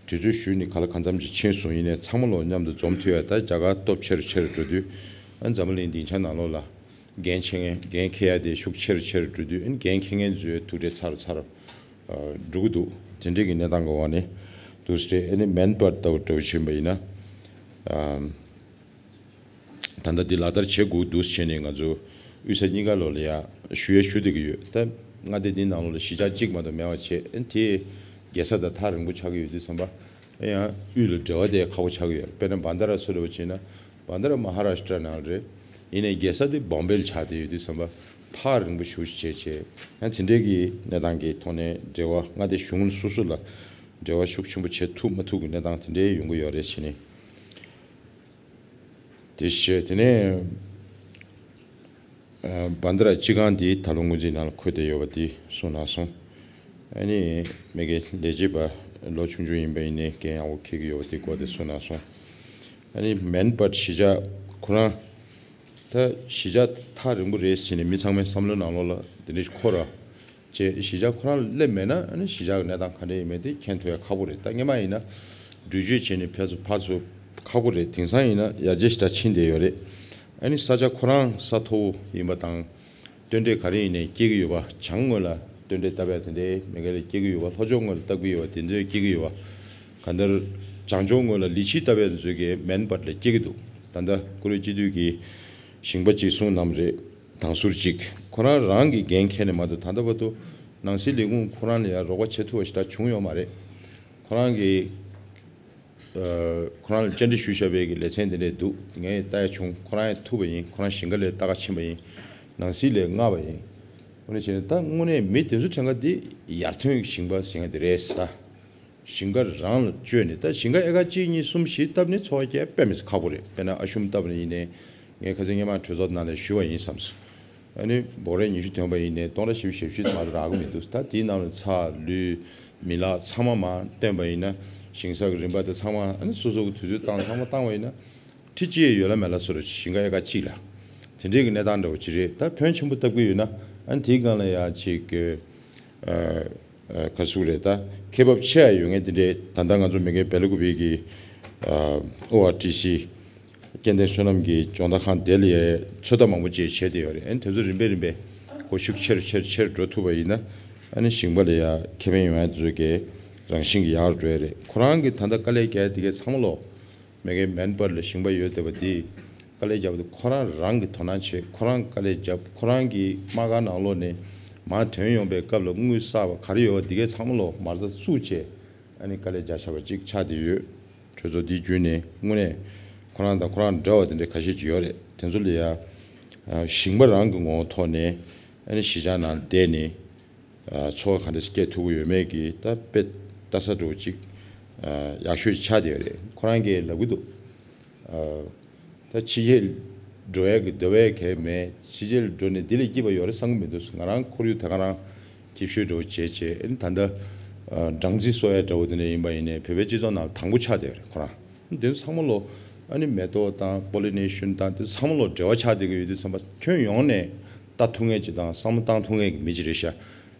ཚོད་ཞུས་ནས་ག་ལ་གང་འཚམ་ཅིག་ཕྱིན་སོང་། ཡིན་ནའི་ཚང་མ་ལོ་མཉམ་དུ་འཛོམས་ཐུབ་ཡ་ད་རྒྱ་གར་སྟོབས་ཆེ་རུ་ཆེ་རུ་འགྲོ་དུས་ཨ་ནི་འཛམ་བུ་གླིང་སྡིངས་ཆ་ནང་ལོགས་ལ་འགན་འཁྱེར་མཁན་འགན་འཁྱེར་ཡ་དེ་ཤུགས་ཆེ་རུ་ཆེ་རུ་འགྲོ་དུས་ཨ་ནི་འགན་འཁྱེར་མཁན་ཚོའི་ཐུགས་ཁྲལ་ཚ་རུ་ཚ་རུ་འགྲོ་གི་འདུག་དེ་འདྲའི་གི་གནས་སྟངས་ཀྱི་འོག་ནས་འདུག་སེ་ཨ་ནི་མེན་པར་ལྟ་བུ་འདྲ་བོ་ཕྱིན་པ་ཡིན་ན། ཨམ། ད་ལྟ་འདི་ལག་བསྟར་བྱེད་དགོས་འདུག་ཟེར་ནས་ང་ཚོ་དབུས་ས་གཉིས་ཀ་ལོགས་ལ་ཡ་ཞུ་ཡ་ཞུ་བསྡད་ཀྱི་ཡོད། ད་མངའ་སྡེ་འདི་ནང་ལོགས་ལ་གཞིས་ཆགས་གཅིག་མ་གཏོགས་མེད་པ་བྱས། ཨ་ནི་དེ་རྒྱལ་ས་དང་ཐག་རིང་པོ་ཆགས་ཀྱི་ཡོད་དུས་ཙམ་པ་ཡང་དབུས་ལ་འབྲེལ་བ་དེ་ཁག་པོ་ཆགས་ཀྱི་ཡོད། དཔེར་ན་བྷན་དྷ་ར་སུ་འདྲ་བོ་བྱས་ན་བྷན་དྷ་ར་མ་ཧ་ར་ཤི་ཏྲ་ནང་རེད། ཡིན་ནའི་རྒྱལ་ས་དེ་བོམ་བེ་ལ་ཆགས་བསྡད་ཡོད་དུས་ཙམ་པ་ཐག་རིང་པོ་ཞེ་པོ་ཅིག་བྱས་བྱས། ཡང་དེ་འདྲའི་གི་གནས་སྟངས་ཀྱི་ཐོག་ནས་འབྲེལ་བ། མངའ་སྡེ་གཞུང་སོ་སོ་ལ་འབྲེལ་བ་ཤུགས་ཆེན་པོ་བྱེད་ཐུབ་མ་ཐུབ་ཀྱི་གནས་སྟངས་དེ་འདྲའི་ཡོང་གི་ཡོད་རེད་བྱས་ནས། དེ་བྱས། དེ་ནས་ཨ་བྷན་དྷ་ར་སྤྱི་ཁང་འདི་ད་ལོ་སྔོན་རྩིས་ནང་ལ་འཁོད་བསྡད་ཡོད་པ་འདི་གསུངས་གནང་སོང་། ཨ་ནི་མ་གི་ལས་བྱེད་པ་ལོ་ཆུང་ཆུང་ཡིན་པ་ཡིན་ནའི་འགན་ཡག་པོ་འཁྱེར་གྱི་ཡོད་པ་འདི་སྐོར་དེ་གསུངས་གནང་སོང་། ཨ་ནི་མན་བྷད་གཞིས་ཆགས་ཁོ་རང་ད་གཞིས་ཆགས་ཐག་རིང་པོ་རེད་ཟེར་ནས་མི་ཚང་མའི་བསམ་བློའི་ནང་ལོགས་ལ་དེ་འདྲ་ཞིག་འཁོར་ར། ཅེས་གཞིས་ཆགས་ཁོ་རང་སླེབས་མེད་ན། ཨ་ནི་གཞིས་ཆགས་ཀྱི་གནས་སྟངས་ག་འདྲ་ཡིན་མིན་དེ་མཁྱེན་ཐུབ་ཡ་ཁག་པོ་རེད། ད་སྔོན་མ་ཡིན་ན་འགྲུལ་སྐྱོད་བྱས་ནས་ཕེབས་སུ་ཕར་ཚུར་ཁག་པོ་རེད། དེང་སང་ཡིན་ན་ཡར་རྒྱས་ཞེ་དྲག་ཕྱིན་བསྡད་ཡོད་རེད། ཨ་ནི་ས་ཆ་ཁོ་རང་ས་མཐོ་བོ་ཡིན་པ་དང་། སྟོན་འབྲས་ག་རེ་ཡིན་ནའི་སྐྱེ་གི་ཡོད་པ། བྱང་ངོས་ལ་སྟོན་འབྲས་བཏབ་ཡ་དེ་འདྲའི་མ་གི་ལ་སྐྱེ་གི་ཡོད་པ། ལྷོ་ཕྱོགས་ངོས་ལ་བཏབ་གི་ཡོད་པ། དེ་ཚོས་སྐྱེ་གི་ཡོད་པ། གང་ལྟར་བྱང་ཕྱོགས་ངོས་ལ་ལི་ཆི་བཏབ་ཡ་དེ་ཚོས་ཀྱི་མན་བྷད་ལ་སྐྱེ་གི་འདུག་ད་ལྟ་བཀུར་འོས་སྤྱི་འཐུས་ཀྱི་ཞིང་པ་གཅིག་གསུངས་གནང་བ་རེད། དང་ཟུར་གཅིག་ཁོ་རང་རང་གི་འགན་འཁྱེར་ནས་མ་གཏོགས། ད་ལྟ་བར་དུ་ནང་སྲིད་ལས་ཁུངས་ཁོ་རང་ལ་ཡང་རོགས་པ་བྱེད་ཐུབ་པ་ཞིག་ད་བྱུང་ཡོད་མ་རེད། ཁོ་རང་གི་ཨ་ཁོ་རང་ལ་བཅར་འདྲི་ཞུས་བཞག་པའི་གི་ལེ་ཚན་དེ་འདྲས་འདུག་ངས་ལྟ་ཡ་བྱུང་། ཁོ་རང་ཡང་ཐུག་པ་ཡིན། ཁོ་རང་ཞིང་ཁ་ལས་ལྟ་ག་ཕྱིན་པ་ཡིན། ནང་སྲིད་ལས་མངགས་པ་ཡིན། དངོས་གནས་བྱས་ན་ད་དངོས་གནས་མི་དེ་ཚོ་གྲངས་ཀ་དེ་ཡར་ཐོན་གྱི་ཞིང་པ་ཟེར་མཁན་དེ་རེད་ས། ཞིང་ཁ་རང་ལ་བཅོལ་ནས། ད་ཞིང་ཁ་ཨེ་ཀར་གཅིག་གཉིས་གསུམ་བཞི་བཏབ་ནས་འཚོ་བ་སྐྱེལ་དཔེ་མི་སྲིད་ཁག་པོ་རེད། དཔེར་ན་ཨ་ཤུམ་བཏབ་ནས་ཡིན་ནའི། ངས་ཁ་སང་སྔོན་མ་གྲོས་ཚོགས་ནང་ལ་ཞུས་པ་ཡིན་བསམས་སོང་། ཨ་ནི་འབོག་རས་ཉི་ཤུ་ཐོན་པ་ཡིན་ནའི་སྟོང་ཕྲག་བཞི་བཅུ་ཞེ་བཞི་མ་གཏོགས་རག་གི་མི་འདུག་ད་དེའི་ནང་ལ་ཚྭ། ལུད། མི་ལག་ཚང་མ་མར་བཏོན་པ་ཡིན་ན། ཞིང་ས་གི་རིན་པ་དེ་ཚང་མ། ཨ་ནི་སོ་སོ་གི་དུས་ཚོད་བཏང་། ཚང་མ་བཏང་བ་ཡིན་ན། ཁྲི་གཅིག་ཡོད་ལ་མེད་ལ་བཟོ་འདྲ། ཞིང་ཁ་ཨེ་ཀར་གཅིག་ལ། དེ་འདྲའི་གི་གནས་སྟངས་འདྲ་བོ་ཅིག་རེད། ད་ཕོན་ཆེན་པོ་བཏབ་གི་ཡོད་ན། ཨ་ནི་དེའི་སྒང་ལ་ཡ་ཅིག་གི་ཨ་ཨ་ག་ཟེར་རེད། ད་ཁེ་འབབ་ཆེ་ཡ་ཡོད་མཁན་དེ་འདྲའི། ད་ལྟ་ང་ཚོ་མ་གི་སྦེལ་ཀོབ་གི་ཨ་ཨོ་ཨར་ཊི་སི་སྐྱེ་ལྡན་སོ་ནམ་གྱི་སྦྱོང་བརྡར་ཁང་དེ་ལ་ཡ་ཚོད་ལྟ་མང་པོ་ཅིག་བྱས་བསྡད་ཡོད་རེད། ཨ་ནི་དེ་ཚོ་རིམ་པས་རིམ་པས་སྒོ་ཕྱུགས་ཆེ་རུ་ཆེ་རུ་ཆེ་རུ་འགྲོ་ཐུབ་པ་ཡིན་ན། ཨ་ནི་ཞིང་པ་ལ་ཡ་ཁེ་ཕན་ཡོང་ཡ་དེ་ཚོ་གི་རང་བཞིན་གྱིས་ཡག་རུ་འགྲོ་ཡ་རེད། ཁོ་རང་གིས་ད་ལྟ་དཀའ་ལས་རྒྱག་ཡ་དེ་གའི་ཚང་མ་ལོ། མ་གི་མན་བྷད་ལ་ཞིང་པ་ཡོད་བསྡད་པ་དེས་དཀའ་ལས་རྒྱབ་དུས་ཁོ་རང་རང་གིས་དོ་སྣང་བྱེད། ཁོ་རང་དཀའ་ལས་རྒྱབ། ཁོ་རང་གི་དམག་སྒར་ནང་ལོགས་ནས་མར་ཐོན་ཡོང་པའི་སྐབས་ལ་དངུལ་བསགས་པ་ག་རེ་ཡོད་པ་དེ་གའི་ཚང་མ་ལོ་མ་རྩ་བཙུགས་བྱས། ཨ་ནི་དཀའ་ལས་རྒྱག་བཞག་པ་ཅིག་ཆགས་བསྡད་ཡོད། གྲོས་ཚོགས་འདིའི་བརྒྱུད་ནས་དངོས་གནས་ཁོ་རང་དང་ཁོ་རང་འདྲ་བ་དེ་འདྲ་ཁ་ཤས་ཅིག་ཡོད་རེད། དེ་ཚོ་ལ་ཡ་ཨ་ཞིང་པ་རང་གི་ངོ་བོ་ཐོག་ནས། ཨ་ནི་གཞིས་ཆགས་ནང་བསྡད་ནས། ཨ་འཚོ་བ་ག་འདྲ་སྐྱེལ་ཐུབ་ཀྱི་ཡོད་མེད་ཀྱི་ད་དཔེ་ལྟ་ས་འདྲ་བོ་ཅིག་ཨ་ཡག་ཤོས་ཆགས་བསྡད་ཡོད་རེད། ཁོ་རང་གིས་ལབ་ཀྱི་འདུག་ཨ་ད་ཕྱི་རྒྱལ་འགྲོ་ཡག་གི་འདོད་པ་གང་ཡང་མེད། ཕྱི་རྒྱལ་འགྲོ་ནས་འདི་ལས་སྐྱིད་པ་ཡོད་རེད་བསམ་གྱི་མི་འདུག་ང་རང་ཁོར་ཡུག་དེ་ག་རང་སྐྱིད་ཤོས་འདྲ་བོ་བྱས་བྱས། ཨ་ནི་ད་ལྟ་ཨ་སྦྲང་རྩི་གསོ་ཡག་འདྲ་བོ་དེ་འདྲ་ཡིན་པ་ཡིན་ནའི་བོད་པའི་སྤྱི་ཚོགས་ནང་ལ་དང་པོ་ཆགས་བསྡད་ཡོད་རེད་ཁོ་རང་། དེ་ཚང་མ་ལོ། ཨ་ནི་མེ་ཏོག་དང་པོ་ལི་ནེ་ཤན་དང་དེ་ཚང་མ་ལོ་འབྲེལ་བ་ཆགས་བསྡད་ཀྱི་ཡོད་དུས་ཙམ་པ། ཁྱོན་ཡོངས་ནས་ལྟ་ཐུབ་མཁན་ཅིག་དང་བསམ་བློ་བཏང་ཐུབ་མཁན་གྱི་མི་ཅིག་རེད་ཤག་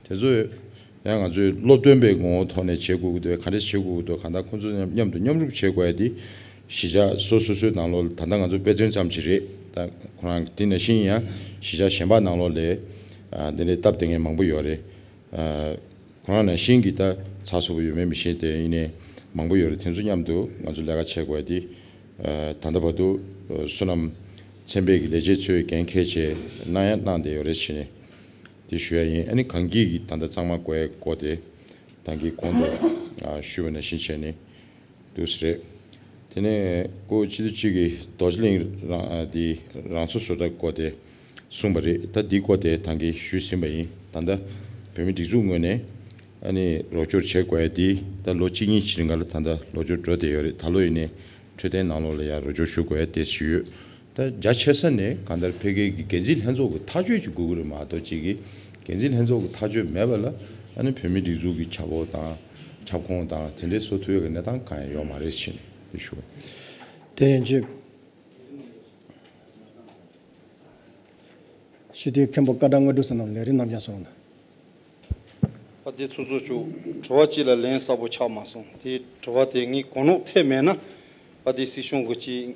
དེ་ཚོས་ཡང་ང་ཚོས་སློབ་སྟོན་པའི་ངོ་བོ་ཐོག་ནས་བྱེད་དགོས་ཀྱི་འདུག་ག་འདྲ་བྱེད་དགོས་ཀྱི་འདུག་གང་ལྟར་ཁོང་ཚོ་མཉམ་མཉམ་དུ་མཉམ་རུབ་བྱེད་དགོས་ཡ་དེ། གཞིས་ཆགས་སོ་སོ་སོའི་ནང་ལོགས་ལ་ད་ལྟ་ང་ཚོ་དཔེ་མཚོན་ཙམ་ཅིག་རེད། ད་ཁོ་རང་གི་དེ་ནང་བཞིན་ཡང་གཞིས་ཆགས་གཞན་པ་ནང་ལོགས་ལ་ཨ་འདི་འདྲའི་སྟབས་བདེ་མཁན་མང་པོ་ཡོད་རེད། ཨ་ཁོ་རང་ནང་བཞིན་གྱི་ད་ཚགས་ཚུད་པོ་ཡོད་མེད་མི་ཤེས། དེ་ཡིན་ནའི་མང་པོ་ཡོད་རེད། དེ་ཚོ་མཉམ་དུ་ང་ཚོ་ལས་ཀ་བྱེད་དགོས་ཡ་དེ། ཨ་ད་ལྟ་བར་དུ་ཨ་སོ་ནམ་ཚན་པའི་གི་ལས་བྱེད་ཚོས་འགན་འཁྱེར་བྱས་གནང་ཡ་གནང་བསྡད་ཡོད་རེད་བྱས་ནས། དེ་ཞུ་ཡ་ཡིན། ཨ་ནི་གངས་སྐྱིད་ཀྱི་ད་ལྟ་གཙང་མ་བཀོད་ཡ་སྐོར་དེ་ད་གིན་གོང་དུ་ཨ་ཞུས་པ་ནང་བཞིན་བྱས་ནས་འདུག་སེ་རེད། དེ་ནས་སྐུ་སྤྱི་འཐུས་གཅིག་གིས་རྡོ་རྗེ་གླིང་རང་ཨ་དེ་རང་སོ་བཟོ་གྲྭ་སྐོར་དེ་གསུངས་པ་རེད། ད་འདིའི་སྐོར་དེ་ད་གིན་ཞུས་ཟིན་པ་ཡིན། ད་ལྟ་བོད་མིའི་སྒྲིག་འཛུགས་ངོས་ནས་ཨ་ནི་རོགས་སྐྱོར་བྱེད་དགོས་ཡ་དེ་ད་ལོ་གཅིག་གཉིས་ཀྱི་རིང་ལ་ད་ལྟ་རོགས་སྐྱོར་འགྲོ་བསྡད་ཡོད་རེད། ད་ལོ་ཡིན་ནའི་འཕྲོད་བསྟེན་ནང་ལོགས་ལ་ཡང་རོགས་སྐྱོར་ཞུ་དགོས་ཡ་དེ་ཞུས་ཡོད། ད་རྒྱ་ཆེ་ས་ནས་གང་ལྟར་ཕ་གི་གི་འགན་འཛིན་ལྷན་ཚོགས་ཀྱི་ཐག་གཅོད་ཅིག་དགོས་ཀྱི་རེད་མ་གཏོགས། ཅིག་གི་འགན་འཛིན་ལྷན་ཚོགས་ཀྱི་ཐག་གཅོད་མེད་པ་ལ་ཨ་ནི་བོད་མིའི་སྒྲིག་འཛུགས་ཀྱི་ཁྱབ་ཁོངས་དང་ཁྱབ་ཁོངས་དང་དེ་འདྲའི་བཟོ་ཐུབ་ཡག་གི་གནས་སྟངས་གང་ཡང་ཡོད་མ་རེད་ཟེར་ནས་དེ་ཞུ། དེ་ཡིན་གྱི། སྤྱི་འཐུས་མཁན་པོ་སྐལ་བཟང་དངོས་གྲུབ་ཟེར་རྣམས་ལས་རིམ་རྣམས་ཀྱང་སོང་ན། པ་དེ་ཚོ་ཚོ་ཆུ་དྲི་བ་གཅིག་ལ་ལན་གསལ་པོ་ཆགས་མ་སོང་། དེ་དྲི་བ་དེ་ངས་གོ་ནོར་ཐེབས་མེད་ན། པ་དེ་སྲིད་སྐྱོང་གི་ཅིག་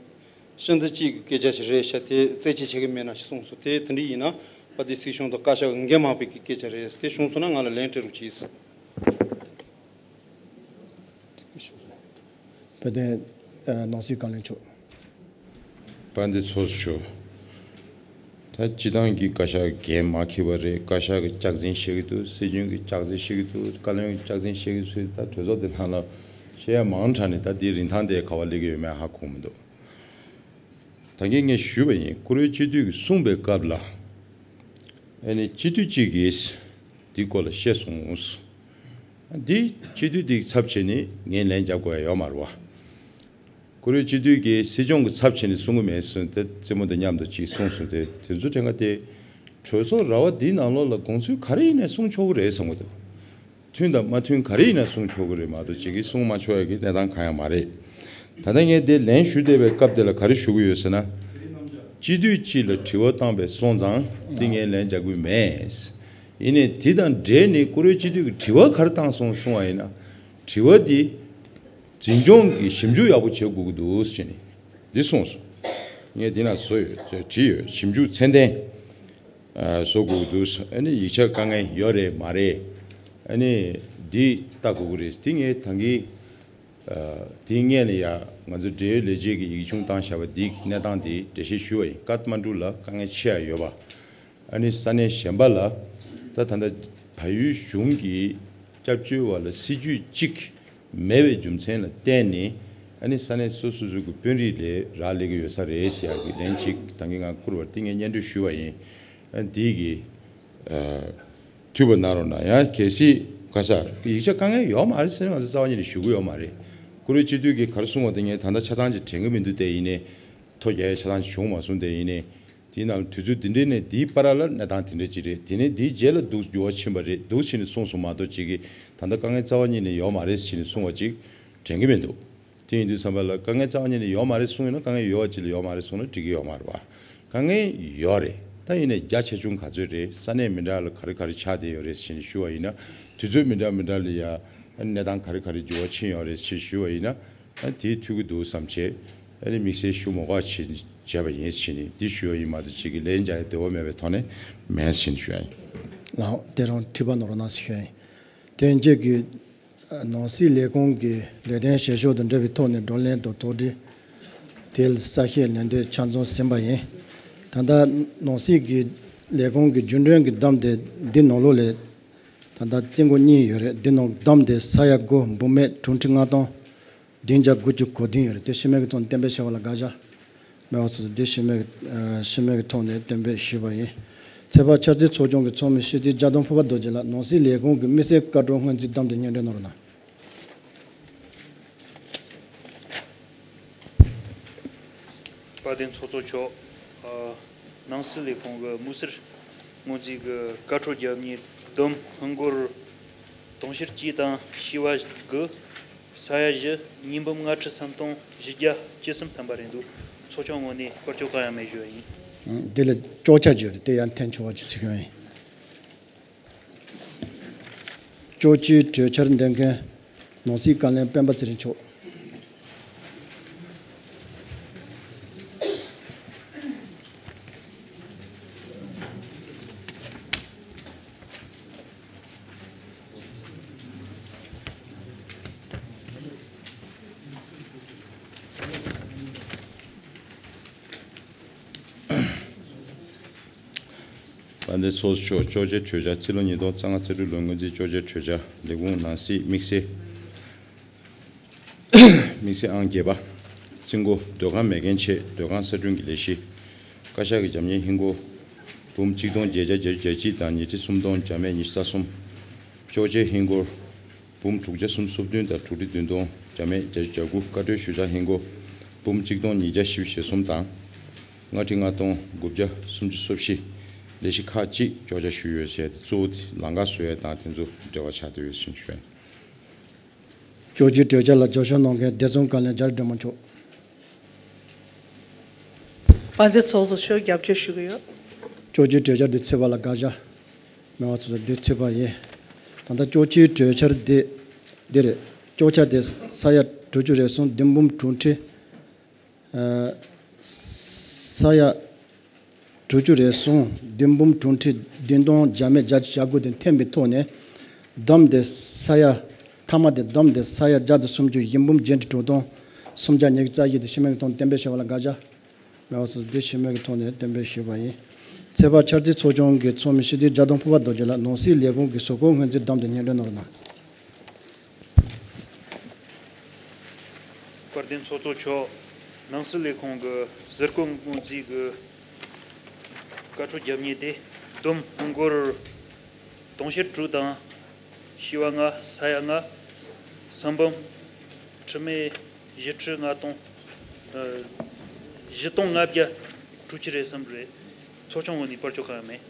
ཤིན་ཏུ་གཅིག་གི་སྐད་ཆ་ཞིག་རེད་ཤག་དེ་རྩད་གཅོད་བྱེད་ཀྱི་མེད་ན་ཞིག་གསུངས་སོང་། དེ་དེ་འདྲ་ཡིན་ན་པ་དེ་སྲིད་སྐྱོང་དང་བཀའ་ཤག་གི་འགན་མ་ཕེབས་ཀྱི་སྐད་ཆ་རེད། དེ་བྱུང་སོང་ན་ང་ལ་ལན་སྤྲད་རོགས་གྱིས། དཔལ་ལྡན་ནང་སྲིད་བཀའ་བློན་མཆོག་དཔལ་ལྡན་ཚོགས་གཙོ་མཆོག་ད་སྤྱི་བཏང་གི་བཀའ་ཤག་འགན་མ་འཁྱེར་བ་རེད། བཀའ་ཤག་གི་སྐྱག་རྫུན་བཤད་ཀྱི་འདུག་སྲིད་སྐྱོང་གི་སྐྱག་རྫུན་བཤད་ཀྱི་འདུག་བཀའ་བློན་གྱི་སྐྱག་རྫུན་བཤད་ཀྱི་འདུག་ད་གྲོས་ཚོགས་འདི་ནང་ལ་བཤད་ཡ་མང་དྲགས་ནས་ད་འདིའི་རིན་ཐང་དེ་ག་པར་སླེབས་ཀྱི་ཡོད་མེད་ཧ་གོ་མི་འདུག་ད་གིན་ངས་ཞུས་པ་ཡིན། བཀུར་འོས་སྤྱི་འཐུས་ཀྱིས་གསུངས་པའི་སྐབས་ལ། ཨ་ནི་སྤྱི་འཐུས་གཅིག་གིས་འདི་སྐོར་ལ་བཤད་སོང་། འདི་སྤྱི་འཐུས་འདི་ཚབ་བྱས་ནས་ངས་ལན་རྒྱག་དགོས་ཡ་ཡོད་མ་རེད་བ། བཀུར་འོས་སྤྱི་འཐུས་ཀྱིས་སྲིད་སྐྱོང་གི་ཚབ་བྱས་ནས་གསུང་གི་མེད་ཟེར་ཏེ་རྩེད་མོ་དང་མཉམ་དུ་ཅིག་གསུངས་སོང་སྟེ། དེ་ཚོ་དྲན་ག་དེ། གྲོས་ཚོགས་ར་བ་འདིའི་ནང་ལོགས་ལ་དགོངས་ཚུལ་ག་རེ་ཡིན་ནའི་གསུང་ཆོག་གི་རེད་བསམ་གི་འདུག་མཐུན་དང་མ་མཐུན་ག་རེ་ཡིན་ན་གསུང་ཆོག་གི་རེད་མ་གཏོགས་ཅིག་གིས་གསུང་མ་ཆོག་ཡ་གི་གནས་སྟངས་གང་ཡང་མ་རེད། ད་ལྟ་ངས་དེ་ལན་ཞུ་བསྡད་པའི་སྐབས་དེ་ལ་ག་རེ་ཞུ་གི་ཡོད་ཟེར་ན། སྤྱི་འཐུས་གཅིག་ལ་དྲི་བ་བཏང་པའི་སོང་ཙང་འདི་ངས་ལན་རྒྱག་གི་མེད། ཡིན་ནའི་དེ་དང་འབྲེལ་ནས་བཀུར་འོས་སྤྱི་འཐུས་ཀྱི་དྲི་བ་ག་རེ་བཏང་སོང་གསུང་བ་ཡིན་ན། དྲི་བ་འདི་འཛིན་སྐྱོང་གིས་ཞིབ་འཇུག་ཡག་པོ་བྱེད་དགོས་ཀྱི་འདུག་ཟེར་ནས་འདི་གསུངས་སོང་། ངས་འདི་ན་བཟོ་ཡོད་བྲིས་ཡོད། ཞིབ་འཇུག་ཚད་ལྡན། ཨ། བཟོ་དགོས་འདུག་ཨ་ནི་ཡིག་ཆ་དཀའ་ངལ་ཡོད་རེད་མ་རེད། ཨ་ནི་འདི་ལྟ་དགོས་ཀྱི་རེད། འདི་ངས་ད་གིན། ཨ། དེའི་སྔོན་ལ་ཡ་ང་ཚོ་འབྲེལ་ཡོད་ལས་བྱེད་ཀྱི་ཡིག་ཆུང་བཏང་བཞག་པ་འདིའི་གནས་སྟངས་འདི་འགྲེལ་བཤད་ཞུས་པ་ཡིན། ཀཏ་མན་གྲུ་ལ་དཀའ་ངལ་ཆེ་ཡ་ཡོད་པ། ཨ་ནི་ས་གནས་གཞན་པ་ལ་ད་ད་ལྟ་བལ་ཡུལ་གཞུང་གི་སྐྱབས་བཅོལ་བ་ལ་སྲིད་ཇུས་གཅིག་མེད་པའི་རྒྱུ་མཚན་ལ་བརྟེན་ནས། ཨ་ནི་ས་གནས་སོ་སོ་སོ་གི་དཔོན་རིགས་ལ་རག་ལས་ཀྱི་ཡོད་ས་རེད་ཟེར་ཡག་གི་ལན་གཅིག་ད་གིན་ང་བསྐུར་བར་དེ་ངས་སྙན་སྒྲོན་ཞུས་པ་ཡིན། ཨ། འདི་གི། ཨ། ཐུགས་ཕན་གནང་རོགས་གནང་། ཡང་གལ་སྲིད་ག་ས་ཡིག་ཆ་དཀའ་ངལ་ཡོད་མ་རེད་ཟེར་ན་ང་ཚོ་རྩ་བ་ཉིད་ནས་ཞུ་གི་ཡོད་མ་རེད། བཀུར་འོས་སྤྱི་འཐུས་ཀྱིས་ག་རེ་གསུངས་པ་དེ་ངས་ད་ལྟ་ཆ་ཚང་ཅིག་དྲན་གི་མི་འདུག་དེ་ཡིན་ནའི་ཐོ་རྒྱག་ཡ་ཆ་ཚང་ཅིག་བྱུང་མ་སོང་། དེ་ཡིན་ནའི་དེའི་ནང་དུས་ཚོད་འདི་འདྲའི་ནས་འདིའི་བར་ལ་གནས་སྟངས་དེ་འདྲ་ཅིག་རེད། དེ་ནས་འདིའི་རྗེས་ལ་འདུག་འགྱུར་བ་ཕྱིན་པ་རེད་འདུག་ཕྱིན་ནས་གསུངས་སོང་མ་གཏོགས་ཅིག་གིས་ད་ལྟ་དཀའ་ངལ་རྩ་བ་ཉིད་ནས་ཡོད་མ་རེད་ཕྱིན་ནས་གསུངས་པ་ཅིག་དྲན་གི་མི་འདུག་དེ་ཡིན་དུས་ཙམ་པ་ལ་དཀའ་ངལ་རྩ་བ་ཉིད་ནས་ཡོད་མ་རེད་གསུངས་ཡོད་ན། དཀའ་ངལ་ཡོད་པ་ཅིག་ལ་ཡོད་མ་རེད་གསུངས་ན་འགྲིག་གི་ཡོད་མ་རེད་བ། དཀའ་ངལ་ཡོད་རེད། ད་ཡིན་ནའི་རྒྱ་ཆེ་ཆུང་ག་ཚོད་རེད། ས་གནས་མི་འདྲ་ལ་ག་རེ་ག་རེ་ཆགས་བསྡད་ཡོད་རེད་ཟེར་ནས་ཞུ་བ་ཡིན་ན། དུས་ཚོད་མི་འདྲ་མི་འདྲ་ལ་ཡ་གནས་སྟངས་ག་རེ་ག་རེ་འགྱུར་བ་ཕྱིན་ཡོད་རེད་ཟེར་ཞུ་བ་ཡིན་ན། ཨ། དེ་ཐུག་གི་འདུག་བསམ་བྱས། ཨ་ནི་དམིགས་བསལ་ཞུ་མ་དགོས་བྱས་བྱས་པ་ཡིན་ཟེར་ནས་འདི་ཞུ་བ་ཡིན་མ་གཏོགས་ཅིག་གིས་ལན་རྒྱག་ཡ་འདོད་པ་མེད་པའི་ཐོག་ནས་མེད་ཟེར་ནས་ཞུ་ཡ་ཡིན། ལགས། དེ་རིང་ཐུགས་ཕན་གནང་རོགས་གནང་ཞུ་ཡ་ཡིན། དེ་རྗེས་ཀྱི་ནང་སྲིད་ལས་ཁུངས་ཀྱི་ལས་དོན་བྱེད་ཕྱོགས་དང་འབྲེལ་བའི་ཐོག་ནས་བགྲོ་གླེང་དང་དོགས་འདྲི། དེ་ལ་གསལ་བཤད་ལན་འདེབས་ཆ་ཚང་ཟིན་པ་ཡིན། ད་ལྟ་ནང་སྲིད་ཀྱི་ལས་ཁུངས་ཀྱི་རྒྱུན་གྲོན་གྱི་བསྡོམས་དེ་འདི་ནང་ལོགས་ལ་ད་ལྟ་རྩིས་འགོ་གཉིས་ཡོད་རེད། འདི་ནང་བསྡོམས་དེ་ས་ཡ་དགུ། འབུམ་མེད་དྲུག་ཁྲི་ལྔ་སྟོང་བདུན་བརྒྱ་དགུ་བཅུ་གོ་བདུན་ཡོད་རེད། དེ་ཤི་མེད་ཀྱི་ཐོག་ནས་གཏན་འབེབས་བྱས་པ་ལ་དགག་བྱ་མེད་པ་སོགས་དེ་ཤི་མེད་ཀྱི་ཨ་ཤི་མེད་ཀྱི་ཐོག་ནས་གཏན་འབེབས་ཞུས་པ་ཡིན། ཚོད་དཔག་འཆར་རྩིས་ཚོགས་ཆུང་གི་ཚོགས་མི་སྤྱི་འཐུས་རྒྱ་རྡོ་ཕུར་པ་རྡོ་རྗེ་ལགས། ནང་སྲིད་ལས་ཁུངས་ཀྱི་དམིགས་བསལ་བཀའ་འཁྲོལ་སྔོན་རྩིས་བསྡོམས་དེ་སྙན་སྒྲོན་གནང་རོགས་གནང་། དཔལ་ལྡན་ཚོགས་གཙོ་མཆོག་ཨ། ནང་སྲིད་ལས་ཁུངས་ཀྱི་དམིགས་བསལ་སྔོན་རྩིས་ཀྱི་བཀའ་འཁྲོལ་བརྒྱབ་ནས་བསྡོམས་ཧིན་སྒོར་དུང་ཕྱུར་གཅིག་དང་བྱེ་བ་དགུ། ས་ཡ་བཞི། དངུལ་འབུམ་ལྔ་ཁྲི་སུམ་སྟོང་བཞི་བརྒྱ་བཅུ་གསུམ་ཐམ་པ་རེད་འདུག་ཚོགས་ཆུང་ངོས་ནས་བཀའ་ཤོག་གང་ཡང་མེད་ཞུ་བ་ཡིན། དེ་ལ་ཅོག་ཆ་བརྗོད་རེད། དེ་ཡང་འཐེན་ཆོག་པ་ཅིག་ཟེར་ཞུ་ཡིན། ཅོག་ཅིའི་གྲོས་འཆར་འདེམས་མཁན་ནང་སྲིད་བཀའ་བློན་སྤེན་པ་ཚེ་རིང་མཆོག་དཔལ་ལྡན་ཚོགས་གཙོ་མཆོག་ཅོག་ཅེ་གྲོས་འཆར། ཕྱི་ལོ་ཉིས་སྟོང་རྩ་ལྔ་རྩ་དྲུག་ལོའི་སྔོན་རྩིས་ཅོག་ཅེ་གྲོས་འཆར། ལས་ཁུངས་ནང་སྲིད་དམིགས་བསལ། དམིགས་བསལ་ཨང་བརྒྱད་པ། རྩིས་འགོ་སྡོད་ཁང་མེད་མཁན་ཆེད་སྡོད་ཁང་གསར་སྐྲུན་གྱི་ལས་གཞི། བཀའ་ཤག་གི་རྒྱབ་གཉེར་ཧིན་སྒོར་འབུམ་གཅིག་སྟོང་བརྒྱད་བརྒྱ་བརྒྱད་ཅུ་གྱ་གཅིག་དང་ཉིས་ཁྲི་སུམ་སྟོང་བརྒྱ་མེད་ཉི་ཤུ་རྩ་གསུམ། ཅོག་ཅེ་ཧིན་སྒོར་འབུམ་དྲུག་བརྒྱ་སུམ་ཅུ་སོ་བདུན་དང་དྲུག་ཁྲི་བདུན་སྟོང་བརྒྱ་མེད་བརྒྱད་ཅུ་གྱ་དགུ། བཀའ་འཁྲོལ་ཞུ་བྱ་ཧིན་སྒོར་འབུམ་གཅིག་སྟོང་ཉིས་བརྒྱ་བཞི་བཅུ་ཞེ་གསུམ་དང་། ལྔ་ཁྲི་ལྔ་སྟོང་དགུ་བརྒྱ་སུམ་ཅུ་སོ་བཞི། ལས་གཞི་ཁག་ཅིག་བཅོ་ལྔ་ཞུས་ཡོད་ཟེར་ཏེ། གཙོ་བོ་དེ་ལམ་ཁ་བཟོ་ཡས་དང་དེ་ཚོ་འབྲེལ་བ་ཆགས་བསྡད་ཡོད་ཟེར་ཞུ་ཡ་ཡིན། ཅོག་ཅེའི་གྲོས་འཆར་ལ་རྒྱབ་སྐྱོར་གནང་མཁན་བདེ་སྲུང་བཀའ་བློན་རྒྱ་རི་སྒྲོལ་མ་མཆོག་དཔལ་ལྡན་ཚོགས་གཙོ་མཆོག་རྒྱབ་སྐྱོར་ཞུ་གི་ཡོད། ཅོག་ཅེའི་གྲོས་འཆར་འདི་ཚོད་དཔག་ལ་དགག་བྱ་མེད་པ་སོགས་འདི་ཚོད་དཔག་ཡིན། ད་ལྟ་ཅོག་ཅེའི་གྲོས་འཆར་འདི་འདི་རེད། ཅོག་ཆ་དེ་ས་ཡ་དྲུག་ཅུ་རེ་གསུམ། བདུན་འབུམ་དྲུག་ཁྲི། ཨ། ས་ཡ་དྲུག་ཅུ་རེ་གསུམ། བདུན་འབུམ་དྲུག་ཁྲི་བདུན་སྟོང་བརྒྱ་མེད་བརྒྱད་ཅུ་གྱ་དགུ་དེ་འཐེན་པའི་ཐོག་ནས་བསྡོམས་ཏེ་ས་ཡ། མཐའ་མ་དེ་བསྡོམས་ཏེ་ས་ཡ་བརྒྱ་དང་སུམ་ཅུ། བཞི་འབུམ་བརྒྱད་ཁྲི་དྲུག་སྟོང་སུམ་བརྒྱ་ཉི་ཤུ་རྩ་བཞི་དེ་ཤི་མེད་ཀྱི་ཐོག་གཏན་འབེབས་བྱས་པ་ལ་དགག་བྱ་མེད་པ་སོགས་དེ་ཤི་མེད་ཀྱི་ཐོག་ནས་གཏན་འབེབས་ཞུས་པ་ཡིན། ཚོད་དཔག་འཆར་རྩིས་ཚོགས་ཆུང་གི་ཚོགས་མི་སྤྱི་འཐུས་རྒྱ་རྡོ་ཕུར་པ་རྡོ་རྗེ་ལགས། ནང་སྲིད་ལས་ཁུངས་ཀྱི་གཟའ་འཁོར་སྔོན་རྩིས་བསྡོམས་ཏེ་སྙན་སྒྲོན་གནང་རོགས་གནང་། དཔལ་ལྡན་ཚོགས་གཙོ་མཆོག་ནང་སྲིད་ལས་ཁུངས་ཀྱི་ཟུར་བཀོད་འགོ་འཛིན་གྱི་བཀའ་འཁྲོལ་རྒྱབ་གཉེར་དེ་བསྡོམས་སྔོན་འགོར་དུང་ཕྱུར་དྲུག་དང་། བྱེ་བ་ལྔ། ས་ཡ་ལྔ། སྲང་འབུམ་ཁྲི་མེད་བཞི་ཁྲི་ལྔ་སྟོང་། ཨ། བཞི་སྟོང་ལྔ་བརྒྱ་དྲུག་ཅུ་རེ་གསུམ་རེད། ཚོགས་ཆུང་ངོས་ནས་པར་སྐྱོར་གང་ཡང་མེད།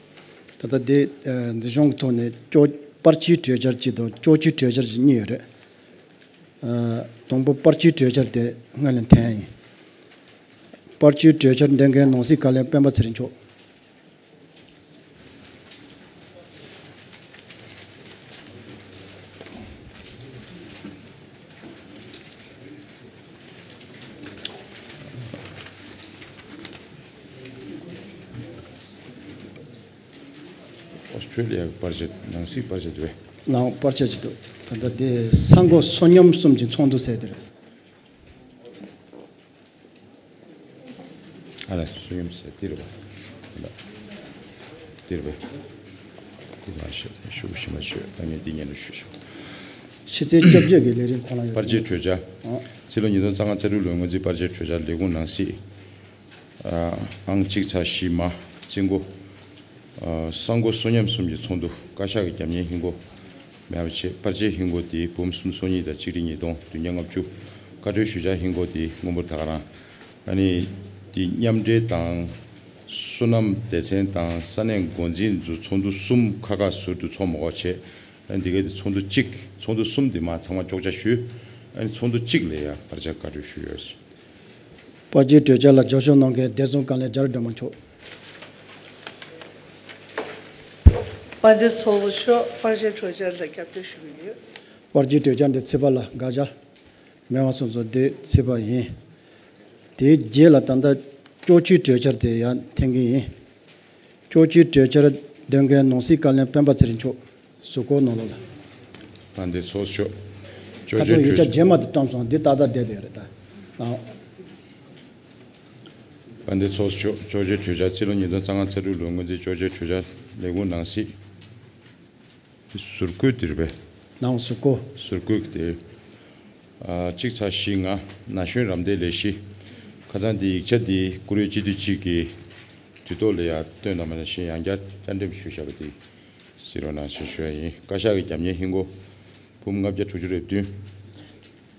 ད་ལྟ་དེ། ཨ། འཛིན་སྐྱོང་གི་ཐོག་ནས་སྐྱོ། པར་ཆས་གྲོས་འཆར་གཅིག་དང་སྐྱོ་ཆས་གྲོས་འཆར་གཉིས་ཡོད་རེད། ཨ། དང་པོ་པར་ཆས་གྲོས་འཆར་དེ་སྔོན་ལ་འཐེན་ཡིན། པར་ཆས་གྲོས་འཆར་འདོན་མཁན་ནང་སྲིད་བཀའ་བློན་སྤེན་པ་ཚེ་རིང་མཆོག་ཨོ་སི་ཀྲོ་ལི་ཡ་གི་པར་ཆས། ནང་སྲིད་པར་ཆས་དེ་རེད། ནང་པར་ཆས་ཅིག་འདུག་ད་ལྟ་དེ་ས་འགོ་བསོད་སྙོམས་གསུམ་གྱི་ཚོགས་འདུ་ཟེར་དེ་རེད། ཨ་ལ། བསོད་སྙོམས་ཟེར་དེ་རེད་པ། ལ། དེ་རེད་པ། དེ་མ་ཤོད། ཤུགས་ཤིག་མ་ཤོད། ད་ངས་འདི་ཉན་རུ་ཞུ་ཤོག་ཕྱི་ཚེས་བཅོ་བརྒྱད་ཀྱི་ལས་རིམ་ཁོ་ན་ཡོད། པར་ཆས་གྲོས་འཆར། ཨ། ཕྱི་ལོ་ཉིས་སྟོང་རྩ་ལྔ་རྩ་དྲུག་ལོའི་སྔོན་རྩིས་པར་ཆས་གྲོས་འཆར་ལས་ཁུངས་ནང་སྲིད། ཨང་གཅིག་ཚེག་བཞི་མ། རྩིས་འགོ། ས་འགོ་བསོད་སྙོམས་གསུམ་གྱི་ཚོགས་འདུ། བཀའ་ཤག་གི་རྒྱབ་གཉེར་ཧིན་སྒོར་མེད་པ་བྱས། པར་ཆས་ཧིན་སྒོར་དེ་འབུམ་སུམ་སོ་གཉིས་དང་ཆིག་ཁྲི་ཉིས་སྟོང་བདུན་བརྒྱ་ལྔ་བཅུ། བཀའ་འཁྲོལ་ཞུ་འཆར་ཧིན་སྒོར་དེ་སྔོན་འབོར་ད་ག་རང་། ཨ་ནི། དེ་མཉམ་འབྲེལ་དང་། སོ་ནམ་སྡེ་ཚན་དང་ས་གནས་འགོ་འཛིན་ཚོ་ཚོགས་འདུ་གསུམ་ཁ་ཁ་ཟུར་དུ་ཚོགས་མ་དགོས་བྱས། ཨ་ནི་འདི་གའི་དེ་ཚོགས་འདུ་གཅིག་ཚོགས་འདུ་གསུམ་དེ་མ་ཚང་མ་གཅོག་ཆ་ཞུས། ཨ་ནི་ཚོགས་འདུ་གཅིག་ལ་ཡ་བར་ཆད་བཀའ་འཁྲོལ་ཞུས་ཡོད། པར་ཆས་གྲོས་འཆར་ལ་འཇུག་ཞུ་གནང་མཁན་བདེ་སྲུང་བཀའ་བློན་རྒྱ་རི་སྒྲོལ་མ་མཆོག་དཔལ་ལྡན་ཚོགས་གཙོ་མཆོག་པར་ཆས་གྲོས་འཆར་ལ་རྒྱབ་སྐྱོར་ཞུ་གི་ཡོད། པར་ཆས་གྲོས་འཆར་འདི་ཚེས་པ་ལ་དགག་བྱ་མེད་པ་སོང་ཙང་འདི་ཚེས་པ་ཡིན། དེའི་རྗེས་ལ་ད་ལྟ་སྐྱོ་ཆས་གྲོས་འཆར་དེ་ཡང་འཐེན་གི་ཡིན། སྐྱོ་ཆས་གྲོས་འཆར་འདོན་མཁན་ནང་སྲིད་བཀའ་བློན་སྤེན་པ་ཚེ་རིང་མཆོག་ཟུར་བཀོད་གནང་རོགས་ལ། དཔལ་ལྡན་ཚོགས་གཙོ་མཆོག་ཁ་སྐྱོ་ཆས་ཚོ་ཡོད་ཆ་གྲོས་རྗེས་མ་དེ་བཀྲམ་སོང་། འདི་ཏག་ཏག་བསྡད་བསྡད་ཡོད་རེད་ད། ཨ། དཔལ་ལྡན་ཚོགས་གཙོ་མཆོག་སྐྱོ་ཆས་གྲོས་འཆར་ཕྱི་ལོ་ཉིས་སྟོང་རྩ་ལྔ་རྩ་དྲུག་ལོའི་སྔོན་རྩིས་སྐྱོ་ཆས་གྲོས་འཆར་ལས་ཁུངས་ནང་སྲིད། དེ་ཟུར་བཀོད་དེ་རེད་པས། ནང་ཟུར་བཀོད། ཟུར་བཀོད་དེ། ཨ། གཅིག་ཚེག་བཞི་ལྔ། ན་གཞོན་རམ་འདེགས་ལས་གཞི། ཁ་སང་དེ་ཡིག་ཆ་དེ་བཀུར་འོས་སྤྱི་འཐུས་གཅིག་གིས་དུས་ཐོག་ལ་ཡར་བཏོན་གནང་བ་ནང་བཞིན་ཡང་བསྐྱར་བསྐྱར་འགྲེམས་ཞུས་བཞག་པ་དེ་གཟིགས་རོགས་གནང་ཞེས་ཞུ་ཡ་ཡིན། བཀའ་ཤག་གི་རྒྱབ་གཉེར་ཧིན་སྒོར་འབུམ་ལྔ་བརྒྱ་དྲུག་ཅུ་རེ་བདུན།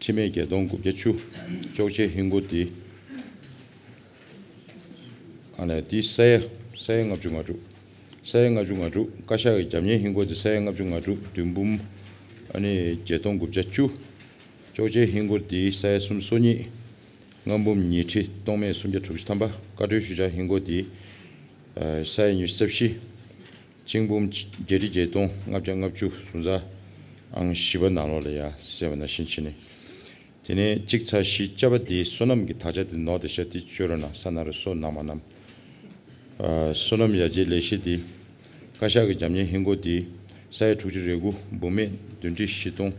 ཁྲི་མེད་བརྒྱད་སྟོང་དགུ་བརྒྱ་བཅུ། གཅོག་ཆས་ཧིན་སྒོར་དེ། ཨ་ནི་དེ་ས་ཡ། ས་ཡ་ལྔ་བཅུ་ང་དྲུག་ས་ཡ་ལྔ་བཅུ་ང་དྲུག་བཀའ་ཤག་གི་རྒྱབ་གཉེར་ཧིན་སྒོར་དེ་ས་ཡ་ལྔ་བཅུ་ང་དྲུག་བདུན་འབུམ། ཨ་ནི་བརྒྱད་སྟོང་དགུ་བརྒྱ་བཅུ། གཅོག་ཆས་ཧིན་སྒོར་དེ་ས་ཡ་སུམ་སོ་གཉིས། ལྔ་འབུམ་ཉི་ཁྲི་སྟོང་མེད་སུམ་བརྒྱ་དྲུག་ཅུ་ཐམ་པ། བཀའ་འཁྲོལ་ཞུ་འཆར་ཧིན་སྒོར་དེ་ས་ཡ་ཉི་ཤུ་རྩ་བཞི། ཆིག་འབུམ་བརྒྱད་ཁྲི་བརྒྱད་སྟོང་ལྔ་བརྒྱ་ལྔ་བཅུ། ཟུར་འཛར་ཨང་བཞི་པ་ནང་ལོགས་ལ་ཡ་གསལ་བ་ནང་བཞིན་བྱས་ནས། དེ་ནས་གཅིག་ཚེག་བཞི་ཅ་པ་དེ་སོ་ནམ་གྱི་དག་ཆ་དེ་ནོར་བསྡད་ཤག་དེ་བཅོས་རོགས་གནང་། ས་ན་རུ་སོ་ནམ་མ་ནམ། ཨ། སོ་ནམ་ཡར་རྒྱས་ལས་གཞི་དེ། བཀའ་ཤག་གི་རྒྱབ་གཉེར་ཧིན་སྒོར་དེ་ས་ཡ་དྲུག་ཅུ་རེ་དགུ། འབུམ་མེད་བདུན་ཁྲི་བཞི་སྟོང་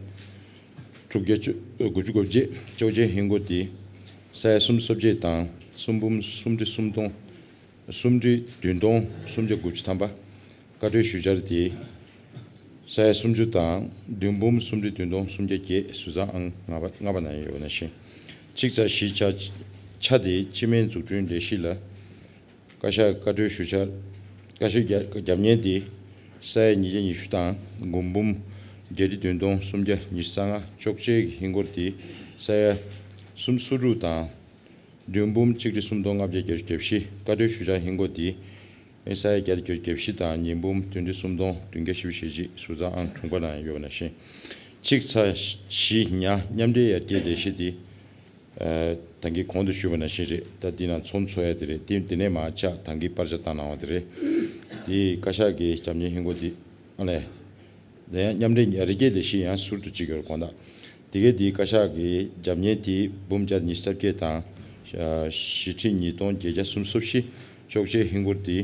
དྲུག་བརྒྱ་དགུ་བཅུ་གོ་བརྒྱད། གཅོག་ཆས་ཧིན་སྒོར་དེ་ས་ཡ་སུམ་སོ་བརྒྱད་དང་གསུམ་འབུམ་སུམ་ཁྲི་སུམ་སྟོང་། སུམ་ཁྲི་བདུན་སྟོང་སུམ་བརྒྱ་དགུ་བཅུ་ཐམ་པ། བཀའ་འཁྲོལ་ཞུ་འཆར་དེ་ས་ཡ་སུམ་ཅུ་དང་བདུན་འབུམ་སུམ་ཁྲི་བདུན་སྟོང་སུམ་བརྒྱ་བརྒྱད། ཟུར་འཛར་ཨང་ལྔ་པ། ལྔ་པ་ནང་ཡོད་པ་ནང་བཞིན། གཅིག་ཚེག་བཞི་ཆ། ཆ་དེ་སྤྱི་སྨན་འཛུགས་སྐྲུན་ལས་གཞི་ལ། བཀའ་ཤག་བཀའ་འཁྲོལ་ཞུ་འཆར། བཀའ་ཤག་རྒྱ། རྒྱབ་གཉེར་དེ་ས་ཡ་ཉིས་བརྒྱ་ཉི་ཤུ་དང་། འགོ་འབུམ་བརྒྱད་ཁྲི་བདུན་སྟོང་སུམ་བརྒྱ་ཉི་ཤུ་རྩ་ལྔ། གཅོག་ཆས་ཀྱི་ཧིན་སྒོར་དེ་ས་ཡ་སུམ་སོ་དྲུག་དང་། བདུན་འབུམ་གཅིག་ཁྲི་སུམ་སྟོང་ལྔ་བརྒྱ་བརྒྱད་ཅུ་གྱ་བཞི། བཀའ་འཁྲོལ་ཞུ་འཆར་ཧིན་སྒོར་དེ་ས་ཡ་བརྒྱད་ཁྲི་གྱ་བཞི་དང་ཉིས་འབུམ་བདུན་ཁྲི་སུམ་སྟོང་བདུན་བརྒྱ་བཞི་བཅུ་ཞེ་གཅིག། ཟུར་འཛར་ཨང་དྲུག་པ་ནང་ཡོད་པ་ནང་བཞིན། གཅིག་ཚེག་བཞི་ཉ། མཉམ་འབྲེལ་ཡར་རྒྱས་ལས་གཞི་དེ། ཨ། ད་གིན་གོང་དུ་ཞུས་པ་ནང་བཞིན་རེད། ད་འདི་ནང་ཚོགས་འཚོགས་ཡ་དེ་རེད། དེ་དེ་ནས་མར་ཆག་ད་གིན་པར་ཆ་བཏང་གནང་བ་དེ་རེད། དེ་བཀའ་ཤག་གི་རྒྱབ་གཉེར་ཧིན་སྒོར་དེ། ཨ་ལས། དེ་ཡང་མཉམ་འབྲེལ་ཡར་རྒྱས་ལས་གཞི་ཡང་ཟུར་དུ་གཅིག་ཡོད་རེད། དགོངས་དག་དེ་གའི་དེའི་བཀའ་ཤག་གི་རྒྱབ་གཉེར་དེ་འབུམ་བརྒྱ་ཉི་ཤུ་རྩ་བརྒྱད་དང་། ཨ། བཞི་ཁྲི་ཉིས་སྟོང་བརྒྱད་བརྒྱ་སུམ་ཅུ་སོ་བཞི། གཅོག་ཆས་ཧིན་སྒོར་དེ་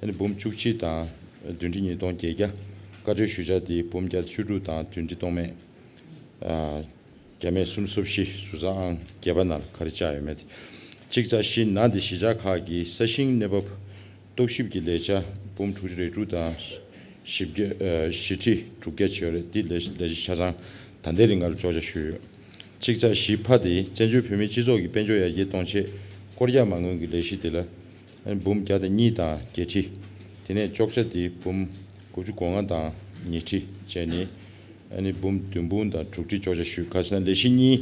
ཨ་ནི་འབུམ་བཅུ་གཅིག་དང་བདུན་ཁྲི་ཉིས་སྟོང་བརྒྱད་བརྒྱ། བཀའ་འཁྲོལ་ཞུ་འཆར་དེ་འབུམ་བརྒྱ་བཅུ་དྲུག་དང་བདུན་ཁྲི་སྟོང་མེད། ཨ། བརྒྱ་མེད་སུམ་ཅུ་སོ་བཞི། ཟུར་འཛར་ཨང་བརྒྱད་པ་ནང་ལ་ག་རེ་བཅག་ཡོད་མེད་དེ། གཅིག་ཚེག་བཞི་ན་དེ་གཞིས་ཆགས་ཁག་གི་ས་ཞིང་གནས་བབ་རྟོག་ཞིབ་ཀྱི་ལས་འཆར་འབུམ་དྲུག་ཅུ་རེ་དྲུག་དང་བཞི་བརྒྱ། ཨ། བཞི་ཁྲི་དྲུག་བརྒྱ་བྱས་ཡོད་རེད། དེ་ལས་ལས་གཞི་ཆ་ཚང་ད་ལྟའི་རིང་ལ་གཅོག་ཆ་ཞུས་ཡོད། གཅིག་ཚེག་བཞི་ཕ་དེ་བཙན་བྱོལ་བོད་མིའི་སྤྱི་ཚོགས་ཀྱི་དཔལ་འབྱོར་ཡར་རྒྱས་གཏོང་ཆེད་བསྐོར་རྒྱག་མ་དངུལ་གྱི་ལས་གཞི་དེ་ལ་ཨ་ནི་འབུམ་བརྒྱ་དང་གཉིས་དང་བརྒྱད་ཁྲི། དེ་ནས་ཅོག་ཆ་དེ་འབུམ་དགུ་བཅུ་གོ་ལྔ་དང་ཉི་ཁྲི་བྱས་ནས་ཨ་ནི་འབུམ་བདུན་འབུམ་དང་དྲུག་ཁྲི་ཅོག་ཆ་ཞུས། ག་ཟེར་ན་ལས་གཞི་གཉིས་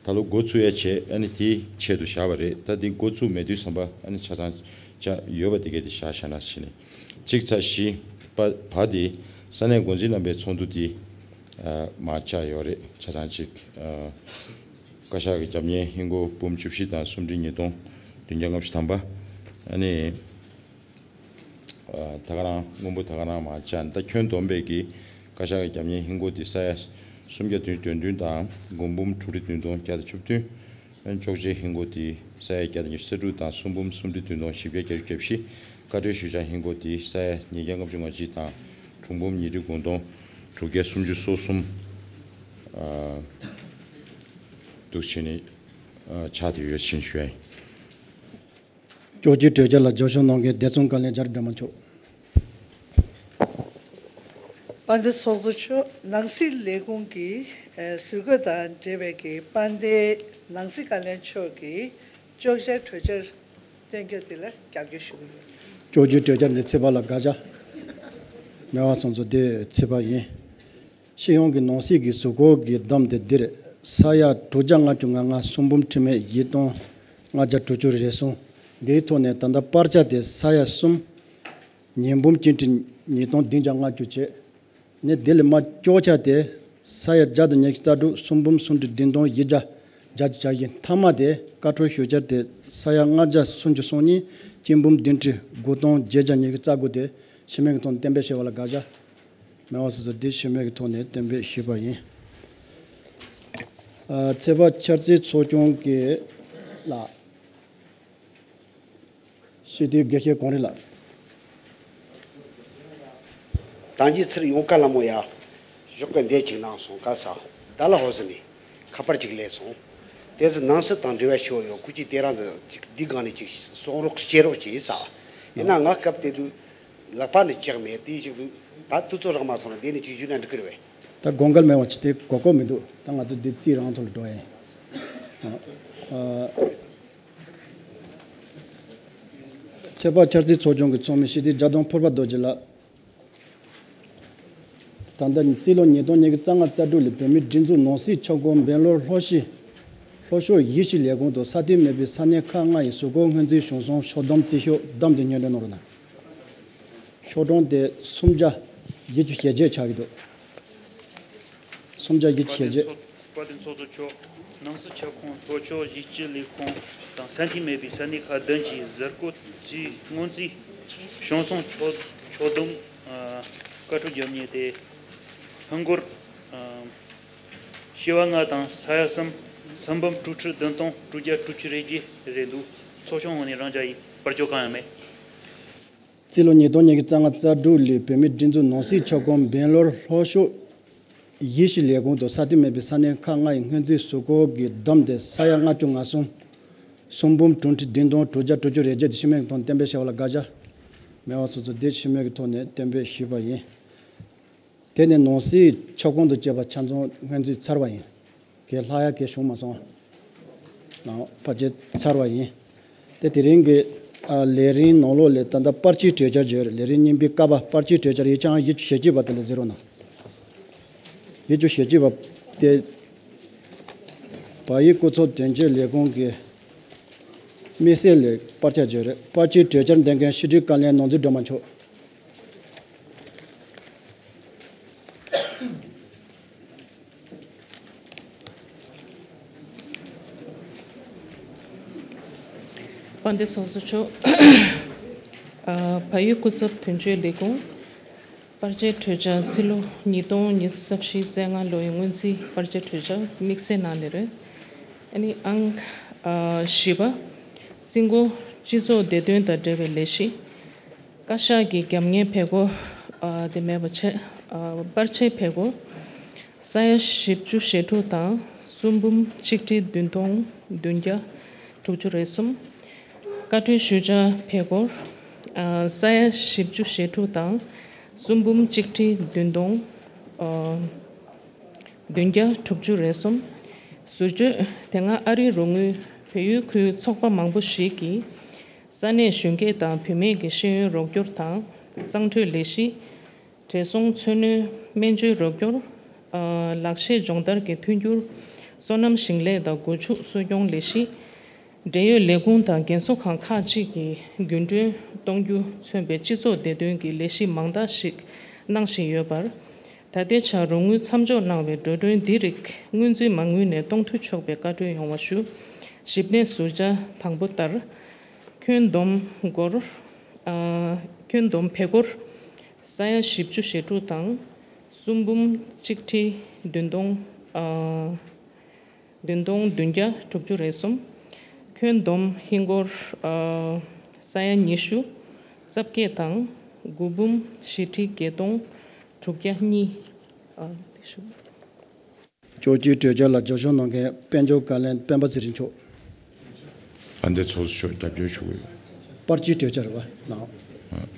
ད་ལོ་འགོ་ཚུགས་ཡ་བྱས་ཨ་ནི་དེའི་ཆེད་དུ་བཞག་པ་རེད། ད་དེ་འགོ་ཚུགས་མེད་དུས་ཙམ་པ་ཨ་ནི་ཆ་ཚང་ཆ་ཡོད་པ་དེ་གས་དེ་བཞག་བཞག་ན་ཟེར་ནས། གཅིག་ཚེག་བཞི་པ་བ་དེ་ས་གནས་འགོ་འཛིན་རྣམ་པའི་ཚོགས་འདུ་དེ་ཨ་མར་བཅར་ཡོད་རེད། ཆ་ཚང་གཅིག་ཨ་བཀའ་ཤག་གི་རྒྱབ་གཉེར་ཧིན་སྒོར་འབུམ་བཅུ་བཞི་དང་སུམ་ཁྲི་ཉིས་སྟོང་བདུན་བརྒྱ་ལྔ་བཅུ་ཐམ་པ། ཨ་ནི་ཨ་ད་ག་རང་སྔོན་པོ་ད་ག་རང་མར་བཅར། ད་ཁྱོན་བསྡོམས་པའི་གི་བཀའ་ཤག་གི་རྒྱབ་གཉེར་ཧིན་སྒོར་དེ་ས་ཡ་སུམ་བརྒྱ་དོན་བདུན་དང་སྒོར་འབུམ་དྲུག་ཁྲི་བདུན་སྟོང་བརྒྱ་དང་བཅུ་བདུན། ཅོག་ཆའི་ཧིན་སྒོར་དེ་ས་ཡ་བརྒྱ་དང་ཉི་ཤུ་རྩ་དྲུག་དང་སུམ་འབུམ་སུམ་ཁྲི་བདུན་སྟོང་བཞི་བརྒྱ་བརྒྱད་ཅུ་གྱ་བཞི། བཀའ་འཁྲོལ་ཞུ་བྱ་ཧིན་སྒོར་དེ་ས་ཡ་ཉིས་བརྒྱ་ལྔ་བཅུ་ང་གཅིག་དང་དྲུག་འབུམ་ཉི་ཁྲི་དགུ་སྟོང་དྲུག་བརྒྱ་སུམ་ཅུ་སོ་གསུམ། ཨ་འདུག་བྱས་ནས་ཨ་ཆགས་བསྡད་ཡོད་ཅེས་ཞུ་ཡ་ཡིན། ཅོག་ཆའི་གྲོས་འཆར་ལ་རྒྱབ་སྐྱོར་གནང་མཁན་བདེ་སྲུང་བཀའ་བློན་རྒྱ་རི་སྒྲོལ་མ་མཆོག་དཔལ་ལྡན་ཚོགས་གཙོ་མཆོག་ནང་སྲིད་ལས་ཁུངས་ཀྱི་ཨ་ཟུར་བཀོད་དང་འབྲེལ་བའི་གི་དཔལ་ལྡན་ནང་སྲིད་བཀའ་བློན་མཆོག་གིས་ཅོག་ཆའི་གྲོས་འཆར་བཏོན་རྒྱུ་དེ་ལ་རྒྱབ་སྐྱོར་ཞུ་གི་ཡོད། ཅོག་ཆའི་གྲོས་འཆར་འདི་ཚེག་བ་ལ་དགག་བྱ་མེད་པ་སོང་ཙང་དེ་ཚེག་བ་ཡིན། སྤྱི་ཡོངས་ཀྱི་ནང་སྲིད་ཀྱི་གཟུགས་སྐོར་གྱི་བསྡོམས་དེ་འདིར་ས་ཡ་དྲུག་བརྒྱ་ལྔ་བཅུ་ང་ལྔ། སུམ་འབུམ་ཁྲི་མེད་བཞི་སྟོང་ལྔ་བརྒྱ་དྲུག་ཅུ་རེ་གསུམ། འདིའི་ཐོག་ནས་ད་ལྟ་སྤར་ཆ་དེ་ས་ཡ་གསུམ། ཉིས་འབུམ་གཅིག་ཁྲི་ཉིས་སྟོང་བདུན་བརྒྱ་ལྔ་བཅུ་བྱས། ནས་དེ་ལས་མར་ཅོག་ཆ་དེ་ས་ཡ་བརྒྱ་དང་ཉི་ཤུ་རྩ་དྲུག། སུམ་འབུམ་སུམ་ཁྲི་བདུན་སྟོང་བཞི་བརྒྱ་བརྒྱད་ཅུ་གྱ་བཞི། མཐའ་མ་དེ་བཀའ་འཁྲོལ་ཞུ་འཆར་དེ་ས་ཡ་ལྔ་བརྒྱ་སུམ་ཅུ་སོ་གཉིས། གཅིག་འབུམ་བདུན་ཁྲི་དགུ་སྟོང་བརྒྱད་བརྒྱ་ཉི་ཤུ་རྩ་དགུ་དེ་ཤི་མེད་ཀྱི་ཐོག་ནས་གཏན་འབེབས་བྱས་པ་ལ་དགག་བྱ་མེད་པ་སོང་ཙང་དེ་ཤི་མེད་ཀྱི་ཐོག་ནས་གཏན་འབེབས་ཞུས་པ་ཡིན། ཨ་ཚེག་བ་འཆར་རྩིས་ཚོགས་ཆུང་གི་ལ། སྤྱི་འཐུས་དགེ་བཤེས་གངས་རི་ལགས། ད་ཅི་ཚེ་རིང་ཡོང་ཀ་ལ་མོ་ཡ། ཞོགས་ཀ་འདས་ཅིག་གནང་སོང་ཀ་ས། ད་ལ་ཧོ་ཟི་ནི། ཁ་པར་ཅིག་སླེབས་སོང་། དེ་ཚོ་ནང་སྲིད་དང་འབྲེལ་བ་ཞིག་ཡོད། ཁུ་ཅི་དེ་རང་ཚོ་ཅིག་འདི་སྒང་ནས་ཅིག་གསུང་རོགས་བྱེད་རོགས་བྱེད་ས། ཡིན་ན་ང་སྐབས་དེ་དུས་ལག་པ་ནས་ལྕགས་མེད་དེ་ཞིག་ཏུ་ད་དུས་ཚོད་རག་མ་སོང་ན་དེ་ནས་ཅིག་ཞུས་ན་འགྲིག་གི་རེད་བས། ད་དགོངས་འགལ་མེད་པ་ཅིག་དེ་གོ་སྐབས་མི་འདུག་ད་ང་ཚོ་འདི་རྩིས་རང་ཐོག་ལ་འགྲོ་ཡིན། ཨ། ཚེག་བ་འཆར་རྩིས་ཚོགས་ཆུང་གི་ཚོགས་མི་སྤྱི་འཐུས་རྒྱ་མཚོ་ཕུར་པ་རྡོ་རྗེ་ལགས། ད་ལྟ་རྩིས་ལོ་ཉིས་སྟོང་ཉི་ཤུ་རྩ་ལྔ་རྩ་དྲུག་ལོའི་བོད་མིའི་སྒྲིག་འཛུགས་ནང་སྲིད་ཁྱབ་ཁོངས་སྦེང་ལོར་ལྷོ་ཤི་ལྷོ་ཕྱོགས་ཡིད་བཞིན་ལས་ཁུངས་དང་ས་མཐོའི་མེས་པོའི་ས་གནས་ཁག་ལྔ་ཡི་གཟུགས་སྐོར་སྔོན་རྩིས་གཞུང་སྲུང་ཕྱོགས་བསྡོམས་རྩིས་ཤོག་བདམས་ཏེ་སྙན་སྒྲོན་གནང་རོགས་གནང་། ཤོག་གྲངས་དེ་སུམ་བརྒྱ་བཞི་བཅུ་ཞེ་བརྒྱད་ཆགས་ཀྱི་འདུག་སུམ་བརྒྱ་བཞི་བཅུ་ཞེ་བརྒྱད། དཔལ་ལྡན་ཚོགས་གཙོ་མཆོག་ནང་སྲིད་ཁྱབ་ཁོངས་ལྷོ་ཕྱོགས་གཞིས་སྤྱི་ལས་ཁུངས་དང་ས་མཐོའི་མེས་པོའི་ས་གནས་ཁག་བདུན་གྱི་གཟུགས་སྐོར་རྩིས་སྔོན་རྩིས་གཞུང་སྲུང་ཕྱོགས་ཕྱོགས་བསྡོམས་ཨ་བཀའ་འཁྲོལ་རྒྱབ་མཁན་དེ་ཧིན་སྒོར་ཨ་བྱེ་བ་ལྔ་དང་ས་ཡ་གསུམ། སུམ་འབུམ་དྲུག་ཁྲི་བདུན་སྟོང་དྲུག་བརྒྱ་དྲུག་ཅུ་རེ་བརྒྱད་རེད་འདུག་ཚོགས་ཆུང་ངོས་ནས་རང་འཇགས་ཡིན། བར་ཆད་གང་ཡང་མེད། རྩིས་ལོ་ཉིས་སྟོང་ཉི་ཤུ་རྩ་ལྔ་རྩ་དྲུག་ལོའི་བོད་མིའི་སྒྲིག་འཛུགས་ནང་སྲིད་ཁྱབ་ཁོངས་སྦེང་ལོར་ལྷོ་ཕྱོགས་ཡིད་བཞིན་ལས་ཁུངས་དང་ས་མཐོའི་མེས་པོའི་ས་གནས་ཁག་ལྔ་ཡི་སྔོན་རྩིས་གཟུགས་སྐོར་གྱི་བསྡོམས་དེ་ས་ཡ་ལྔ་བཅུ་ང་གསུམ། སུམ་འབུམ་དྲུག་ཁྲི་བདུན་སྟོང་དྲུག་བརྒྱ་དྲུག་ཅུ་རེ་བརྒྱད་དེ་ཤི་མེད་ཀྱི་ཐོག་གཏན་འབེབས་བྱས་པ་ལ་དགག་བྱ་མེད་པ་སོང་ཙང་དེ་ཤི་མེད་ཀྱི་ཐོག་ནས་གཏན་འབེབས་ཞུས་པ་ཡིན། དེ་ནས་ནང་སྲིད་ཁྱབ་ཁོངས་དང་བཅས་པ་ཆ་ཚང་སྔོན་རྩིས་ཚར་བ་ཡིན། གས་ལྷག་ཡ་གས་བྱུང་མ་སོང་། ལའོ་ཕལ་ཆེར་ཚར་བ་ཡིན། དེ་དེ་རིང་གི་ཨ་ལས་རིམ་ནང་ལོགས་ལས་ད་ལྟ་པར་སྐྱིད་གྲོས་འཆར་བརྗོད་རེད། ལས་རིམ་གཉིས་པའི་ཀ་པ་པར་སྐྱིད་གྲོས་འཆར་ཡིག་ཆ་བཞི་བཅུ་ཞེ་གཅིག་པ་དེ་ལ་གཟིགས་རོགས་གནང་། བཞི་བཅུ་ཞེ་གཅིག་པ་དེ་བལ་ཡུལ་སྐུ་ཚབ་དོན་གཅོད་ལས་ཁུངས་ཀྱི་དམིགས་བསལ་ལས་པར་ཆ་བརྗོད་རེད། པར་སྐྱིད་གྲོས་འཆར་འདོན་མཁན་ཕྱི་དྲིལ་བཀའ་བློན་ནོར་འཛིན་སྒྲོལ་མ་མཆོག་དཔལ་ལྡན་ཚོགས་གཙོ་མཆོག་ཨ་བལ་ཡུལ་སྐུ་ཚབ་དོན་གཅོད་ལས་ཁུངས་པར་ཆས་གྲོས་འཆར་རྩིས་ལོ་ཉིས་སྟོང་ཉི་ཤུ་རྩ་བཞི་རྩ་ལྔ་ལོའི་སྔོན་རྩིས་པར་ཆས་གྲོས་འཆར་དམིགས་བསལ་ནང་ནས་རེད། ཨ་ནི་ཨང་ཨ་བཞི་པ། རྩིས་འགོ་སྤྱི་ཚོགས་བདེ་དོན་དང་འབྲེལ་བའི་ལས་གཞི། བཀའ་ཤག་གི་རྒྱབ་གཉེར་ཕེབས་སྒོ་ཨ་དེ་མེད་པ་བྱས་ཨ་པར་ཆས་ཕེབས་སྒོ་ས་ཡ་བཞི་བཅུ་ཞེ་དྲུག་དང་སུམ་འབུམ་གཅིག་ཁྲི་བདུན་སྟོང་བདུན་བརྒྱ་དྲུག་ཅུ་རེ་གསུམ། བཀའ་འཁྲོལ་ཞུ་བྱ་ཕེབས་སྒོར་ཨ་ས་ཡ་བཞི་བཅུ་ཞེ་དྲུག་དང་སུམ་འབུམ་གཅིག་ཁྲི་བདུན་སྟོང་ཨ་བདུན་བརྒྱ་དྲུག་ཅུ་རེ་གསུམ། ཟུར་བརྗོད། དེ་སྔ་ཨ་རིའི་རོགས་དངུལ་བལ་ཡུལ་ཁུལ་ཚོགས་པ་མང་པོ་ཞིག་གིས་ས་གནས་གཞོན་སྐྱེས་དང་བུད་མེད་ཀྱི་ཤེས་ཡོན་རོགས་སྐྱོར་དང་གཙང་སྤྲོད་ལས་གཞི། བགྲེས་སོང་འཚོ་སྣོན་སྨན་བཅོས་རོགས་སྐྱོར། ཨ། ལག་ཤེས་སྦྱོང་བརྡར་གྱི་མཐུན་འགྱུར། སོ་ནམ་ཞིང་ལས་དང་སྒོ་ཕྱུགས་གསོ་སྐྱོང་ལས་གཞི། འབྲེལ་ཡོད་ལས་ཁུངས་དང་རྒན་གསོ་ཁང་ཁག་ཅིག་གིས་རྒྱུན་གྲོན་གཏོང་རྒྱུ་མཚོན་པའི་སྤྱི་ཚོགས་བདེ་དོན་གྱི་ལས་གཞི་མང་དག་ཞིག་གནང་བཞིན་ཡོད་པར། ད་ལྟའི་ཆར་རོགས་དངུལ་མཚམས་འཇོག་གནང་བའི་འགྲོ་གྲོན་འདི་རིགས་སྔོན་རྩིས་མ་དངུལ་ནས་གཏོང་ཐུབ་ཆོག་པའི་བཀའ་འཁྲོལ་ཡོང་བ་ཞུ། ཞིབ་གནས་ཟུར་བཅད་དང་པོ་ལྟར། ཁྱོན་བསྡོམས་སྒོར། ཨ། ཁྱོན་བསྡོམས་བལ་སྒོར་ས་ཡ་བཞི་བཅུ་ཞེ་དྲུག་དང་། གསུམ་འབུམ་གཅིག་ཁྲི་བདུན་སྟོང་། ཨ། བདུན་སྟོང་བདུན་བརྒྱ་དྲུག་ཅུ་རེ་གསུམ། ཁྱོན་བསྡོམས་ཧིན་སྒོར། ཨ། ས་ཡ་ཉི་ཤུ་རྩ་བརྒྱད་དང་། དགུ་འབུམ་བཞི་ཁྲི་བརྒྱད་སྟོང་དྲུག་བརྒྱ་གཉིས། ཨ། དེ་ཞུ། ཅོག་ཅིའི་གྲོས་འཆར་ལ་རྒྱབ་སྐྱོར་གནང་མཁན་དཔལ་འབྱོར་བཀའ་བློན་སྤེན་པ་ཚེ་རིང་མཆོག་དཔལ་ལྡན་ཚོགས་གཙོ་མཆོག་རྒྱབ་སྐྱོར་ཞུ་གི་ཡོད། པར་སྐྲུན་གྲོས་འཆར་བ་ནང་།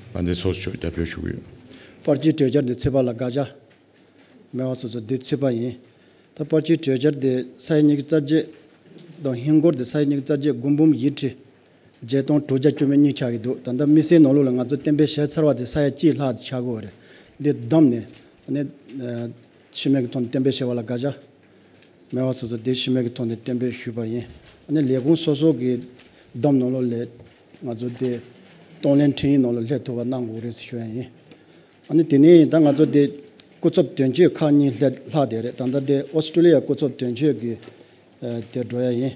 དཔལ་ལྡན་ཚོགས་གཙོ་མཆོག་རྒྱབ་སྐྱོར་ཞུ་གི་ཡོད། པར་སྐྲུན་གྲོས་འཆར་འདི་ཚོད་དཔག་ལ་དགག་བྱ་མེད་པ་སོ་སོ་འདི་ཚོད་དཔག་ཡིན། ད་པར་སྐྲུན་གྲོས་འཆར་འདི་ས་ཡ་ཉི་ཤུ་རྩ་བརྒྱད་དང་ཧིན་སྒོར་འདི་ས་ཡ་ཉི་ཤུ་རྩ་བརྒྱད་དགུ་འབུམ་བཞི་ཁྲི་བརྒྱད་སྟོང་དྲུག་བརྒྱ་བཅུ་མེད་གཉིས་ཆགས་ཀྱི་འདུག་ད་ལྟ་དམིགས་བསལ་ནང་ལོགས་ལ་ང་ཚོ་གཏན་འབེབས་བྱས་ཚར་བ་དེ་ས་ཡ་གཅིག་ལྷག་ཆགས་ཀྱི་ཡོད་རེད། འདི་བདམས་ནས་ཨ་ནི་ཨ་ཕྱི་མིག་གི་ཐོག་ནས་གཏན་འབེབས་བྱས་པ་ལ་དགག་བྱ་མེད་པ་སོ་སོ་དེ་ཕྱི་མིག་གི་ཐོག་ནས་གཏན་འབེབས་ཞུས་པ་ཡིན། ཨ་ནི་ལས་ཁུངས་སོ་སོ་གི་བདམས་ནང་ལོགས་ལ་ང་ཚོ་དེ་གཏོང་ལེན་ཁྲིམས་ཡིག་ནང་ལ་སླེབས་ཐུབ་པ་གནང་དགོས་རེད་ཟེར་ཞུ་ཡ་ཡིན། ཨ་ནི་དེ་ནས་ད་ང་ཚོ་དེ་སྐུ་ཚབ་དོན་གཅོད་ཁག་གཉིས་ལྷག་ལྷག་བསྡད་རེད། ད་ལྟ་དེ་ཨོ་སི་ཀྲུ་ལི་ཡ་སྐུ་ཚབ་དོན་གཅོད་ཀྱི་ཨ་དེ་འགྲོ་ཡ་ཡིན།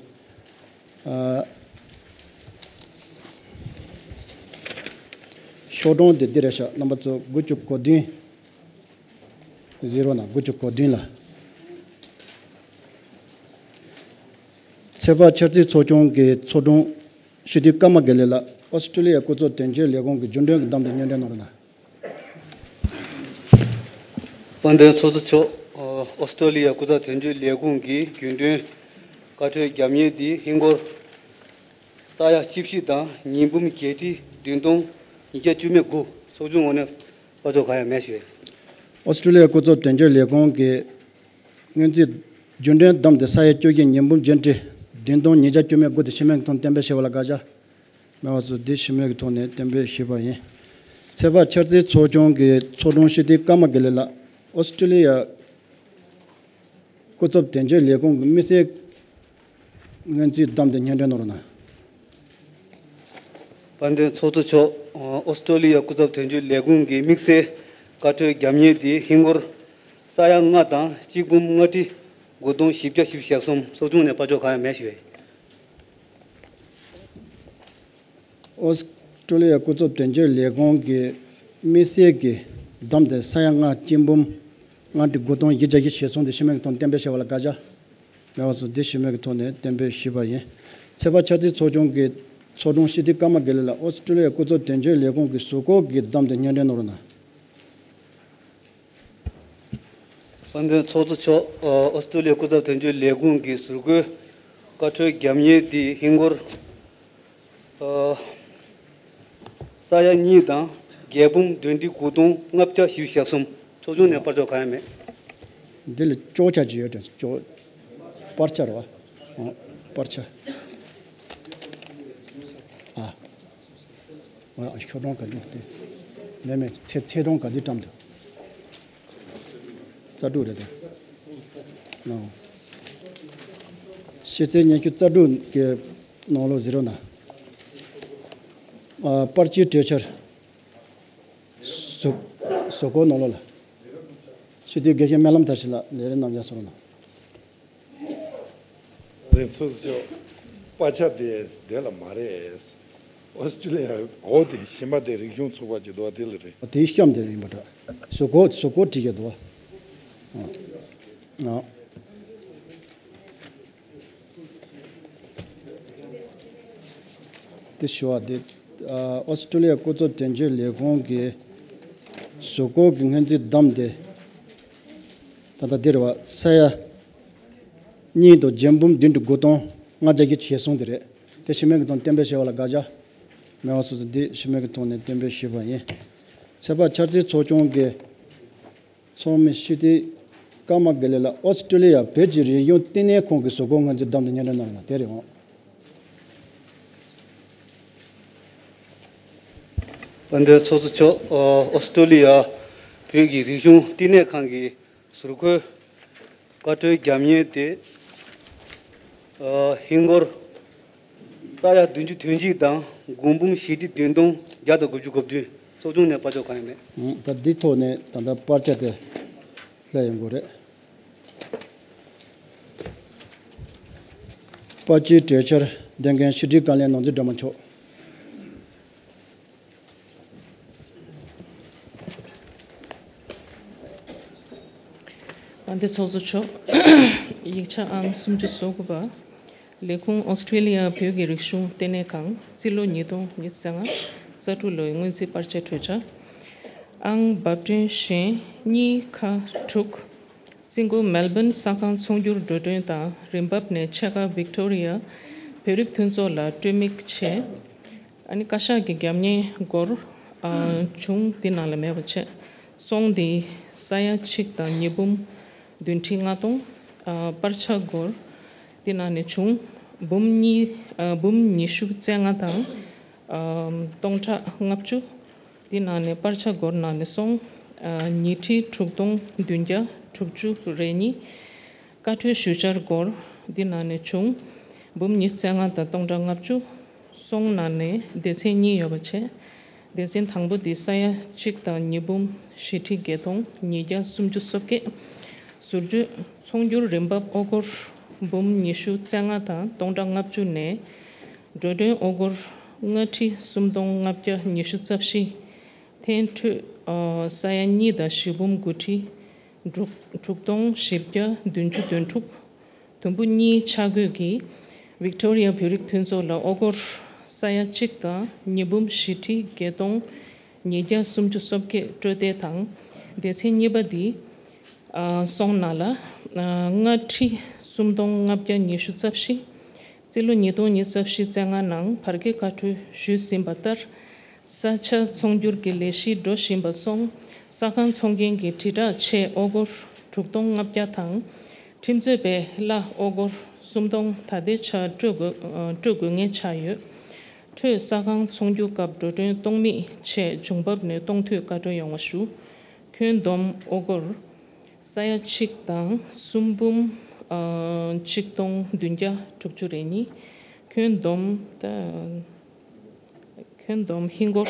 ཨ་ཤོག་གྲངས་དེ་འདི་རེད་ཤག་རྣམ་པ་ཚོ་དགུ་བཅུ་གོ་བདུན། གཟིགས་རོགས་གནང་། དགུ་བཅུ་གོ་བདུན་ལ། ཚོད་དཔག་འཆར་རྩིས་ཚོགས་ཆུང་གི་ཚོགས་དྲུང་སྤྱི་འཐུས་ཀརྨ་དགེ་ལེགས་ལགས་ཨོ་སི་ཀྲུ་ལི་ཡ་སྐུ་ཚབ་དོན་གཅོད་ལས་ཁུངས་ཀྱི་རྒྱུན་གྲོན་གྱི་བདམས་ཏོག་སྙན་སྒྲོན་གནང་རོགས་གནང་། དཔལ་ལྡན་ཚོགས་གཙོ་མཆོག་ཨོ་སི་ཀྲུ་ལི་ཡ་སྐུ་ཚབ་དོན་གཅོད་ལས་ཁུངས་ཀྱི་རྒྱུན་གྲོན་བཀའ་འཁྲོལ་རྒྱབ་གཉེར་འདི་ཧིན་སྒོར་ས་ཡ་བཅུ་བཞི་དང་ཉིས་འབུམ་བརྒྱད་ཁྲི་བདུན་སྟོང་ཉིས་བརྒྱ་བཅུ་མེད་དགུ། ཚོགས་ཆུང་ངོས་ནས་དཔལ་འབྱོར་གང་ཡང་མེད་ཞུ། ཨོ་སི་ཀྲུ་ལི་ཡ་སྐུ་ཚབ་དོན་གཅོད་ལས་ཁུངས་ཀྱི་སྔོན་རྩིས་རྒྱུན་གྲོན་བདམས་ཏེ་ས་ཡ་བཅུ་བཞི་ཉིས་འབུམ་བརྒྱད་ཁྲི་བདུན་སྟོང་ཉིས་བརྒྱ་བཅུ་མེད་དགུ་དེ་ཕྱི་མིག་ཐོག་གཏན་འབེབས་བྱས་པ་ལ་དགག་བྱ་མེད་པ་སོགས་འདི་ཕྱི་མིག་གི་ཐོག་ནས་གཏན་འབེབས་ཞུས་པ་ཡིན། ཚོད་དཔག་འཆར་རྩིས་ཚོགས་ཆུང་གི་ཚོགས་དྲུང་སྤྱི་འཐུས་ཀརྨ་དགེ་ལེགས་ལགས་ཨོ་སི་ཀྲུ་ལི་ཡ་སྐུ་ཚབ་དོན་གཅོད་ལས་ཁུངས་ཀྱི་དམིགས་བསལ་སྔོན་རྩིས་བདམས་ཏེ་སྙན་སྒྲོན་གནང་རོགས་གནང་། དཔལ་ལྡན་ཚོགས་གཙོ་མཆོག་ཨོ་སི་ཀྲུ་ལི་ཡ་སྐུ་ཚབ་དོན་གཅོད་ལས་ཁུངས་ཀྱི་དམིགས་བསལ་བཀའ་འཁྲོལ་རྒྱབ་གཉེར་དེ་ཧིན་སྒོར་ས་ཡ་ལྔ་དང་གཅིག་འབུམ་ལྔ་ཁྲི་དགུ་སྟོང་བཞི་བརྒྱ་བཞི་བཅུ་ཞེ་གསུམ། ཚོགས་ཆུང་ནས་དཔལ་འབྱོར་གང་ཡང་མེད་ཞུ། ཨོ་སི་ཀྲུ་ལི་ཡ་སྐུ་ཚབ་དོན་གཅོད་ལས་ཁུངས་ཀྱི་དམིགས་བསལ་གྱི་བདམས་ཏེ་ས་ཡ་ལྔ་གཅིག་འབུམ་ལྔ་ཁྲི་དགུ་སྟོང་བཞི་བརྒྱ་བཞི་བཅུ་ཞེ་གསུམ་དེ་ཕྱི་མིག་ཐོག་གཏན་འབེབས་བྱས་པ་ལ་དགག་བྱ་མེད་པ་སོགས་འདི་ཕྱི་མིག་གི་ཐོག་ནས་གཏན་འབེབས་ཞུས་པ་ཡིན། ཚོད་དཔག་འཆར་རྩིས་ཚོགས་ཆུང་གི་ཚོགས་དྲུང་སྤྱི་འཐུས་ཀརྨ་དགེ་ལེགས་ལགས་ཨོ་སི་ཀྲུ་ལི་ཡ་སྐུ་ཚབ་དོན་གཅོད་ལས་ཁུངས་ཀྱི་ཟུར་བཀོད་ཀྱི་བདམས་ཏེ་སྙན་སྒྲོན་གནང་རོགས་གནང་། དཔལ་ལྡན་ཚོགས་གཙོ་མཆོག་ཨོ་སི་ཀྲུ་ལི་ཡ་སྐུ་ཚབ་དོན་གཅོད་ལས་ཁུངས་ཀྱི་ཟུར་བཀོད་བཀའ་འཁྲོལ་རྒྱབ་གཉེར་དེ་ཧིན་སྒོར་ཨ་ས་ཡ་གཉིས་དང་བརྒྱད་འབུམ་བདུན་ཁྲི་དགུ་སྟོང་ལྔ་བརྒྱ་བཞི་བཅུ་ཞེ་གསུམ། ཚོགས་ཆུང་ནས་དཔལ་འབྱོར་གང་ཡང་མེད། འདི་ལ་ཅོག་ཆ་ཅིག་ཡོད་དྲན། ཅོག་པར་ཆ་རེད་བ། ཨོ། པར་ཆ། ཨ། ང་རང་ཤོག་གྲངས་ག་འདི་དེ། མེད་མེད། ཚེག་ཚེག་གྲངས་ག་འདི་བཀྲམ་འདུག་རྩ་དྲུག་རེད་དེ། ཨོ། ཤེས་ཚད་ཉི་ཤུ་རྩ་དྲུག་གི་ནང་ལོགས་གཟིགས་རོགས་གནང་། ཨ། པར་སྐྲུན་གྲོས་འཆར། ཟུར་ཟུར་བཀོད་ནང་ལོགས་ལ། སྤྱི་འཐུས་དགེ་བཤེས་སྨོན་ལམ་དར་ཞིང་ལགས་ལས་རིམ་རྣམས་ཀྱང་གསུང་རོགས་གནང་། ཚོགས་གཙོ་མཆོག་པར་ཆ་དེ་དེ་ལ་མ་རེད། ཨོ་སི་ཀྲི་ལི་ཡ་འོ་དེ་གཞན་པ་དེ་རིག་གཞུང་ཚོགས་པ་ཅིག་འདུག་བ། དེ་ལ་རེད། དེའི་གཤམ་དེ་ཡིན་པ་འདྲ། ཟུར་བཀོད་ཟུར་བཀོད་བྲིས་ཀྱི་འདུག་བ། ཨ། ཨ། དེ་ཞུ་བ་དེ། ཨ། ཨོ་སི་ཀྲི་ལི་ཡ་སྐུ་ཚབ་དོན་གཅོད་ལས་ཁུངས་ཀྱི་ཟུར་བཀོད་ཀྱི་སྔོན་རྩིས་བདམས་ཏེ། ད་ལྟ་འདིར་བ་ས་ཡ་གཉིས་དང་བརྒྱད་འབུམ་བདུན་ཁྲི་དགུ་སྟོང་ལྔ་བརྒྱ་བཞི་བཅུ་ཞེ་གསུམ་དེ་རེད། དེ་ཕྱི་མིག་གི་ཐོག་གཏན་འབེབས་བྱས་པ་ལ་དགག་བྱ་མེད་པ་སོགས་སུ་འདི་ཕྱི་མིག་གི་ཐོག་ནས་གཏན་འབེབས་ཞུས་པ་ཡིན། ཚོད་དཔག་འཆར་རྩིས་ཚོགས་ཆུང་གི་ཚོགས་མི་སྤྱི་འཐུས་ ཀརྨ་དགེ་ལེགས་ལགས། ཨོ་སི་ཀྲི་ལི་ཡ་བོད་ཀྱི་རིག་གཞུང་བསྟི་གནས་ཁང་གི་ཟུར་འཁོར་ངོས་འཛིན་བདམས་ཏེ་སྙན་སྒྲོན་གནང་རོགས་གནང་། དེ་རེད་འོང་། དཔལ་ལྡན་ཚོགས་གཙོ་མཆོག་ཨོ་སི་ཀྲི་ལི་ཡ་བོད་ཀྱི་རིག་གཞུང་བསྟི་གནས་ཁང་གི་ཟུར་འཁོར་བཀའ་འཁྲོལ་རྒྱབ་མཁན་དེ། ཨ། ཧིན་སྒོར་ས་ཡ་བདུན་ཅུ་དོན་གཅིག་དང་སྒོར་འབུམ་བཞི་ཁྲི་བདུན་སྟོང་བརྒྱ་དང་དགུ་བཅུ་གོ་བདུན། ཚོགས་ཆུང་ནས་དཔལ་འབྱོར་གང་ཡང་མེད། ད་འདི་ཐོག་ནས་ད་ལྟ་པར་ཆ་དེ་སླེབས་ཡོང་གི་རེད། པར་སྐྲུན་གྲོས་འཆར་འདོན་མཁན་ཕྱི་དྲིལ་བཀའ་བློན་ནོར་འཛིན་སྒྲོལ་མ་མཆོག་དཔལ་ལྡན་ཚོགས་གཙོ་མཆོག་ཡིག་ཆ་ཨང་སུམ་ཅུ་སོ་དགུ་པ། ལས་ཁུངས་ཨོ་སི་ཀྲི་ལི་ཡ་བོད་ཀྱི་རིག་གཞུང་ལྟེ་གནས་ཁང་། རྩིས་ལོ་ཉིས་སྟོང་ཉི་ཤུ་རྩ་ལྔ། རྩ་དྲུག་ལོའི་སྔོན་རྩིས་པར་ཆས་གྲོས་འཆར། ཨང་འབབ་སྒྲོན་གཞན་གཉིས་ཁག་དྲུག་རྩིས་འགོ་མེལ་བོན་གསར་ཁང་ཚོང་སྒྱུར་འགྲོ་གྲོན་དང་རིན་འབབ་ནས་ཕྱེད་ཀ་ཝིག་ཏོ་རི་ཡ་བོད་རིགས་མཐུན་ཚོགས་ལ་སྤྲོད་དམིགས་ཆེད། ཨ་ནི་བཀའ་ཤག་གི་རྒྱབ་གཉེར་སྒོར་ཨ་བྱུང་འདི་ནང་ལ་མེད་པ་བྱས། སོང་འདི་ས་ཡ་གཅིག་དང་ཉིས་འབུམ་བདུན་ཁྲི་ལྔ་སྟོང་། ཨ་པར་ཆ་སྒོར་འདི་ནང་ནས་བྱུང་། འབུམ་གཉིས་ཨ་འབུམ་ཉི་ཤུ་རྩ་ལྔ་དང་ཨ་སྟོང་ཕྲག་ལྔ་བཅུ། འདི་ནང་ནས་པར་ཆ་སྒོར་ནང་ནས་སོང་ཨ་ཉི་ཁྲི་དྲུག་སྟོང་བདུན་བརྒྱ་དྲུག་ཅུ་རེ་གཉིས། བཀའ་འཁྲོལ་ཞུ་འཆར་སྒོར་འདི་ནང་ནས་བྱུང་། འབུམ་ཉི་ཤུ་རྩ་ལྔ་དང་སྟོང་ཕྲག་ལྔ་བཅུ། སོང་ནང་ནས་སྡེ་ཚན་གཉིས་ཡོད་པ་བྱས། སྡེ་ཚན་དང་པོ་འདི་ས་ཡ་གཅིག་དང་ཉིས་འབུམ་བཞི་ཁྲི་བརྒྱད་སྟོང་ཉིས་བརྒྱ་སུམ་ཅུ་སོ་བརྒྱད། ཟུར་བརྗོད། ཚོང་སྒྱུར་རིན་འབབ་ཨོ་སྒོར་འབུམ་ཉི་ཤུ་རྩ་ལྔ་དང་སྟོང་ཕྲག་ལྔ་བཅུ་ནས། འགྲོ་གྲོན་ཨོ་སྒོར་ལྔ་ཁྲི་སུམ་སྟོང་ལྔ་བརྒྱ་ཉི་ཤུ་རྩ་བཞི། འཐེན་འཕྲོས་ཨ་ས་ཡ་གཉིས་དང་བཞི་འབུམ་དགུ་ཁྲི་དྲུག་དྲུག་སྟོང་བཞི་བརྒྱ་བདུན་ཅུ་དོན་དྲུག། དུམ་བུ་གཉིས་ཆ་བགོས་ཀྱིས་ཝིག་ཏོ་རི་ཡ་བོད་རིགས་མཐུན་ཚོགས་ལ་ཨོ་སྒོར་ས་ཡ་གཅིག་དང་ཉིས་འབུམ་བཞི་ཁྲི་བརྒྱད་སྟོང་ཉིས་བརྒྱ་སུམ་ཅུ་སོ་བརྒྱད་སྤྲོད་བདེ་དང་། སྡེ་ཚན་གཉིས་པ་འདི་ཨ་སོང་ནང་ལ་ཨ་ལྔ་ཁྲི་སུམ་སྟོང་ལྔ་བརྒྱ་ཉི་ཤུ་རྩ་བཞི། རྩིས་ལོ་ཉིས་སྟོང་ཉི་ཤུ་རྩ་བཞི་རྩ་ལྔ་ནང་བར་བརྒལ་བཀའ་འཁྲོལ་ཞུས་ཟིན་པ་ལྟར། ས་ཆ་ཚོང་སྒྱུར་གྱི་ལས་གཞི་འགྲོ་བཞིན་པ་སོང་། ས་ཁང་ཚོང་མཁན་གྱི་དྲིལ་བསྒྲགས་ཆེད་ཨོ་སྒོར་དྲུག་སྟོང་ལྔ་བརྒྱ་དང་། ཁྲིམས་རྩོད་པའི་གླ་ཨོ་སྒོར་སུམ་སྟོང་ད་ལྟའི་ཆར་སྤྲོད་དགོས་ཨ་སྤྲོད་དགོས་ངེས་ཆགས་ཡོད། འཕྲོས་ས་ཁང་ཚོང་རྒྱུ་སྐབས་འགྲོ་གྲོན་གཏོང་མིན་ཆེད་འབྱུང་འབབ་ནས་གཏོང་འཐུས་བཀའ་འཁྲོལ་ཡོང་བ་ཞུ། ཁྱོན་བསྡོམས་ཨོ་སྒོར་ས་ཡ་གཅིག་དང་གསུམ་འབུམ་ཨ་གཅིག་སྟོང་བདུན་བརྒྱ་དྲུག་ཅུ་རེ་གཉིས། ཁྱོན་བསྡོམས་ད། ཁྱོན་བསྡོམས་ཧིན་སྒོར་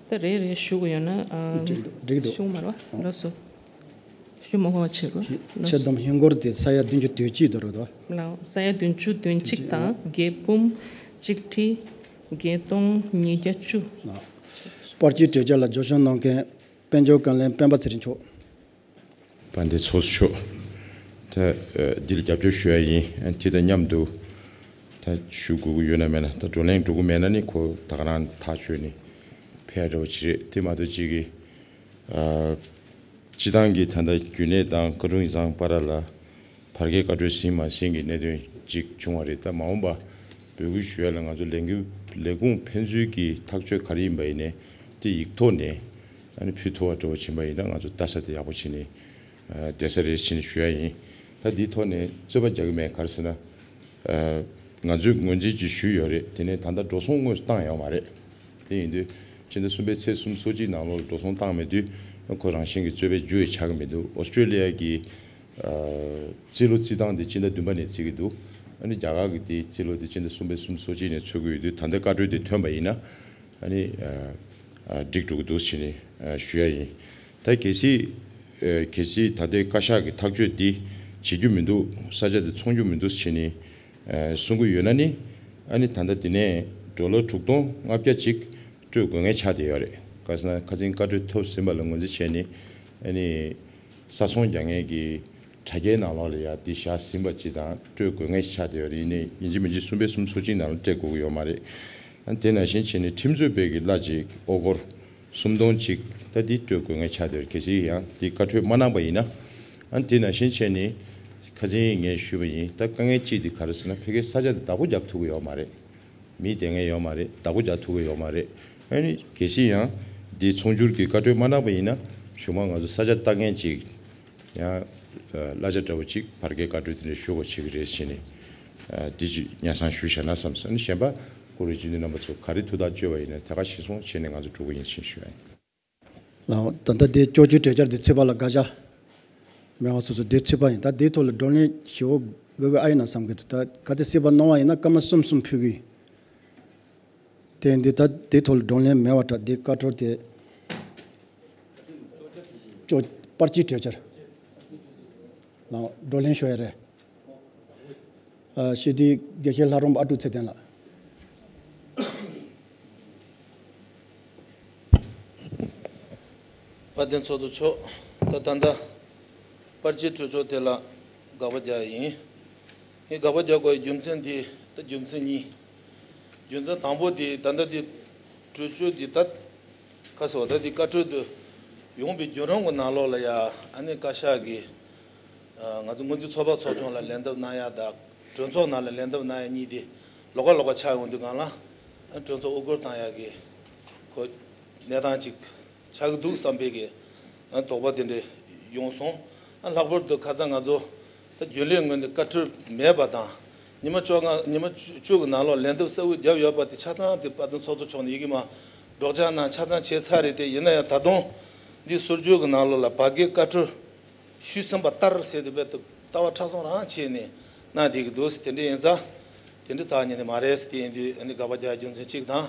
ད་རེ་རེ་ཞུ་དགོས་ཡོད་ན་ཨ་འགྲིག་འདུག་འགྲིག་འདུག་ཞུ་མ་རེད་བ། ལགས་སོ། ཞུ་མ་དགོས་པ་བྱེད་རོགས། ལགས་ཆེད་སོ། བསྡོམས་ཧིན་སྒོར་དེ་ས་ཡ་བདུན་ཅུ་དོན་གཅིག་དོ་རེད་དོ། ལགས་ས་ཡ་བདུན་ཅུ་དོན་གཅིག་དང་བརྒྱད་འབུམ་གཅིག་ཁྲི་བརྒྱད་སྟོང་ཉིས་བརྒྱ་བཅུ། ལགས། པར་སྐྲུན་གྲོས་འཆར་ལ་རྒྱབ་སྐྱོར་གནང་མཁན་དཔལ་འབྱོར་བཀའ་བློན་སྤེན་པ་ཚེ་རིང་མཆོག་དཔལ་ལྡན་ཚོགས་གཙོ་མཆོག་ད་ཨ་འདི་ལ་རྒྱབ་སྐྱོར་ཞུ་ཡ་ཡིན། ཨ་དེ་དང་མཉམ་དུ་ད་ཞུ་དགོས་ཀྱི་ཡོད་ན་མེད་ན། ད་བགྲོ་གླེང་འགྲོ་གི་མེད་ན་ནི་ཁོ་ད་ག་རང་ཐག་ཆོད་ནི་ཕེབས་འགྲོ་བ་ཅིག་རེད། དེ་མ་གཏོགས་ཅིག་གི་ཨ་སྤྱི་བཏང་གི་ད་ལྟ་རྒྱུན་ལས་དང་བཀའ་དྲུང་ཡིག་ཚང་བར་ལ་བར་བརྒལ་བཀའ་འཁྲོལ་ཟིན་མ་ཟིན་གྱི་གནད་དོན་ཅིག་བྱུང་བ་རེད། ད་མ་འོངས་པ་འབོད་སྐུལ་ཞུ་ཡ་ལ་ང་ཚོ་ལས་འགུལ་ལས་ཁུངས་ཕན་ཚུན་གྱི་ཐག་གཅོད་ག་རེ་ཡིན་པ་ཡིན་ནའི་དེ་ཡིག་ཐོག་ནས་ཨ་ནི་ཕུལ་ཐུབ་པ་འདྲ་བོ་ཕྱིན་པ་ཡིན་ན་ང་ཚོ་ལྟ་ས་དེ་ཡག་པོ་བྱས་ནས་ཨ་བསྡད་ས་རེད་ཟེར་ནས་ཞུ་ཡ་ཡིན། ད་འདིའི་ཐོག་ནས་རྩོད་པ་རྒྱག་གི་མེད། ག་རེ་ཟེར་ན་ཨ་ང་ཚོས་ངོས་འཛིན་ཅིག་ཞུས་ཡོད་རེད། དེ་ནས་ད་ལྟ་འགྲོ་སོང་དངོས་སུ་བཏང་ཡོད་མ་རེད། དེ་ཡིན་དུས་ཕྱི་ཟླ་གསུམ་པའི་ཚེས་སུམ་ཅུ་སོ་གཅིག་ནང་ལོགས་ལ་འགྲོ་སོང་བཏང་མེད་དུས་ཁོ་རང་བཞིན་གྱི་རྩོད་པའི་རྒྱུ་ཡི་ཆགས་ཀྱི་མི་འདུག་ཨོ་སི་ཀྲེ་ལི་ཡ་གི་ཨ་རྩིས་ལོ་རྩིས་སྟངས་དེ་སྤྱི་ཟླ་བདུན་པ་ནས་བརྩི་གི་འདུག་ཨ་ནི་རྒྱ་གར་གྱི་དེ་རྩིས་ལོ་དེ་སྤྱི་ཟླ་གསུམ་པའི་སུམ་ཅུ་སོ་གཅིག་ནས་ཚུགས་ཀྱི་ཡོད་དུས་ད་ལྟ་བཀའ་འཁྲོལ་དེ་ཐོན་པ་ཡིན་ན་ཨ་ནི་ཨ་ཨ་འགྲིག་འགྲོ་གི་འདུག་ཟེར་ནས་ཨ་ཞུ་ཡ་ཡིན། ད་གལ་སྲིད་ཨ་གལ་སྲིད་ད་ལྟའི་བཀའ་ཤག་གི་ཐག་གཅོད་འདི་བྱེད་རྒྱུ་མི་འདུག་ས་ཆ་དེ་ཚོང་རྒྱུ་མི་འདུག་ཟེར་ནས་ཨ་གསུང་གི་ཡོད་ན་ནི་ཨ་ནི་ད་ལྟ་དེ་ནས་ཌོ་ལར་དྲུག་སྟོང་ལྔ་བརྒྱ་ཅིག་སྤྲོད་དགོས་ངེས་ཆགས་བསྡད་ཡོད་རེད། ག་རེ་ཟེར་ན་ཁ་སང་བཀའ་འཁྲོལ་ཐོབ་ཟིན་པ་ལ་ངོས་འཛིན་བྱས་ནས་ཨ་ནི་ས་ཚོང་རྒྱག་མཁན་གྱི་དྲ་རྒྱའི་ནང་ལོགས་ལ་ཡ་འདི་བཞག་ཟིན་པ་ཅིག་དང་སྤྲོད་དགོས་ངེས་ཆགས་བསྡད་ཡོད་རེད། ཡིན་ནའི་ཡིན་གཅིག་མིན་གཅིག་གསུམ་པའི་སུམ་ཅུ་སོ་གཅིག་ནང་ལ་སྤྲད་དགོས་ཀྱི་ཡོད་མ་རེད། ཨ་དེ་ནང་བཞིན་བྱས་ནས་ཁྲིམས་རྩོད་པའི་གི་གླ་ཅིག་ཨོ་སྒོར་སུམ་སྟོང་ཅིག་ད་འདི་སྤྲོད་དགོས་ངེས་ཆགས་བསྡད་ཡོད་རེད། གལ་སྲིད་ཡང་འདི་བཀའ་འཁྲོལ་མ་གནང་པ་ཡིན་ན། ཨ་དེ་ནང་བཞིན་བྱས་ནས་ཁ་སང་ངས་ཞུས་པ་ཡིན། ད་དཀའ་ངལ་གཅིག་འདི་ག་རེ་ཟེར་ན་ཕ་གིའི་ས་ཆ་འདི་བདག་པོ་རྒྱབ་ཐུབ་ཀྱི་ཡོད་མ་རེད། མི་སྡོད་མཁན་ཡོད་མ་རེད། བདག་པོ་རྒྱག་ཐུབ་ཀྱི་ཡོད་མ་རེད། ཨ་ནི་གལ་སྲིད་ཡང་འདི་ཚོང་སྒྱུར་གྱི་བཀའ་འཁྲོལ་མ་གནང་པ་ཡིན་ན་གཞུག་མ་ང་ཚོ་ས་ཆ་ལྟ་མཁན་ཅིག་ཡང་ གླ་ཆ་འདྲ་བོ་གཅིག་བར་བརྒལ་བཀའ་འཁྲོལ་དེ་འདྲ་ཞུ་དགོས་བྱེད་ཀྱི་རེད་ཟེར་ནས། འདི་ཅིག་སྙན་སེང་ཞུ་བྱས་ན་བསམ་སོང་། ཨ་ནི་གཞན་པ་སྐུ་ངོ་སྤྱི་འཐུས་རྣམ་པ་ཚོ་ག་རེ་ཐུགས་ཐག་གཅོད་པ་ཡིན་ན་དེ་ག་གཞིར་བཟུང་བྱས་ནས་ང་ཚོ་འགྲོ་གི་ཡིན་ཞེས་ཞུ་ཡ་ཡིན། ལགས། ད་ལྟ་དེ་བཅོ་བརྒྱད་གྲོས་འཆར་དེ་ཚུད་པ་ལ་དགག་བྱ་མེད་པ་སོ་སོ་དེ་ཚུད་པ་ཡིན། ད་དེའི་ཐོག་ལ་བགྲོ་གླེང་ཞེ་པོ་དགོས་ཀྱི་ཨ་ཡིན་ན་བསམ་གྱི་འདུག་ད་གལ་ཏེ་སྲིད་པ་གནང་བ་ཡིན་ན་སྐར་མ་གསུམ་གསུམ་ཕུལ་གྱི་ཡིན། དེ་འདི་ད་དེའི་ཐོག་ལ་བགྲོ་གླེང་མེད་པ་འདྲ། དེ་བཀའ་འཁྲོལ་དེ་བཅོ་བརྒྱད་གྲོས་འཆར་ལ་བགྲོ་གླེང་ཞུ་ཡ་རེད། ཨ། སྤྱི་འཐུས་དགེ་བཤེས་ལྷ་རམས་པ་ཨ་ཀྲུག་ཚེ་བརྟན་ལགས། དཔལ་ལྡན་ཚོགས་གཙོ་མཆོག་ད་ད་ལྟ་བར་ཆད་གྲོས་ཚོགས་དེ་ལ་དགག་པ་རྒྱག་ཡིན། ངས་དགག་པ་རྒྱག་དགོས་པའི་རྒྱུ་མཚན་འདི་ད་རྒྱུ་མཚན་གཉིས། རྒྱུ་མཚན་དང་པོ་འདི་ད་ལྟ་འདི་གྲོས་ཆོད་འདི་ད་ཁ་སོ་ད་འདི་བཀའ་འཁྲོལ་དུ་ཡོང་པའི་བརྒྱུད་རིམ་གྱི་ནང་ལོགས་ལ་ཡ་ཨ་ནི་བཀའ་ཤག་གིས་ང་ཚོ་སྔོན་རྩིས་ཚོགས་པ་ཚོགས་ཆུང་ལ་ལན་འདེབས་གནང་ཡ་དང་གྲོས་ཚོགས་ནང་ལ་ལན་འདེབས་གནང་ཡ་གཉིས་དེ་ལོགས་ཀ་ལོགས་ཀ་ཆགས་ཡོང་དུས་སྒང་ལ་གྲོས་ཚོགས་དབུ་སྐོར་བཏང་ཡ་གི་ཁོ་གནས་སྟངས་ཅིག་ཆགས་ཀྱི་འདུག་བསམ་པའི་གི་དོགས་པ་དེ་འདྲ་ཡོང་སོང་། ལྷག་པར་དུ་ཁ་སང་ང་ཚོ་ད་རྒྱུན་ལས་ངོས་ནས་བཀའ་འཁྲོལ་མེད་པ་དང་ཉི་མ་བཅོ་ལྔ་ཉི་མ་བཅུ་གི་ནང་ལོགས་ལན་འདེབས་གསལ་བོ་བརྒྱབ་ཡོད་པ་དེ་ཆ་ཚང་དེ་དཔལ་ལྡན་ཚོགས་གཙོ་མཆོག་ནས་ཡི་གེ་མ་སྒྲོག་སྦྱང་གནང་ཆ་ཚང་བྱས་ཚར་རེད། དེ་ཡིན་ན་ཡང་ད་དུང་འདི་སྲོལ་རྒྱུན་གྱི་ནང་ལོགས་ལ་བར་བརྒལ་བཀའ་འཁྲོལ་ཞུས་ཟིན་པ་ལྟར་ཟེར་དེ་རྦད་དེ་ལྟ་བ་མཁྲེགས་བཟུང་རང་བྱས་ནས་གནང་བསྡད་ཀྱི་འདུག་ཟེར། དེ་འདྲ་ཡིན་ཙང་དེ་འདྲ་རྩ་བ་ཉིད་ནས་མ་རེད་ཟེར། དེ་ཡིན་དུས་ཨ་ནི་དགག་པ་རྒྱག་རྒྱུ་མཚན་གཅིག་དང་།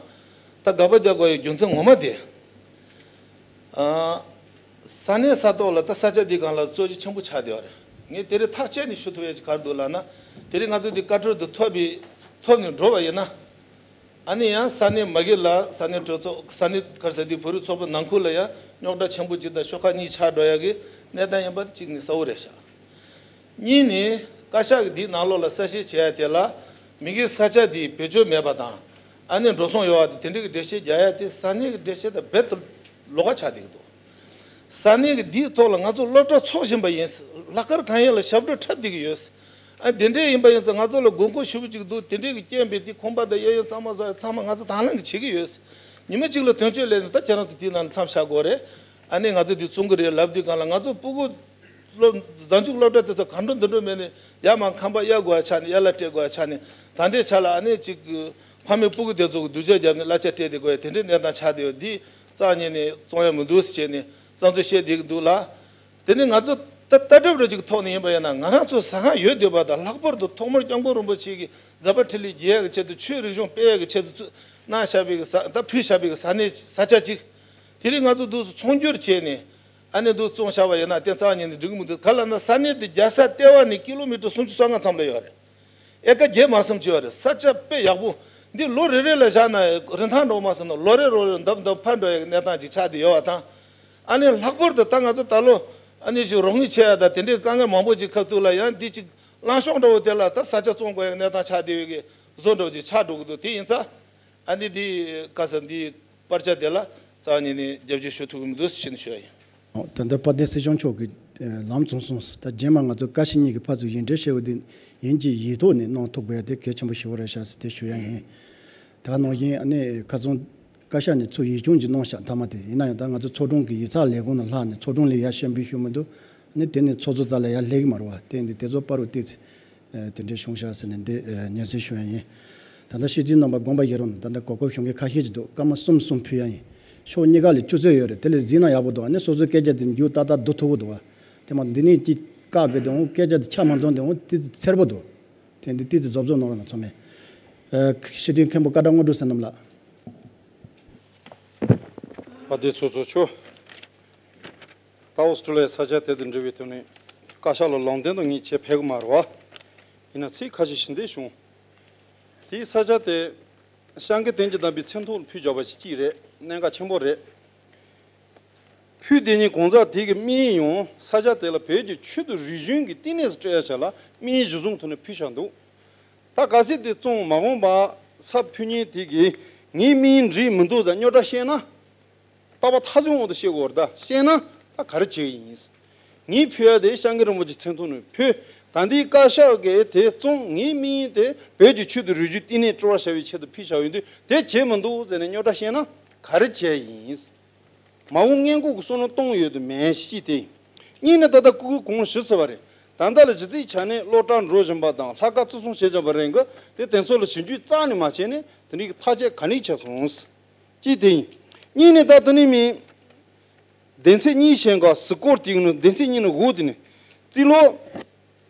ད་དགག་པ་རྒྱག་དགོས་ཡའི་རྒྱུ་མཚན་ངོ་མ་དེ། ཨ། ས་གནས་ས་ཐོག་ལ་ད་ས་ཆ་འདི་སྒང་ལ་རྩོད་གཞི་ཆེན་པོ་ཆགས་བསྡད་པ་རེད། ངས་དེ་རིང་ཐག་བཅད་ནས་ཞུ་ཐུབ་ཡ་ཅིག་ག་རེ་འདུག་ལབ་ན། དེ་རིང་ང་ཚོ་འདི་བཀའ་འཁྲོལ་དུ་ཐོབ་པའི་ཐོབ་ནས་འགྲོ་བ་ཡིན་ན། ཨ་ནི་ཡང་ས་གནས་མ་གི་ལ་ས་གནས་གྲོས་ཚོགས་ས་གནས་ག་རེ་ཟེར་དེ་བོད་རིགས་ཚོགས་པ་ནང་ཁུལ་ལ་ཡང་རྙོག་དྲ་ཆེན་པོ་ཅིག་དང་ཤོག་ཁག་གཉིས་ཆགས་འགྲོ་ཡ་གི་གནས་སྟངས་ཡིན་པ་དེ་གཅིག་ནས་གསལ་བོ་རེད་ཤག་གཉིས་ནི་བཀའ་ཤག་གིས་འདིའི་ནང་ལོགས་ལ་གསལ་བཤད་བྱས་ཡ་དེ་ལ་མི་གི་ས་ཆ་དེ་བེད་སྤྱོད་མེད་པ་དང་ཨ་ནི་འགྲོ་སོང་ཡོད་པ་དེ་དེ་འདྲ་གི་འགྲེལ་བཤད་རྒྱག་ཡ་དེ་ས་གནས་ཀྱི་འགྲེལ་བཤད་དང་རྦད་དེ་ལོགས་ཀ་ཆགས་བསྡད་ཀྱི་འདུག་ས་གནས་ཀྱི་འདིའི་ཐོག་ལ་ང་ཚོ་སློབ་གྲྭ་འཚོགས་བཞིན་པ་ཡིན། ལྷག་དཀར་གང་ཡིན་ལ་ཞབས་བྲོ་འཁྲབ་བསྡད་ཀྱི་ཡོད། ཨ་དེ་འདྲ་ཡིན་པ་ཡིན་ཙང་ང་ཚོ་ལ་དགོས་མཁོ་ཞེ་པོ་ཅིག་འདུག་དེ་འདྲ་གི་རྐྱེན་པས་དེ་ཁང་པ་དང་གཡས་གཡོན་གཙང་མ་བཟོ་ཡ་ཚང་མ་ང་ཚོ་དང་བླངས་ཀྱིས་བྱེད་ཀྱི་ཡོད། ཉི་མ་གཅིག་ལ་དོན་གཅོད་སླེབས་ནས་ད་ཁྱེད་རང་ཚོ་དེའི་ནང་ལ་མཚམས་བཞག་དགོས་རེད། ཨ་ནི་ང་ཚོ་འདི་བཙོང་གི་རེད་ལབ་དུས་སྒང་ལ་ང་ཚོ་སྤུ་གུ། སློབ་རྫ་འཇུག་སློབ་གྲྭ་དེ་ཚོ་གང་འགྲོ་འདི་འགྲོ་མེད་ནས་ཡར་མར་ཁང་པ་གཡར་དགོས་ཡ་ཆགས་ནས་གཡར་ལ་སྤྲད་དགོས་ཡ་ཆགས་ནས་ད་ལྟའི་ཆ་ལ་ཨ་ནི་ཅིག་ཕ་མའི་སྤུ་གུ་དེ་ཚོ་གི་སྡུག་ཅག་བརྒྱབ་ནས་གླ་ཆ་སྤྲད་བསྡད་དགོས་ཡ་དེ་འདྲའི་གནས་སྟངས་ཆགས་བསྡད་ཡོད། འདི་རྩ་ཉིད་ནས་བཙོང་ཡ་མི་འདུག་ཟེར་བྱས་ནས་བསམ་ཚུལ་བཤད་བསྡད་ཀྱི་འདུག་ལ། དེ་ནི་ང་ཚོ་ད་ལྟ་གྲུབ་འགྲོ་ཅིག་ཐོག་ནས་ཡིན་པ་ཡིན་ན་ང་རང་ཚོ་ཟ་ཁང་ཡོད་བསྡད་པ་དང་ལྷག་པར་དུ་ཐོག་མར་སྐྱབས་མགོན་རིན་པོ་ཆེ་གིས་ཛ་པ་ཁྲི་ལི་རྒྱས་ཡ་གི་ཆེད་དུ་ཆོས་རིག་གཞུང་སྤེལ་ཡ་གི་ཆེད་དུ་གནང་བཞག་པའི་གི་ས་ད་ཕུལ་བཞག་པའི་གི་ས་གནས་ས་ཆ་ཅིག་དེ་རིང་ང་ཚོ་འདུག་སེ་ཚོང་སྒྱུར་བྱས་ནས། ཨ་ནི་འདུག་བཙོང་བཞག་པ་ཡིན་ན་དེ་རྩ་བ་ཉིད་ནས་འགྲིག་གི་མི་འདུག་ག་ལབ་ན་ས་གནས་དེ་རྒྱལ་ས་ལྟེ་བ་ནས་ཀི་ལོ་མི་ཊར་སུམ་ཅུ་སོ་ལྔ་མཚམས་ལ་ཡོད་རེད། ཨེ་ཀར་བརྒྱད་མ་ཟིན་ཅིག་ཡོད་རེད། ས་ཆ་དཔེ་ཡག་པོ། འདི་ལོ་རེ་རེ་ལ་བཞག་ན་རིན་ཐང་འགྲོ་མ་སོང་ན་ལོ་རེ་ལོ་རེ་འདབ་འདབ་འཕར་འགྲོ་ཡག་གནས་སྟངས་ཅིག་ཆགས་བསྡད་ཡོད་པ་དང་། ཨ་ནི་ལྷག་པར་དུ་ད་ང་ཚོ་ད་ལོ་ཨ་ནི་ཅིག་རོགས་དངུལ་ཆེ་ཡ་དང་དེ་འདྲའི་དཀའ་ངལ་མང་པོ་ཅིག་ཁ་ཐུག་ལ་ཡང་འདི་ཅིག་གླང་ཤོག་འདྲ་བོ་དེ་ལ་ད་ས་ཆ་བཙོང་དགོས་ཡག་གནས་སྟངས་ཆགས་བསྡད་ཡོད་གི་བཟོ་འདྲ་བོ་ཅིག་ཆགས་འགྲོ་གི་འདུག་དེ་ཡིན་ཙང་། ཨ་ནི་འདི་ག་ས་འདི་པར་ཆ་དེ་ལ་རྩ་བ་ཉིད་ནས་རྒྱབ་སྐྱོར་ཞུ་ཐུབ་ཀྱི་མི་འདུག་ཟེར་ནས་ཞུ་ཡ་ཡིན། ད་ལྟ་དཔལ་ལྡན་སྲིད་སྐྱོང་མཆོག་གིས་ལམ་བཙུགས་སོང་ཟེར། ད་རྗེས་མ་ང་ཚོ་བཀའ་སྤྱི་གཉིས་ཀྱི་ཕར་ཚུར་ཡིག་འབྲེལ་བྱས་པ་དེ་ཡིན་གཅིག་ཡིག་ཐོག་ནས་གནང་ཐུབ་དགོས་ཡ་དེ་གལ་ཆེན་པོ་ཞེ་པོ་རེད་ཤག་ཟེར་དེ་ཞུ་ཡ་ཡིན། ད་ག་ནང་བཞིན་ཨ་ནི་ཁ་སང་བཀའ་ཤག་ནས་ཚུར་ཡིག་ཆུང་ཅིག་གནང་ཤག་མཐའ་མ་དེ་ཡིན་ན་ཡང་ད་ང་ཚོ་ཚོགས་དྲུང་གི་ཡིག་ཚགས་ལས་ཁུངས་ནང་ལྷག་ནས་ཚོགས་དྲུང་ལ་ཡ་ཞལ་འབུལ་ཞུ་མི་འདུག་ཨ་ནི་དེ་ནས་ཚོགས་གཙོ་རྩ་ལ་ཡ་སླེབས་ཀྱི་མ་རེད་པ། དེ་འདི་དེ་ཚོ་པར་རུ་བལྟས་ཚེ། དེ་འདྲའི་བྱུང་ཤག་ཟེར་ནས་འདི་སྙན་སེང་ཞུ་ཡ་ཡིན། ད་ལྟ་སྤྱི་འཐུས་རྣམ་པ་དགོངས་པ་བཞེས་རོགས་གནང་། ད་ལྟ་གོ་སྐབས་ཤོང་མཁན་ཁ་ཤས་ཅིག་འདུག་སྐར་མ་གསུམ་གསུམ་ཕུལ་ཡ་ཡིན། ཕྱོགས་གཉིས་ཀ་ལ་སྤྱོད་ཚུལ་ཡོད་རེད། དེ་ལས་གཟིགས་ན་ཡག་པོ་འདུག་ཨ་ནི་སོ་སོའི་སྐད་ཆ་དེ་མཇུག་ཏག་ཏག་བསྡུ་ཐུབ་ཀྱི་འདུག་བ། དེ་མ་འདི་ནས་ཅིག་བཀག་དགོས་དེ་འོང་སྐད་ཆ་དེ་ཆ་མ་འཛོམས་དེ་འོང་ཏི་ཏི་འཚེར་པོ་འདུག་དེ་འདི་ཏི་ཏི་རྫོབ་རྫོབ་གནང་རོགས་གནང་ཚང་མས། ཨ། སྤྱི་འཐུས་མཁན་པོ་ཀ་བྲག་དངོས་གྲུབ་བསོད་ནམས་ལགས། དཔལ་ལྡན་ཚོགས་གཙོ་མཆོག་ད་ཨོ་སི་ཀྲུ་ལི་ཡའི་ས་ཆ་དེ་དང་འབྲེལ་བའི་ཐོག་ནས་བཀའ་ཤག་ལ་ལམ་སྟོན་དང་ངས་བྱས་ཕེབས་ཀྱི་མ་རེད་བ། ཡིན་ན་ཚིག་ཁ་ཤས་ཤིག་འདི་བྱུང་། དེའི་ས་ཆ་དེ་ཤང་གི་དོན་གྱི་བདམས་པའི་མཚན་ཐོག་ལ་ཕུལ་བཞག་པ་ཞིག་གཅིག་རེད། གནད་འགག་ཆེན་པོ་རེད། ཕུལ་དེ་ཉིད་གང་ཟག་དེ་གི་མིང་ཡང་ས་ཆ་དེ་ལ་བོད་ཀྱི་ཆོས་དང་རིག་གཞུང་གི་བསྟི་གནས་སུ་སྤྲད་ཡ་ཆ་ལ་མིང་གཞི་བཟུང་ཐོག་ནས་ཕུལ་བཞག་འདུག་ད་གལ་སྲིད་དེ་བཙོང་མ་འོངས་པ་ས་ཕུལ་མཁན་དེ་གིས་ངའི་མིང་འགྲིག་མི་འདུག་ཟེར་རྙོག་དྲ་བཤད་ན། རྟག་པར་མཐའ་སྲུང་འོག་ཏུ་བཤད་དགོས་རེད། ད་བཤད་ན་ད་ག་རེ་བྱེད་ཀྱི་ཡིན། ངས་ཕུལ་ཡ་དེ་ཤང་གི་རིན་པོ་ཆེ་མཚན་ཐོག་ནས་ཕུལ། ད་འདིའི་བཀའ་ཤག་གིས་དེ་བཙོང་ངའི་མིང་དེ་བོད་ཀྱི་ཆོས་དང་རིག་གཞུང་བསྟི་གནས་སྤྲོད་པར་བྱ་བའི་ཆེད་དུ་ཕུལ་བཞག་ཡོད་དུས་དེ་བྱེད་མི་འདུག་ཟེར་ནས་རྙོག་དྲ་བཤད་ན་ག་རེ་བྱེད་ཡིན། མ་འོངས་སྔོན་འགོག་གི་བསམ་བློ་གཏོང་ཡོད་དུ་མེད་ཅིག་དེ། གཉིས་ནས་ད་ལྟ་སྐུ་གོ་གོང་ཞུས་ཟེར་བ་རེད། ད་ལྟ་ལ་གཞི་རྩའི་ཆ་ནས་སློབ་གྲྭར་འགྲོ་བཞིན་པ་དང་ལྷག་དཀར་བརྩི་སྲུང་བྱེད་བཞིན་པ་རེད་གི། དེ་དེ་ཚོ་ལ་ཞིབ་འཇུག་རྩ་ནས་མ་བྱས་ནས་དེ་འདྲའི་ཐག་གཅོད་ག་ནས་བྱས་སོང་། གཅིག་དེ་ཡིན། གཉིས་ནས་ད་དེ་ནས་མིན། སྡེ་ཚན་གཉིས་ཞེས་ག་ཟི་སྐོར་དེ་ཡིན་ནོ། སྡེ་ཚན་གཉིས་ནི་འོག་དེ་ནས། རྩིས་ལོ།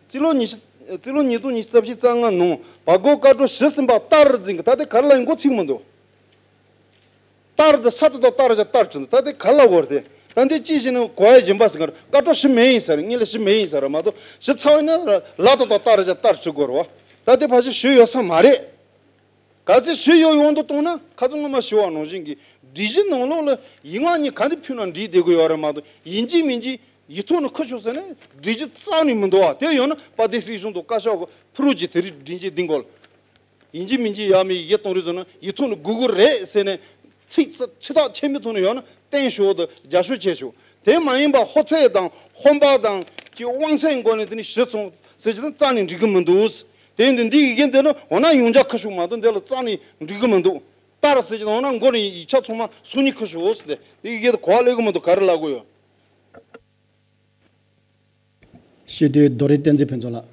རྩིས་ལོ་ཉི་ཤུ། རྩིས་ལོ་ཉིས་སྟོང་ཉི་ཤུ་རྩ་བཞི་རྩ་ལྔ་ནང་བར་སྐོར་བཀའ་འཁྲོལ་ཞུས་ཟིན་པ་ལྟར་འཛིན་གི། ད་དེ་ག་རེ་ལ་ཡིན་མགོ་ཚིག་མི་འདུག་ལྟར་དུ་ས་དེ་དང་ལྟར་བྱ་ལྟར་བྱུང་། ད་དེ་ག་ལ་བོར་ཏེ། ད་འདི་ཅི་ཞིག་ནི་གོ་ཡ་སྦྱིན་པ་ཟེར་གར་བཀའ་འཁྲོལ་ཞུ་མེད་ཡིན་ཟེར། ངས་ལ་ཞུ་མེད་ཡིན་ཟེར་མ་གཏོགས། ཞུ་ཚར་བ་ཡིན་ན་ལ་དེ་དང་ལྟར་བྱ་ལྟར་བྱུང་དགོས་རེད་བ། ད་དེ་ཕལ་ཆེར་ཞུ་ཡོད་ས་མ་རེད། གལ་སྲིད་ཞུ་ཡོད་ཡོང་དུ་གཏོང་ན། ཁ་སང་སྔོན་མ་ཞུ་བ་ནང་བཞིན་གྱི་སྒྲིག་གཞི་ནང་ལོགས་ལ་ཡིག་ངག་གཉིས་ག་འདི་ཕུལ་ན་འགྲིག་བསྡད་དགོས་ཡོད་རེད་མ་གཏོགས། ཡིན་གཅིག་མིན་གཅིག་ཡིག་ཐོག་ནས་ཁུར་ཆོག་ཟེར་ན་སྒྲིག་གཞི་རྩ་ནས་མི་འདུག་བ། དེ་ཡོད་ན་དཔལ་ལྡན་སྲིད་གཞུང་དང་བཀའ་ཤག་གི་ཕུ་རུ་གྱི་དེ་རིགས་སྒྲིག་གཞི་འདིང་དགོས་ལ། ཡིན་གཅིག་མིན་གཅིག་ཡ་མི་ཡི་གཏོང་རེས་བཟོ་ན་ཡིག་ཐོག་ནས་དགོས་དགོས་རེད་ཟེར་ནས་ཚིག་ཚིག་ཐག་ཆད་མི་ཐོག་ནས་ཡོད་ན་བསྟན་ཤོག་དང་རྒྱབ་སྐྱོར་བྱས་ཤོག་དེ་མ་ཡིན་པ་ཧོ་ཚད་དང་ཧོན་པ་དང་གི་དབང་ཚད་སྒོ་ནས་དེ་ནས་ཞུས་སོང་ཟེར་གྱི་ན་རྩ་ནས་འགྲིག་གི་མི་འདུག་དེ་ཡིན་དུས་འདི་ཡི་གེ་འདི་ནི་འོ་ན་ཡོངས་རྒྱ་ཁུར་ཤོག་མ་གཏོགས་འདི་ལ་རྩ་ནས་འགྲིག་གི་མི་འདུག་ལྟར་ཟེར་གྱི་ན་འོ་ན་མགོ་ནས་ཡིག་ཆ་ཚང་མ་སོ་གཉིས་ཁུར་ཤོག་ཟེར་ཏེ་འདི་ཡི་གེ་དེ་གོ་བ་ལེན་གི་མི་འདུག་ག་རེ་ལབ་དགོས་ཡོད། སྤྱི་འཐུས་རྡོ་རིང་བསྟན་འཛིན་ཕུན་ཚོགས་ལགས།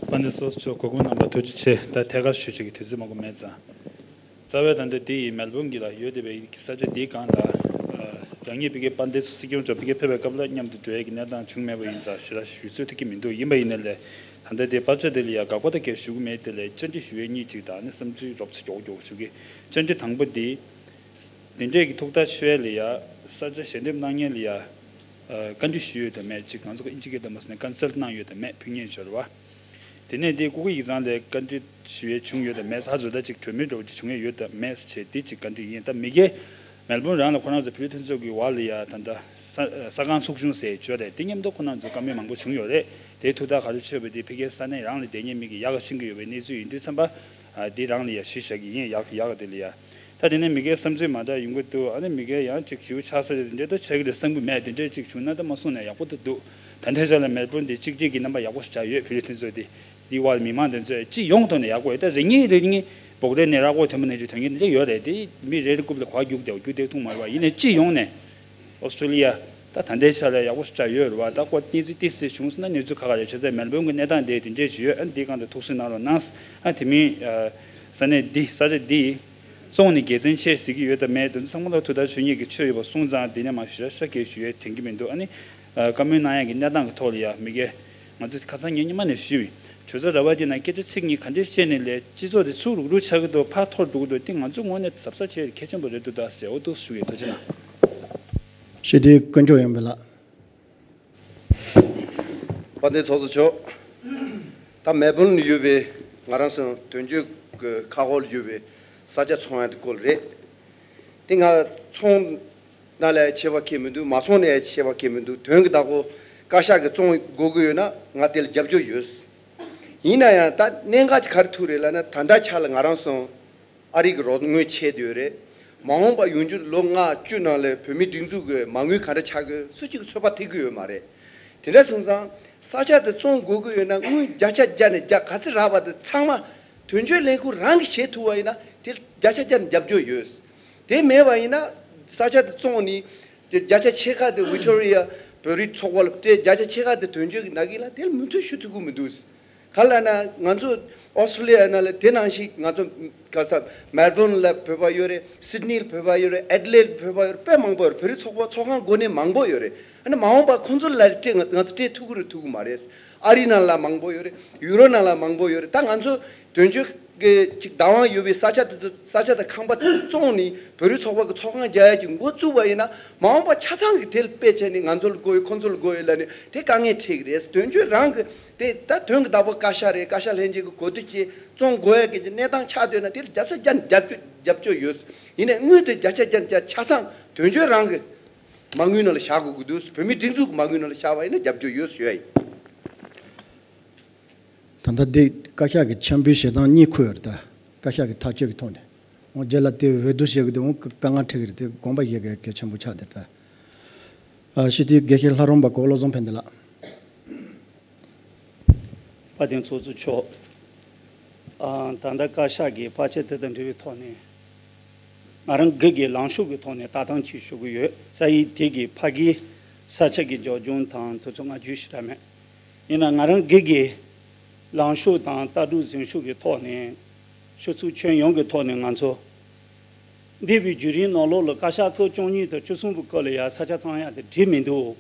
དཔལ་ལྡན་ཚོགས་གཙོ་མཆོག་གོ་སྐབས་གནང་བར་ཐུགས་རྗེ་ཆེ། ད་ཐད་ཀར་ཞུ་ཆེད་ཀྱི་དུས་ཚོད་མང་པོ་མེད་ཙང་། རྩ་བའི་ད་ལྟ་འདི་ཡི་མེལ་བོན་གྱི་ལ་ཡོད་བསྡད་པའི་ས་ཆ་འདིའི་སྒང་ལ། རང་ཉིད་ཕ་གིའི་དཔལ་ལྡན་ཚོགས་སྲིད་སྐྱོང་མཆོག་ཕ་གིར་ཕེབས་པའི་སྐབས་ལ་མཉམ་དུ་འགྲོ་ཡས་ཀྱི་གནས་སྟངས་བྱུང་མེད་པ་ཡིན་ཙང་ཞེ་དྲག་ཞུ་ཚོད་ཐུབ་ཀྱི་མི་འདུག་ཡིན་པ་ཡིན་ནའི་ལས། ད་ལྟ་དེ་པར་ཆས་དེ་ལ་ཡ་དགག་པ་ད་གས་ཞུ་གི་མེད། དེ་ལས་བཅར་འདྲི་ཞུ་ཡས་གཉིས་གཅིག་དང་ནི་བསམ་ཚུལ་རོབ་ཙམ་མགྱོགས་མགྱོགས་ཞུ་གི། བཅར་འདྲི་དང་པོ་འདི། དེ་འདྲས་ཀྱི་ཐུགས་ཐག་ཆོད་ཡས་ལ་ཡ། ས་ཆ་ཞལ་འདེབས་གནང་མཁན་ལ་ཡ། ཨ། བཀའ་འདྲི་ཞུས་ཡོད་དམ་མེད་ཅིག་ང་ཚོ་ཨིན་ཇི་སྐད་དུ་མ་སོང་ནས་ཀོན་སལ་གནང་ཡོད་དམ་མེད་ཕུལ་མཁན་ཞོར་བ། དེ་ནས་དེ་ཀུ་ཀུ་ཡིག་ཚང་ལས་བཀའ་འདྲི་ཞུ་ཡས་བྱུང་ཡོད་དམ་མེད། ད་བཟོ་ལྟ་ཅིག་གྲོས་མོལ་འདྲ་བོ་ཅིག་བྱུང་ཡས་ཡོད་དམ་མེད་ཟེར་བྱས་དེ་ཅིག་བཀའ་འདྲི་ཡིན། ད་མི་སྒེར་མེལ་བོན་རང་ལ་ཁོ་རང་ཚོ་བོད་མཐུན་ཚོགས་ཀྱི་བར་ལ་ཡ་ད་ལྟ་ས་ས་ཁང་ཚོགས་ཆུང་ཟེར་བརྗོད་རེད། དེ་མཉམ་དུ་ཁོ་རང་ཚོ་བཀའ་མོལ་མང་པོ་བྱུང་ཡོད་རེད། དེའི་ཐུགས་ཐག་ག་རེ་ཆོད་པ་དེ་ཕ་གིའི་ས་གནས་རང་ལ་བསྡད་མཁན་མི་གིས་ཡག་ག་ཤེས་ཀྱི་ཡོད་པའི་གནས་ཚུལ་ཡིན་དུས་ཙམ་པ། ཨ། འདི་རང་ལ་ཡ་ཞུས་བཞག་གི་ཡིན། ཡག་ཡག་དེ་ལ་ཡ། ད་དེ་ནས་མི་སྒེར་བསམ་ཚུལ་མ་འདྲ་ཡོང་གི་འདུག་ཨ་ནི་མི་སྒེར་ཡང་ཅིག་ཞུ་ཆགས་ས་དེ་འདྲ་ད་ཆགས་ཀྱི་རེད་བསམ་གྱི་མེད། དེ་འདྲ་ཅིག་བྱུང་ན་ད་མ་གསུངས་ན་ཡག་པོ་ད་འདུག་ད་ལྟའི་ཆ་ལ་མེལ་བོན་དེ་གཅིག་གཅིག་གི་རྣམ་པ་ཡག་པོ་ཞིག་ཆགས་ཡོད། བོད་རིགས་མཐུན་ཚོགས་དེ་འདི་བར་མི་མང་དེ་ཚོས་སྤྱི་ཡོངས་ཐོག་ནས་ཡག་པོ་ཡོད། ད་རེ་གཉིས་རེ་གཉིས་སྦུག་རེ་ནས་ར་ཀོ་ཐོན་པ་ནས་ཅིག་ཐོན་གྱི་འདི་འདྲ་ཡོད་རེད། དེ་མི་རེ་རེ་རྐུབ་ལ་གོ་བ་རྒྱུག་བསྡད་པ་རྒྱུག་བསྡད་ཐུབ་མ་རེད་པ། ཡིན་ནའི་སྤྱི་ཡོངས་ནས། ཨོ་སི་ཀྲོ་ལི་ཡ། ད་ད་ལྟའི་ཆ་ལ་ཡག་པོ་ཞེ་དྲག་ཡོད་རེད་བ། ད་ཁོ་གནས་ཚུལ་ཏོག་ཙམ་བྱུང་སོང་ན་གནས་ཚུལ་ཁག་ཁག་རེད། བྱས་ཙང་མེལ་བོན་གྱི་གནས་སྟངས་དེ་དེ་འདྲས་ཞིག་ཡོད། ཨ་ནི་འདིའི་སྒང་དུ་ཐུགས་གསོ་གནང་རོགས་གནང་། ཨ་དེ་མིན། ཨ། ས་གནས་འདི་ས་ཆ་འདི་བཙོང་ནས་དགེ་མཚན་ཆེ་ཟེར་གྱི་ཡོད་དམ་མེད་དེ་ཚོ་ཚང་མ་ལ་ཐུགས་ཐག་ཆོད་མཁན་གྱི་ཆོས་ཡོད་པ་སོང་ཙང་འདི་ནས་མར་ཞེ་དྲག་ཤག་གས་ཞུ་ཡས་དྲན་གྱི་མི་འདུག་ཨ་ནི། ཨ། བཀའ་མོལ་གནང་ཡག་གི་གནས་སྟངས་ཀྱི་ཐོག་ལ་ཡ་མི་སྒེར། ང་ཚོས་ཁ་སང་ཉིན་ཉི་མ་ནས་ཞུས་པ་ཡིན། གྲོས་ཚོགས་ར་བ་དེ་ནང་སྐད་ཆ་ཚིག་གཉིས་ག་འདྲས་བཤད་ནས་ལས་སྤྱི་ཚོགས་དེ་ཚུགས་རུག་རུག་ཆགས་ཀྱི་འདུག་ཕར་འཐོར་འགྲོ་གི་འདུག་དེ་ང་ཚོའི་ངོས་ནས་གཟབ་གཟབ་བྱས་གལ་ཆེན་པོ་རེད་འདུག་ད་ཟེར། འོ་འདུག་ཞུ་ཡས། ཐུགས་རྗེ་གནང་། སྤྱི་འཐུས་དཀོན་མཆོག་ཡོང་འཕེལ་ལགས། དཔལ་ལྡན་ཚོགས་གཙོ་མཆོག་ད་མེལ་བོན་ལ་ཡོད་པའི་ང་རང་ཚོ་དོན་གཅོད་ཀྱི་ཁ་ཁོག་ལ་ཡོད་པའི་ས་ཆ་ཚོང་ཡ་དེ་སྐོར་རེད། དེ་ང་ཚོང་ན་ལས་ཆེ་བ་ཁེལ་མི་འདུག་མ་ཚོང་ནས་ཆེ་བ་ཁེལ་མི་འདུག་དོན་གྱི་བདག་པོ་བཀའ་ཤག་གིས་བཙོང་དགོས་ཀྱི་ཡོད་ན་ང་དེ་ལ་རྒྱབ་སྐྱོར་ཡོད། ཡིན་ན་ཡང་ད་གནད་འགག་ཅིག་ག་རེ་ཐུག་རེད་ལབ་ན། ད་ལྟ་ཆ་ལ་ང་རང་ཚོ་ཨ་རི་གི་རོགས་དངུལ་ཆད་ཡོད་རེད། མ་འོངས་པ་ཡོང་རྒྱུ་ལོ་ལྔ་བཅུ་ནང་ལ་བོད་མིའི་སྒྲིག་འཛུགས་ཀྱི་མ་དངུལ་ག་འདྲ་ཆགས་ཀྱི་སུ་གཅིག་གིས་ཚོད་དཔག་ཐེབས་ཀྱི་ཡོད་མ་རེད། དེ་འདྲ་སོང་ཙང་ས་ཆ་དེ་བཙོང་དགོས་ཀྱི་ཡོད་ན་དངུལ་བརྒྱ་ཆ་བརྒྱ་ནས་བརྒྱ་ག་ཚོད་རག་པ་དེ་ཚང་མ་དོན་གཅོད་ལས་ཁུངས་རང་གིས་བྱེད་ཐུབ་པ་ཡིན་ན་དེ་བརྒྱ་ཆ་བརྒྱ་ནས་རྒྱབ་སྐྱོར་ཡོད། དེ་མེད་པ་ཡིན་ན་ས་ཆ་དེ་བཙོང་ནས་དེ་བརྒྱ་ཆ་ཕྱེད་ཀ་དེ་ཝི་ཀྲི་ཊོ་རི་ཡ་བོད་རིགས་ཚོགས་པ་ལ་སྤྲད། བརྒྱ་ཆ་ཕྱེད་ཀ་དེ་དོན་གཅོད་ཀྱི་ནང་གི་ལ་དེ་ལ་མུ་མཐུད་ཞུ་ཐུབ་ཀྱི་མི་འདུག་ག་ལ་ན་ང་ཚོ་ཨོ་སི་ཀྲོ་ལི་ཡ་ནང་ལ་དེ་ནང་བཞིན་ང་ཚོ་ག་ས་མེལ་བོན་ལ་བོད་པ་ཡོད་རེད། སིད་ནི་ལ་བོད་པ་ཡོད་རེད། ཨེ་ཌི་ལེ་ཌི་ལ་བོད་པ་ཡོད་རེད། དཔེ་མང་པོ་ཡོད་རེད། བོད་རིགས་ཚོགས་པ་ཚོགས་ཁང་འགོ་ནས་མང་པོ་ཡོད་རེད། ཨ་ནི་མ་འོངས་པ་ཁོང་ཚོ་ལ་སྤྲད་ང་ང་ཚོ་སྤྲད་ཐུབ་ཀྱི་རེད་ཐུབ་ཀྱི་མ་རེད། ཨ་རི་ནང་ལ་མང་པོ་ཡོད་རེད། ཡུ་རོབ་ནང་ལ་མང་པོ་ཡོད་རེད། ད་ང་ཚོ་དོན་གཅོད་ཀྱི་ཅིག་བདག་དབང་ཡོད་པའི་ས་ཆ་དེ་ཚོ་ས་ཆ་དང་ཁང་པ་བཙོང་ནས་བོད་རིགས་ཚོགས་པ་གི་ཚོགས་ཁང་རྒྱག་ཡ་ཅིག་འགོ་བཙུགས་པ་ཡིན་ན་མ་འོངས་པ་ཆ་ཚང་གི་དེ་ལ་དཔེ་བྱས་ནས་ང་ཚོ་ལ་དགོས་ཡོད་ཁོང་ཚོ་ལ་དགོས་ཡོད་ལབ་ནས་དེ་དཀའ་ངལ་འཕྲད་ཀྱི་རེད། དོན་གཅོད་རང་གི་དེ་ད་དོན་གྱི་བདག་པོ་བཀའ་ཤག་རེད། བཀའ་ཤག་ལྷན་རྒྱས་ཀྱི་གོ་བསྡུར་བྱས་བཙོང་དགོས་ཡ་གི་གནས་སྟངས་ཆགས་སྡོད་ན་དེ་ལ་བརྒྱ་ཆ་བརྒྱ་ནས་རྒྱབ་སྐྱོར་རྒྱབ་སྐྱོར་ཡོད། ཡིན་ནའི་དངུལ་དེ་བརྒྱ་ཆ་བརྒྱ་བརྒྱ་ཆ་ཚང་དོན་གཅོད་རང་གི་མ་དངུལ་ནང་ལ་བཞག་དགོས་ཀྱི་འདུག་བོད་མིའི་སྒྲིག་འཛུགས་ཀྱི་མ་དངུལ་ནང་ལ་བཞག་པ་ཡིན་ན་རྒྱབ་སྐྱོར་ཡོད་ཞུ་ཡ་ཡིན། ད་ལྟ་འདི་བཀའ་ཤག་གི་འཆམ་པོའི་བྱེད་སྟངས་གཉིས་འཁོད་ཡོད་རེད་ད། བཀའ་ཤག་གི་ཐག་གཅོད་ཀྱི་ཐོག་ནས། འོ་རྗེས་ལ་དེ་འོས་བསྡུ་བྱེད་དགོས་དུས་འོ་དཀའ་ངལ་འཕྲད་ཀྱི་རེད། དེ་དགོངས་པ་བཞེས་དགོས་གལ་ཆེན་པོ་ཆགས་བསྡད་རེད་ད། ཨ། སྤྱི་འཐུས་དགེ་བཤེས་ལྷ་རམས་པ་གོ་བློ་བཟང་ཕན་བདེ་ལགས། དཔལ་ལྡན་ཚོགས་གཙོ་མཆོག་ཨ། ད་ལྟ་བཀའ་ཤག་གི་བར་ཆད་དེ་དང་འབྲེལ་བའི་ཐོག་ནས། ང་རང་སྒེར་གྱི་ལངས་ཕྱོགས་ཀྱི་ཐོག་ནས་ལྟ་སྟངས་ཅིག་ཞུ་གི་ཡོད། རྩ་ཡིག་དེ་གི་ཕ་གིའི་ ས་ཆ་གི་འབྱོར་འབྱུང་དང་དུས་ཚོད་ང་རྒྱུས་ཞེ་དྲག་མེད། ཡིན་ན་ང་རང་སྒེར་གྱི་ལངས་ཕྱོགས་དང་ལྟ་གྲུབ་འཛིན་ཕྱོགས་ཀྱི་ཐོག་ནས་ཆུ་ཚོད་ཁྱོན་ཡོངས་ཀྱི་ཐོག་ནས་ང་ཚོ་འདས་པའི་བརྒྱུད་རིམ་ནང་ལོགས་ལ་བཀའ་ཤག་སྐབས་བཅུ་གཉིས་དང་བཅུ་གསུམ་པའི་སྐབས་ལ་ཡང་ས་ཆ་གཙང་ཡག་དེ་འགྲིག་མི་འདུག་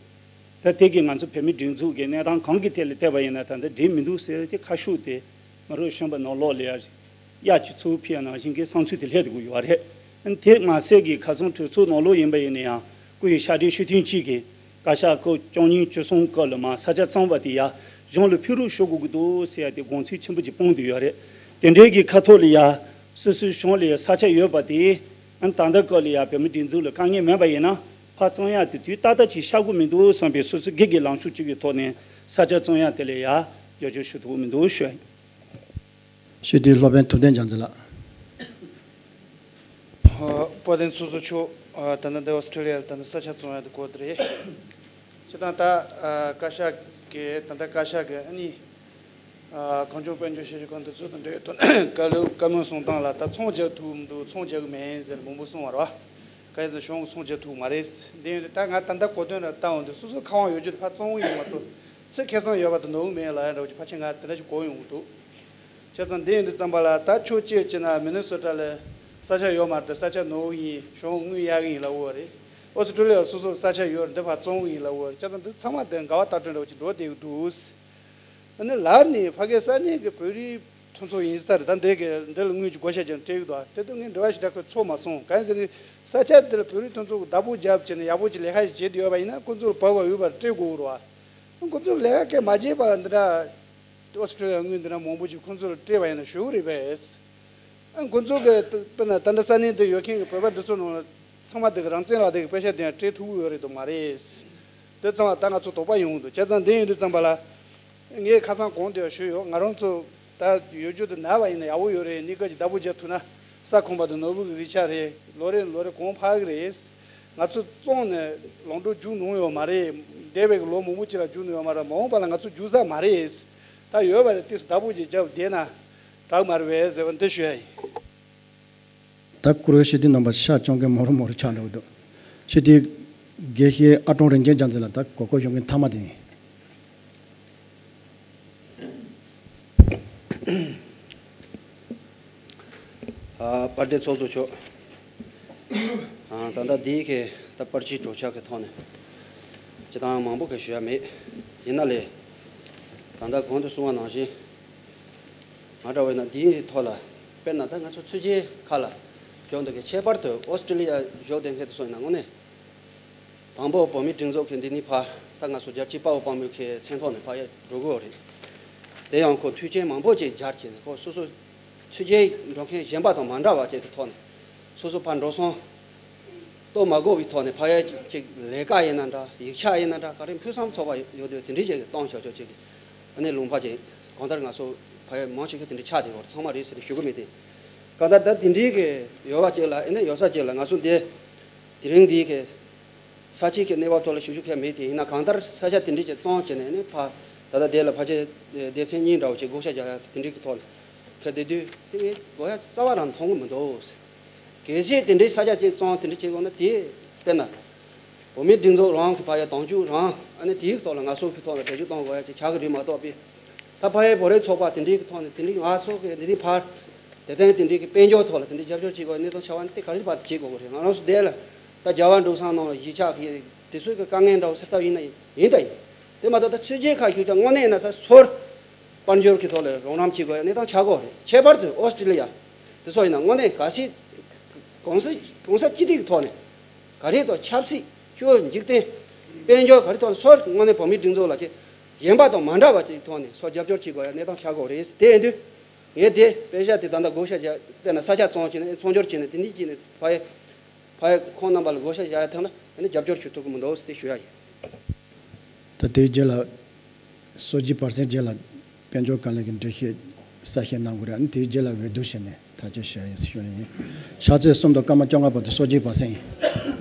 ད་དེ་གིས་ང་ཚོ་བོད་མི་སྒྲིག་འཛུགས་ཀྱི་གནས་སྟངས་གང་གི་ཐད་ལ་བལྟས་པ་ཡིན་ན་ད་ལྟ་འགྲིག་མི་འདུག་ཟེར་ཏེ་ཁ་ཤུགས་དེ་མི་རབས་གཞོན་པ་ནང་ལོགས་ལ་ཡང་གཡག་གི་ཚུར་ཕུད་ནང་བཞིན་གྱི་བསམ་ཚུལ་དེ་སླེབས་འགྲོ་གི་ཡོད་རེད། དེ་མ་ཟད་ཀྱི་ཁ་སང་གྲོས་ཚོགས་ནང་ལོགས་ཡིན་པ་ཡིན་ན་ཡང་སྐུ་ཡི་ཕྱག་སྦྲེལ་ཤུལ་ཐེངས་གཅིག་གིས་བཀའ་ཤག་སྐབས་བཅུ་གཉིས་བཅུ་གསུམ་སྐབས་ལ་མ་ས་ཆ་གཙང་བ་དེ་ཡང་གཞུང་ལ་ཕུལ་རོགས་ཞུ་དགོས་ཀྱི་འདུག་ཟེར་ཡ་དེ་དགོངས་ཚུལ་ཆེན་པོ་ཅིག་སྤུངས་བསྡད་ཡོད་རེད། དེ་འདྲའི་གི་ཁ་ཐོག་ལ་ཡང་སོ་སོའི་གཞུང་ལ་ཡང་ས་ཆ་ཡོད་པ་དེ་ཨ་ནི་ད་ལྟ་སྐབས་ལ་ཡང་བོད་མི་སྒྲིག་འཛུགས་ལ་དཀའ་ངལ་མེད་པ་ཡིན་ན་ཕར་གཙང་ཡག་དེ་དུས་ཏག་ཏག་ཅིག་ཤར་དགོས་མི་འདུག་བསམ་པའི་སོ་སོ་སྒེར་གྱི་ལངས་ཕྱོགས་གཅིག་གི་ཐོག་ནས་ས་ཆ་གཙང་ཡག་དེ་ལ་ཡང་རྒྱབ་སྐྱོར་ཞུ་ཐུབ་མི་འདུག་ཞུ་ཡ་ཡིན། ཞུ་དེ་སློབ་དཔོན་ཐུབ་བསྟན་རྒྱལ་མཚན་ལགས། ཨ། དཔལ་ལྡན་ཚོགས་གཙོ་མཆོག་ཨ། ད་ལྟ་འདི་ཨོ་སི་ཀྲི་ལི་ཡ་ལ་ད་ལྟ་ས་ཆ་གཙང་ཡག་དེ་སྐོར་དེ་རེད། སྤྱིར་བཏང་ད་ཨ། བཀའ་ཤག་གི་ད་ལྟ་བཀའ་ཤག་གི་ཨ་ནི་ཨ། གངས་ལྗོངས་དཔལ་འབྱོར་ཞབས་ཞུ་ཁང་དེ་ཚོ་དང་འབྲེལ་ཡོད་དོ་བཀའ་བློན་བཀའ་མོལ་གསུང་སྟངས་ལ་ད་ཚོང་རྒྱག་ཐུབ་མི་འདུག་ཚོང་རྒྱག་གི་མེད་ཟེར་མང་པོ་གསུང་བ་རེད་བ། ག་ཡིན་ཟེར་གཞུང་གི་ཚོང་རྒྱག་ཐུབ་མ་རེད། འདི་ཡིན་དུས་ད་ང་ད་ལྟ་གོ་དོན་ལ་བལྟ་འོང་དུས་སོ་སོ་ཁ་དབང་ཡོད་རྒྱུ་དེ་ཕར་བཙོང་གི་ཡིན་མ་གཏོགས་ཚིག་ཁེ་བཟང་ཡོད་པ་དེ་ནོར་གི་མེད་ལབ་ཡ་འདྲ་བོ་ཅིག་ཕལ་ཆེར་ང་དེ་འདྲ་ཞིག་གོ་ཡོང་གི་འདུག་བྱས་ཙང་འདི་ཡིན་དུས་ཙམ་པ་ལ་ད་ཕྱོགས་གཅིག་བྱས་ན་མི་ནི་སོ་ཊ་ལ་ས་ཆ་ཡོད་མ་རེད། ས་ཆ་ནོར་གི་ཡིན། གཞུང་དངུལ་གཡར་གི་ཡིན་ལབ་ཡོད་རེད། ཨོ་སི་ཀྲི་ལི་ཡ་ལ་སོ་སོར་ས་ཆ་ཡོད་རེད། འདི་ཕར་བཙོང་གི་ཡིན་ལབ་ཡོད་རེད། བྱས་ཙང་འདི་ཚང་མ་དེ་འགལ་བ་ལྟ་གྲུབ་འདྲ་བོ་ཅིག་འགྲོ་བསྡད་ཀྱི་འདུག་ཨ་ནི་ལར་ནས་ཕ་གིའི་ས་གནས་ཀྱི་བོད་རིགས་མཐུན་ཚོགས་ཡིན་ས་རེད། ད་འདི་གི་འདི་ལ་དངུལ་གྱི་བགོ་བཤའ་རྒྱག་སྤྲད་ཡོད་དོ། དེ་དུས་ངས་འབྲེལ་བ་ཞིག་འདྲ་ཁོས་ཚོར་མ་སོང་། གང་ཡིན་ཟེར་ན་ས་ཆ་འདི་ལ་བོད་རིགས་མཐུན་ཚོགས་ཀྱི་བདག་པོ་རྒྱབ་བྱས་ནས་ཡག་པོ་ཅིག་ལས་ཀ་ཞིག་བྱེད་བསྡད་ཡོད་པ་ཡིན་ན་ཁོ་ཚོར་བབ་པ་འོས་པ་སྤྲད་དགོས་རེད་བ། ཁོ་ཚོར་ལས་ཀ་གལ་མ་བྱས་པ་ལ་འདི་འདྲ་ཨོ་སི་ཀྲི་ལི་ཡ་དངུལ་འདི་འདྲ་མང་པོ་ཅིག་ཁོ་ཚོར་སྤྲད་པ་ཡིན་ན་ཞུ་གི་རེད་པས། ཨ། ཁོ་ཚོ་གི་དཔེར་ན་ད་ལྟ་ས་གནས་འདི་ཡོད་མཁན་གྱི་བོད་པ་འདི་ཚོ་ནང་ལ་ཚང་མ་འདི་གི་རང་བཙན་ལག་དེབ་ཀྱི་པེ་ཤ་དེ་ཡང་སྤྲད་ཐུབ་ཀྱི་ཡོད་རེད་དོ་མ་རེད། འདི་ཚང་མ་ད་ང་ཚོ་དོགས་པ་ཡོང་གི་འདུག་བྱས་ཙང་འདི་ཡིན་དུས་ཙམ་པ་ལ་ངས་ཁ་སང་གོང་དུ་ཡང་ཞུས་ཡོད། ང་རང་ཚོ་ད་ཡོད་རྒྱུ་དེ་ན་བ་ཡིན་ན་ཡག་པོ་ཡོད་རེད། གནས་སྐབས་ཀྱི་བདག་པོ་རྒྱག་ཐུབ་ན་ས་ཁོམ་པ་དང་ནོར་བུ་གི་རིག་ཆ་རེད། ལོ་རེ་ལོ་རེ་གོང་འཕར་གི་རེད། ང་ཚོ་བཙོང་ནས་ལོངས་སྤྱོད་རྒྱུག་མྱོང་ཡོད་མ་རེད། འདས་པའི་ལོ་མང་པོ་ཅིག་ལ་རྒྱུག་མྱོང་ཡོད་མ་རེད། མ་འོངས་པ་ལ་ང་ཚོ་རྒྱུག་ས་མ་རེད། ད་ཡོད་པ་རེད། ཏིས་བདག་པོ་ཅིག་རྒྱབ་བསྡད་ན་དྲག་མ་རེད་པས་ཟེར་བ་འདི་ཞུ་ཡ་ཡིན། ད་བཀུར་འོས་ཞུ་དེ་རྣམ་པ་ཤ་སྐྱོང་མཁན་མོ་རུ་མོ་རུ་ཆགས་འགྲོ་གི་འདུག་ཞུ་དེ་དགེ་བཤེས་ཨ་ཀྲོང་རིན་ཆེན་རྒྱ་མཚོ་ལ་ད་གོ་སྐབས་ཡོང་མཁན་མཐའ་མ་དེ་ཡིན། ཨ། དཔལ་ལྡན་ཚོགས་གཙོ་མཆོག་ཨ། ད་ལྟ་འདིའི་གི་ད་པར་ཆས་གྲོས་འཆར་གི་ཐོག་ནས་སྤྱིར་བཏང་མང་པོ་གི་ཞུ་ཡ་མེད། ཡིན་ན་ལས་ད་ལྟ་གོང་དུ་གསུངས་པ་ནང་བཞིན་ང་འདྲ་བས་ན་འདིའི་ཐོག་ལ་དཔེར་ན་ད་ང་ཚོ་ཚུལ་ཆེན་ཁ་ལ་བཞུགས་འདུག་གི་ཁྱད་པར་དུ་ཨོ་སི་ཀྲི་ལི་ཡ་བཞུགས་བསྡད་མཁན་དེ་ཚོ་ཡིན་ན་དངོས་གནས། དང་པོ་བོད་མིའི་སྒྲིག་འཛུགས་ཀྱི་འདི་ནི་ཕར་ད་ང་ཚོ་རྒྱལ་གཅེས་དཔའ་བོ་དཔའ་མོའི་ཁའི་མཚན་ཐོག་ནས་ཕར་ཡ་འགྲོ་དགོས་རེད། དེ་ཡང་ཁོ་མཐུན་རྐྱེན་མང་པོ་ཅིག་སྦྱར་བྱས་ནས་ཁོ་སོ་སོ་ཕྱི་རྒྱལ་འགྲོ་མཁན་གཞན་པ་དང་མ་འདྲ་བ་ཅིག་གི་ཐོག་ནས་སོ་སོ་ཕར་འགྲོ་སོང་གཏོང་མ་དགོས་པའི་ཐོག་ནས་ཕར་ཡ་ཅིག་ལས་ཀ་ཡིན་ན་འདྲ། ཡིག་ཆ་ཡིན་ན་འདྲ། ག་རེ་ཕུན་སུམ་ཚོགས་པ་ཡོད་དུས་དེ་འདྲའི་ཅིག་གཏོང་ཆོག་ཆོག་ཅིག་ཨ་ནི་ལུང་པ་ཅིག་གང་ལྟར་ང་ཚོ་ཕར་ཡ་མང་ཆེ་ཤོས་དེ་འདྲའི་ཆགས་བསྡད་ཡོད་རེད། ཚང་མ་རེད་ཟེར་ནས་ཞུ་གི་མེད་དེ། གང་ལྟར་ད་དེ་འདྲའི་གི་ཡོད་པ་ཅིག་ལ་ཨ་ནི་ཡོད་ས་ཅིག་ལ་ང་ཚོ་འདི་དེ་རིང་འདིའི་གི་ས་ཆའི་གི་གནས་བབ་ཐོག་ལ་ཞུ་རྒྱུ་གང་མེད་དེ། ཡིན་ན་གང་ལྟར་ས་ཆ་དེ་འདྲའི་ཅིག་བཙོང་བྱས་ནས་ནི་ཕ་ད་ལྟ་དེ་ལ་ཕལ་ཆེར་སྡེ་ཚན་གཉིས་འདྲ་བོ་ཅིག་བགོ་བཤའ་རྒྱག་ཡ་དེ་འདྲའི་གི་ཐོག་ལ་ཁ་བསྡད་དུས་དེ་ངས་དགོས་ཡ་རྩ་བ་རང་མཐོང་གི་མི་འདུག་གལ་སྲིད་དེ་འདྲའི་ས་ཆ་ཅིག་བཙོང་དེ་འདྲ་བྱེད་དགོས་ན་དེ་དཔེར་ན་བོད་མིའི་སྒྲིག་འཛུགས་རང་གི་ཕ་ཡ་དོན་གཅོད་རང་ཨ་ནི་དེའི་ཐོག་ལ་ང་ཚོ་གི་ཐོག་ལ་གྲ་སྒྲིག་གཏོང་དགོས་ཡ་ཅིག་ཆགས་ཀྱི་རེད་མ་གཏོགས་པའི། ད་ཕ་ཡའི་བོད་རིགས་ཚོགས་པ་དེ་འདྲའི་གི་ཐོག་ནས་དེ་འདྲའི་ང་ཚོ་གི་འདི་འདྲའི་ཕར་དེ་ཐེངས་དེ་འདྲའི་གི་དཔལ་འབྱོར་ཐོག་ལ་དེ་འདྲའི་རྒྱབ་སྐྱོར་བྱེད་དགོས་གནས་སྟངས་ཆགས་པ་ནི་དེ་ག་རེ་བར་དུ་བྱེད་དགོས་གི་རེད། ང་རང་ཚོ་དེ་ལ་ད་རྒྱལ་བ་འབྲུག་སྲང་ནང་ལ་གཞིས་ཆགས་ཀྱི་དེ་ཚོའི་གི་དཀའ་ངལ་འདྲ་བོ་སེལ་ཐབས་ཡིན་ན་ཡིན་ད་ཡིན། དེ་མ་གཏོགས་ད་ཚུལ་རྗེས་ཁ་ཞུགས་ཀྱང་དངོས་གནས་ཡིན་ན་ད་སོར་དཔལ་འབྱོར་གྱི་ཐོག་ལ་རོགས་རམ་བྱེད་དགོས་གནས་སྟངས་ཆགས་གོ་རེད། ཁྱད་པར་དུ་ཨོ་སི་ཀྲི་ལི་ཡ་དེ་ཚོ་ཡིན་ན་དངོས་གནས་གལ་སྲིད་གོང་ས་གོང་ས་སྤྱི་འཐུས་ཀྱི་ཐོག་ནས་ག་རེ་དང་ཆབ་སྲིད་སྤྱོད་འཇིག་རྟེན་དཔལ་འབྱོར་ག་རེ་ཐོག་ནས་སོར་དངོས་གནས་བོད་མིའི་སྒྲིག་འཛུགས་ལ་ཅིག་གཞན་པ་དང་མ་འདྲ་བ་ཅིག་ཐོག་ནས་སོ་རྒྱབ་སྐྱོར་བྱེད་དགོས་ཡ་གནས་སྟངས་ཆགས་དགོས་རེད། དེ་ཡིན་དུས་ངས་དེ་པེ་ཤ་དེ་ད་ལྟ་བགོ་བཤའ་བྱས་དཔེར་ན་ས་ཆ་བཙོང་བྱས་ནས་ཚོང་སྦྱོར་བྱས་ནས་དེ་འདྲ་བྱས་ནས་ཕ་ཡ་ཕ་ཡ་ཁོང་རྣམ་པ་ལ་བགོ་བཤའ་བྱ་ཡ་ཐང་ན་ཨ་ནི་རྒྱབ་སྐྱོར་ཞུ་ཐུབ་ཀྱི་མི་འདུག་ཟེར་དེ་ཞུ་ཡ་ཡིན། ད་དེའི་རྗེས་ལ་སོ་བརྒྱད་པར་སེང་རྗེས་ལ་དཔལ་འབྱོར་བཀའ་བློན་གྱི་འགྲེལ་བཤད་གསལ་བཤད་གནང་དགོས་རེད། ཨ་ནི་དེའི་རྗེས་ལ་འོས་བསྡུ་བྱས་ནས་ཐག་གཅོད་བྱ་ཡ་ཡིན་ཞུ་ཡ་ཡིན། ཕྱག་ཚོད་གསུམ་དང་སྐར་མ་བཅོ་ལྔ་བར་དུ་སོ་བརྒྱད་པར་སེང་ཡིན།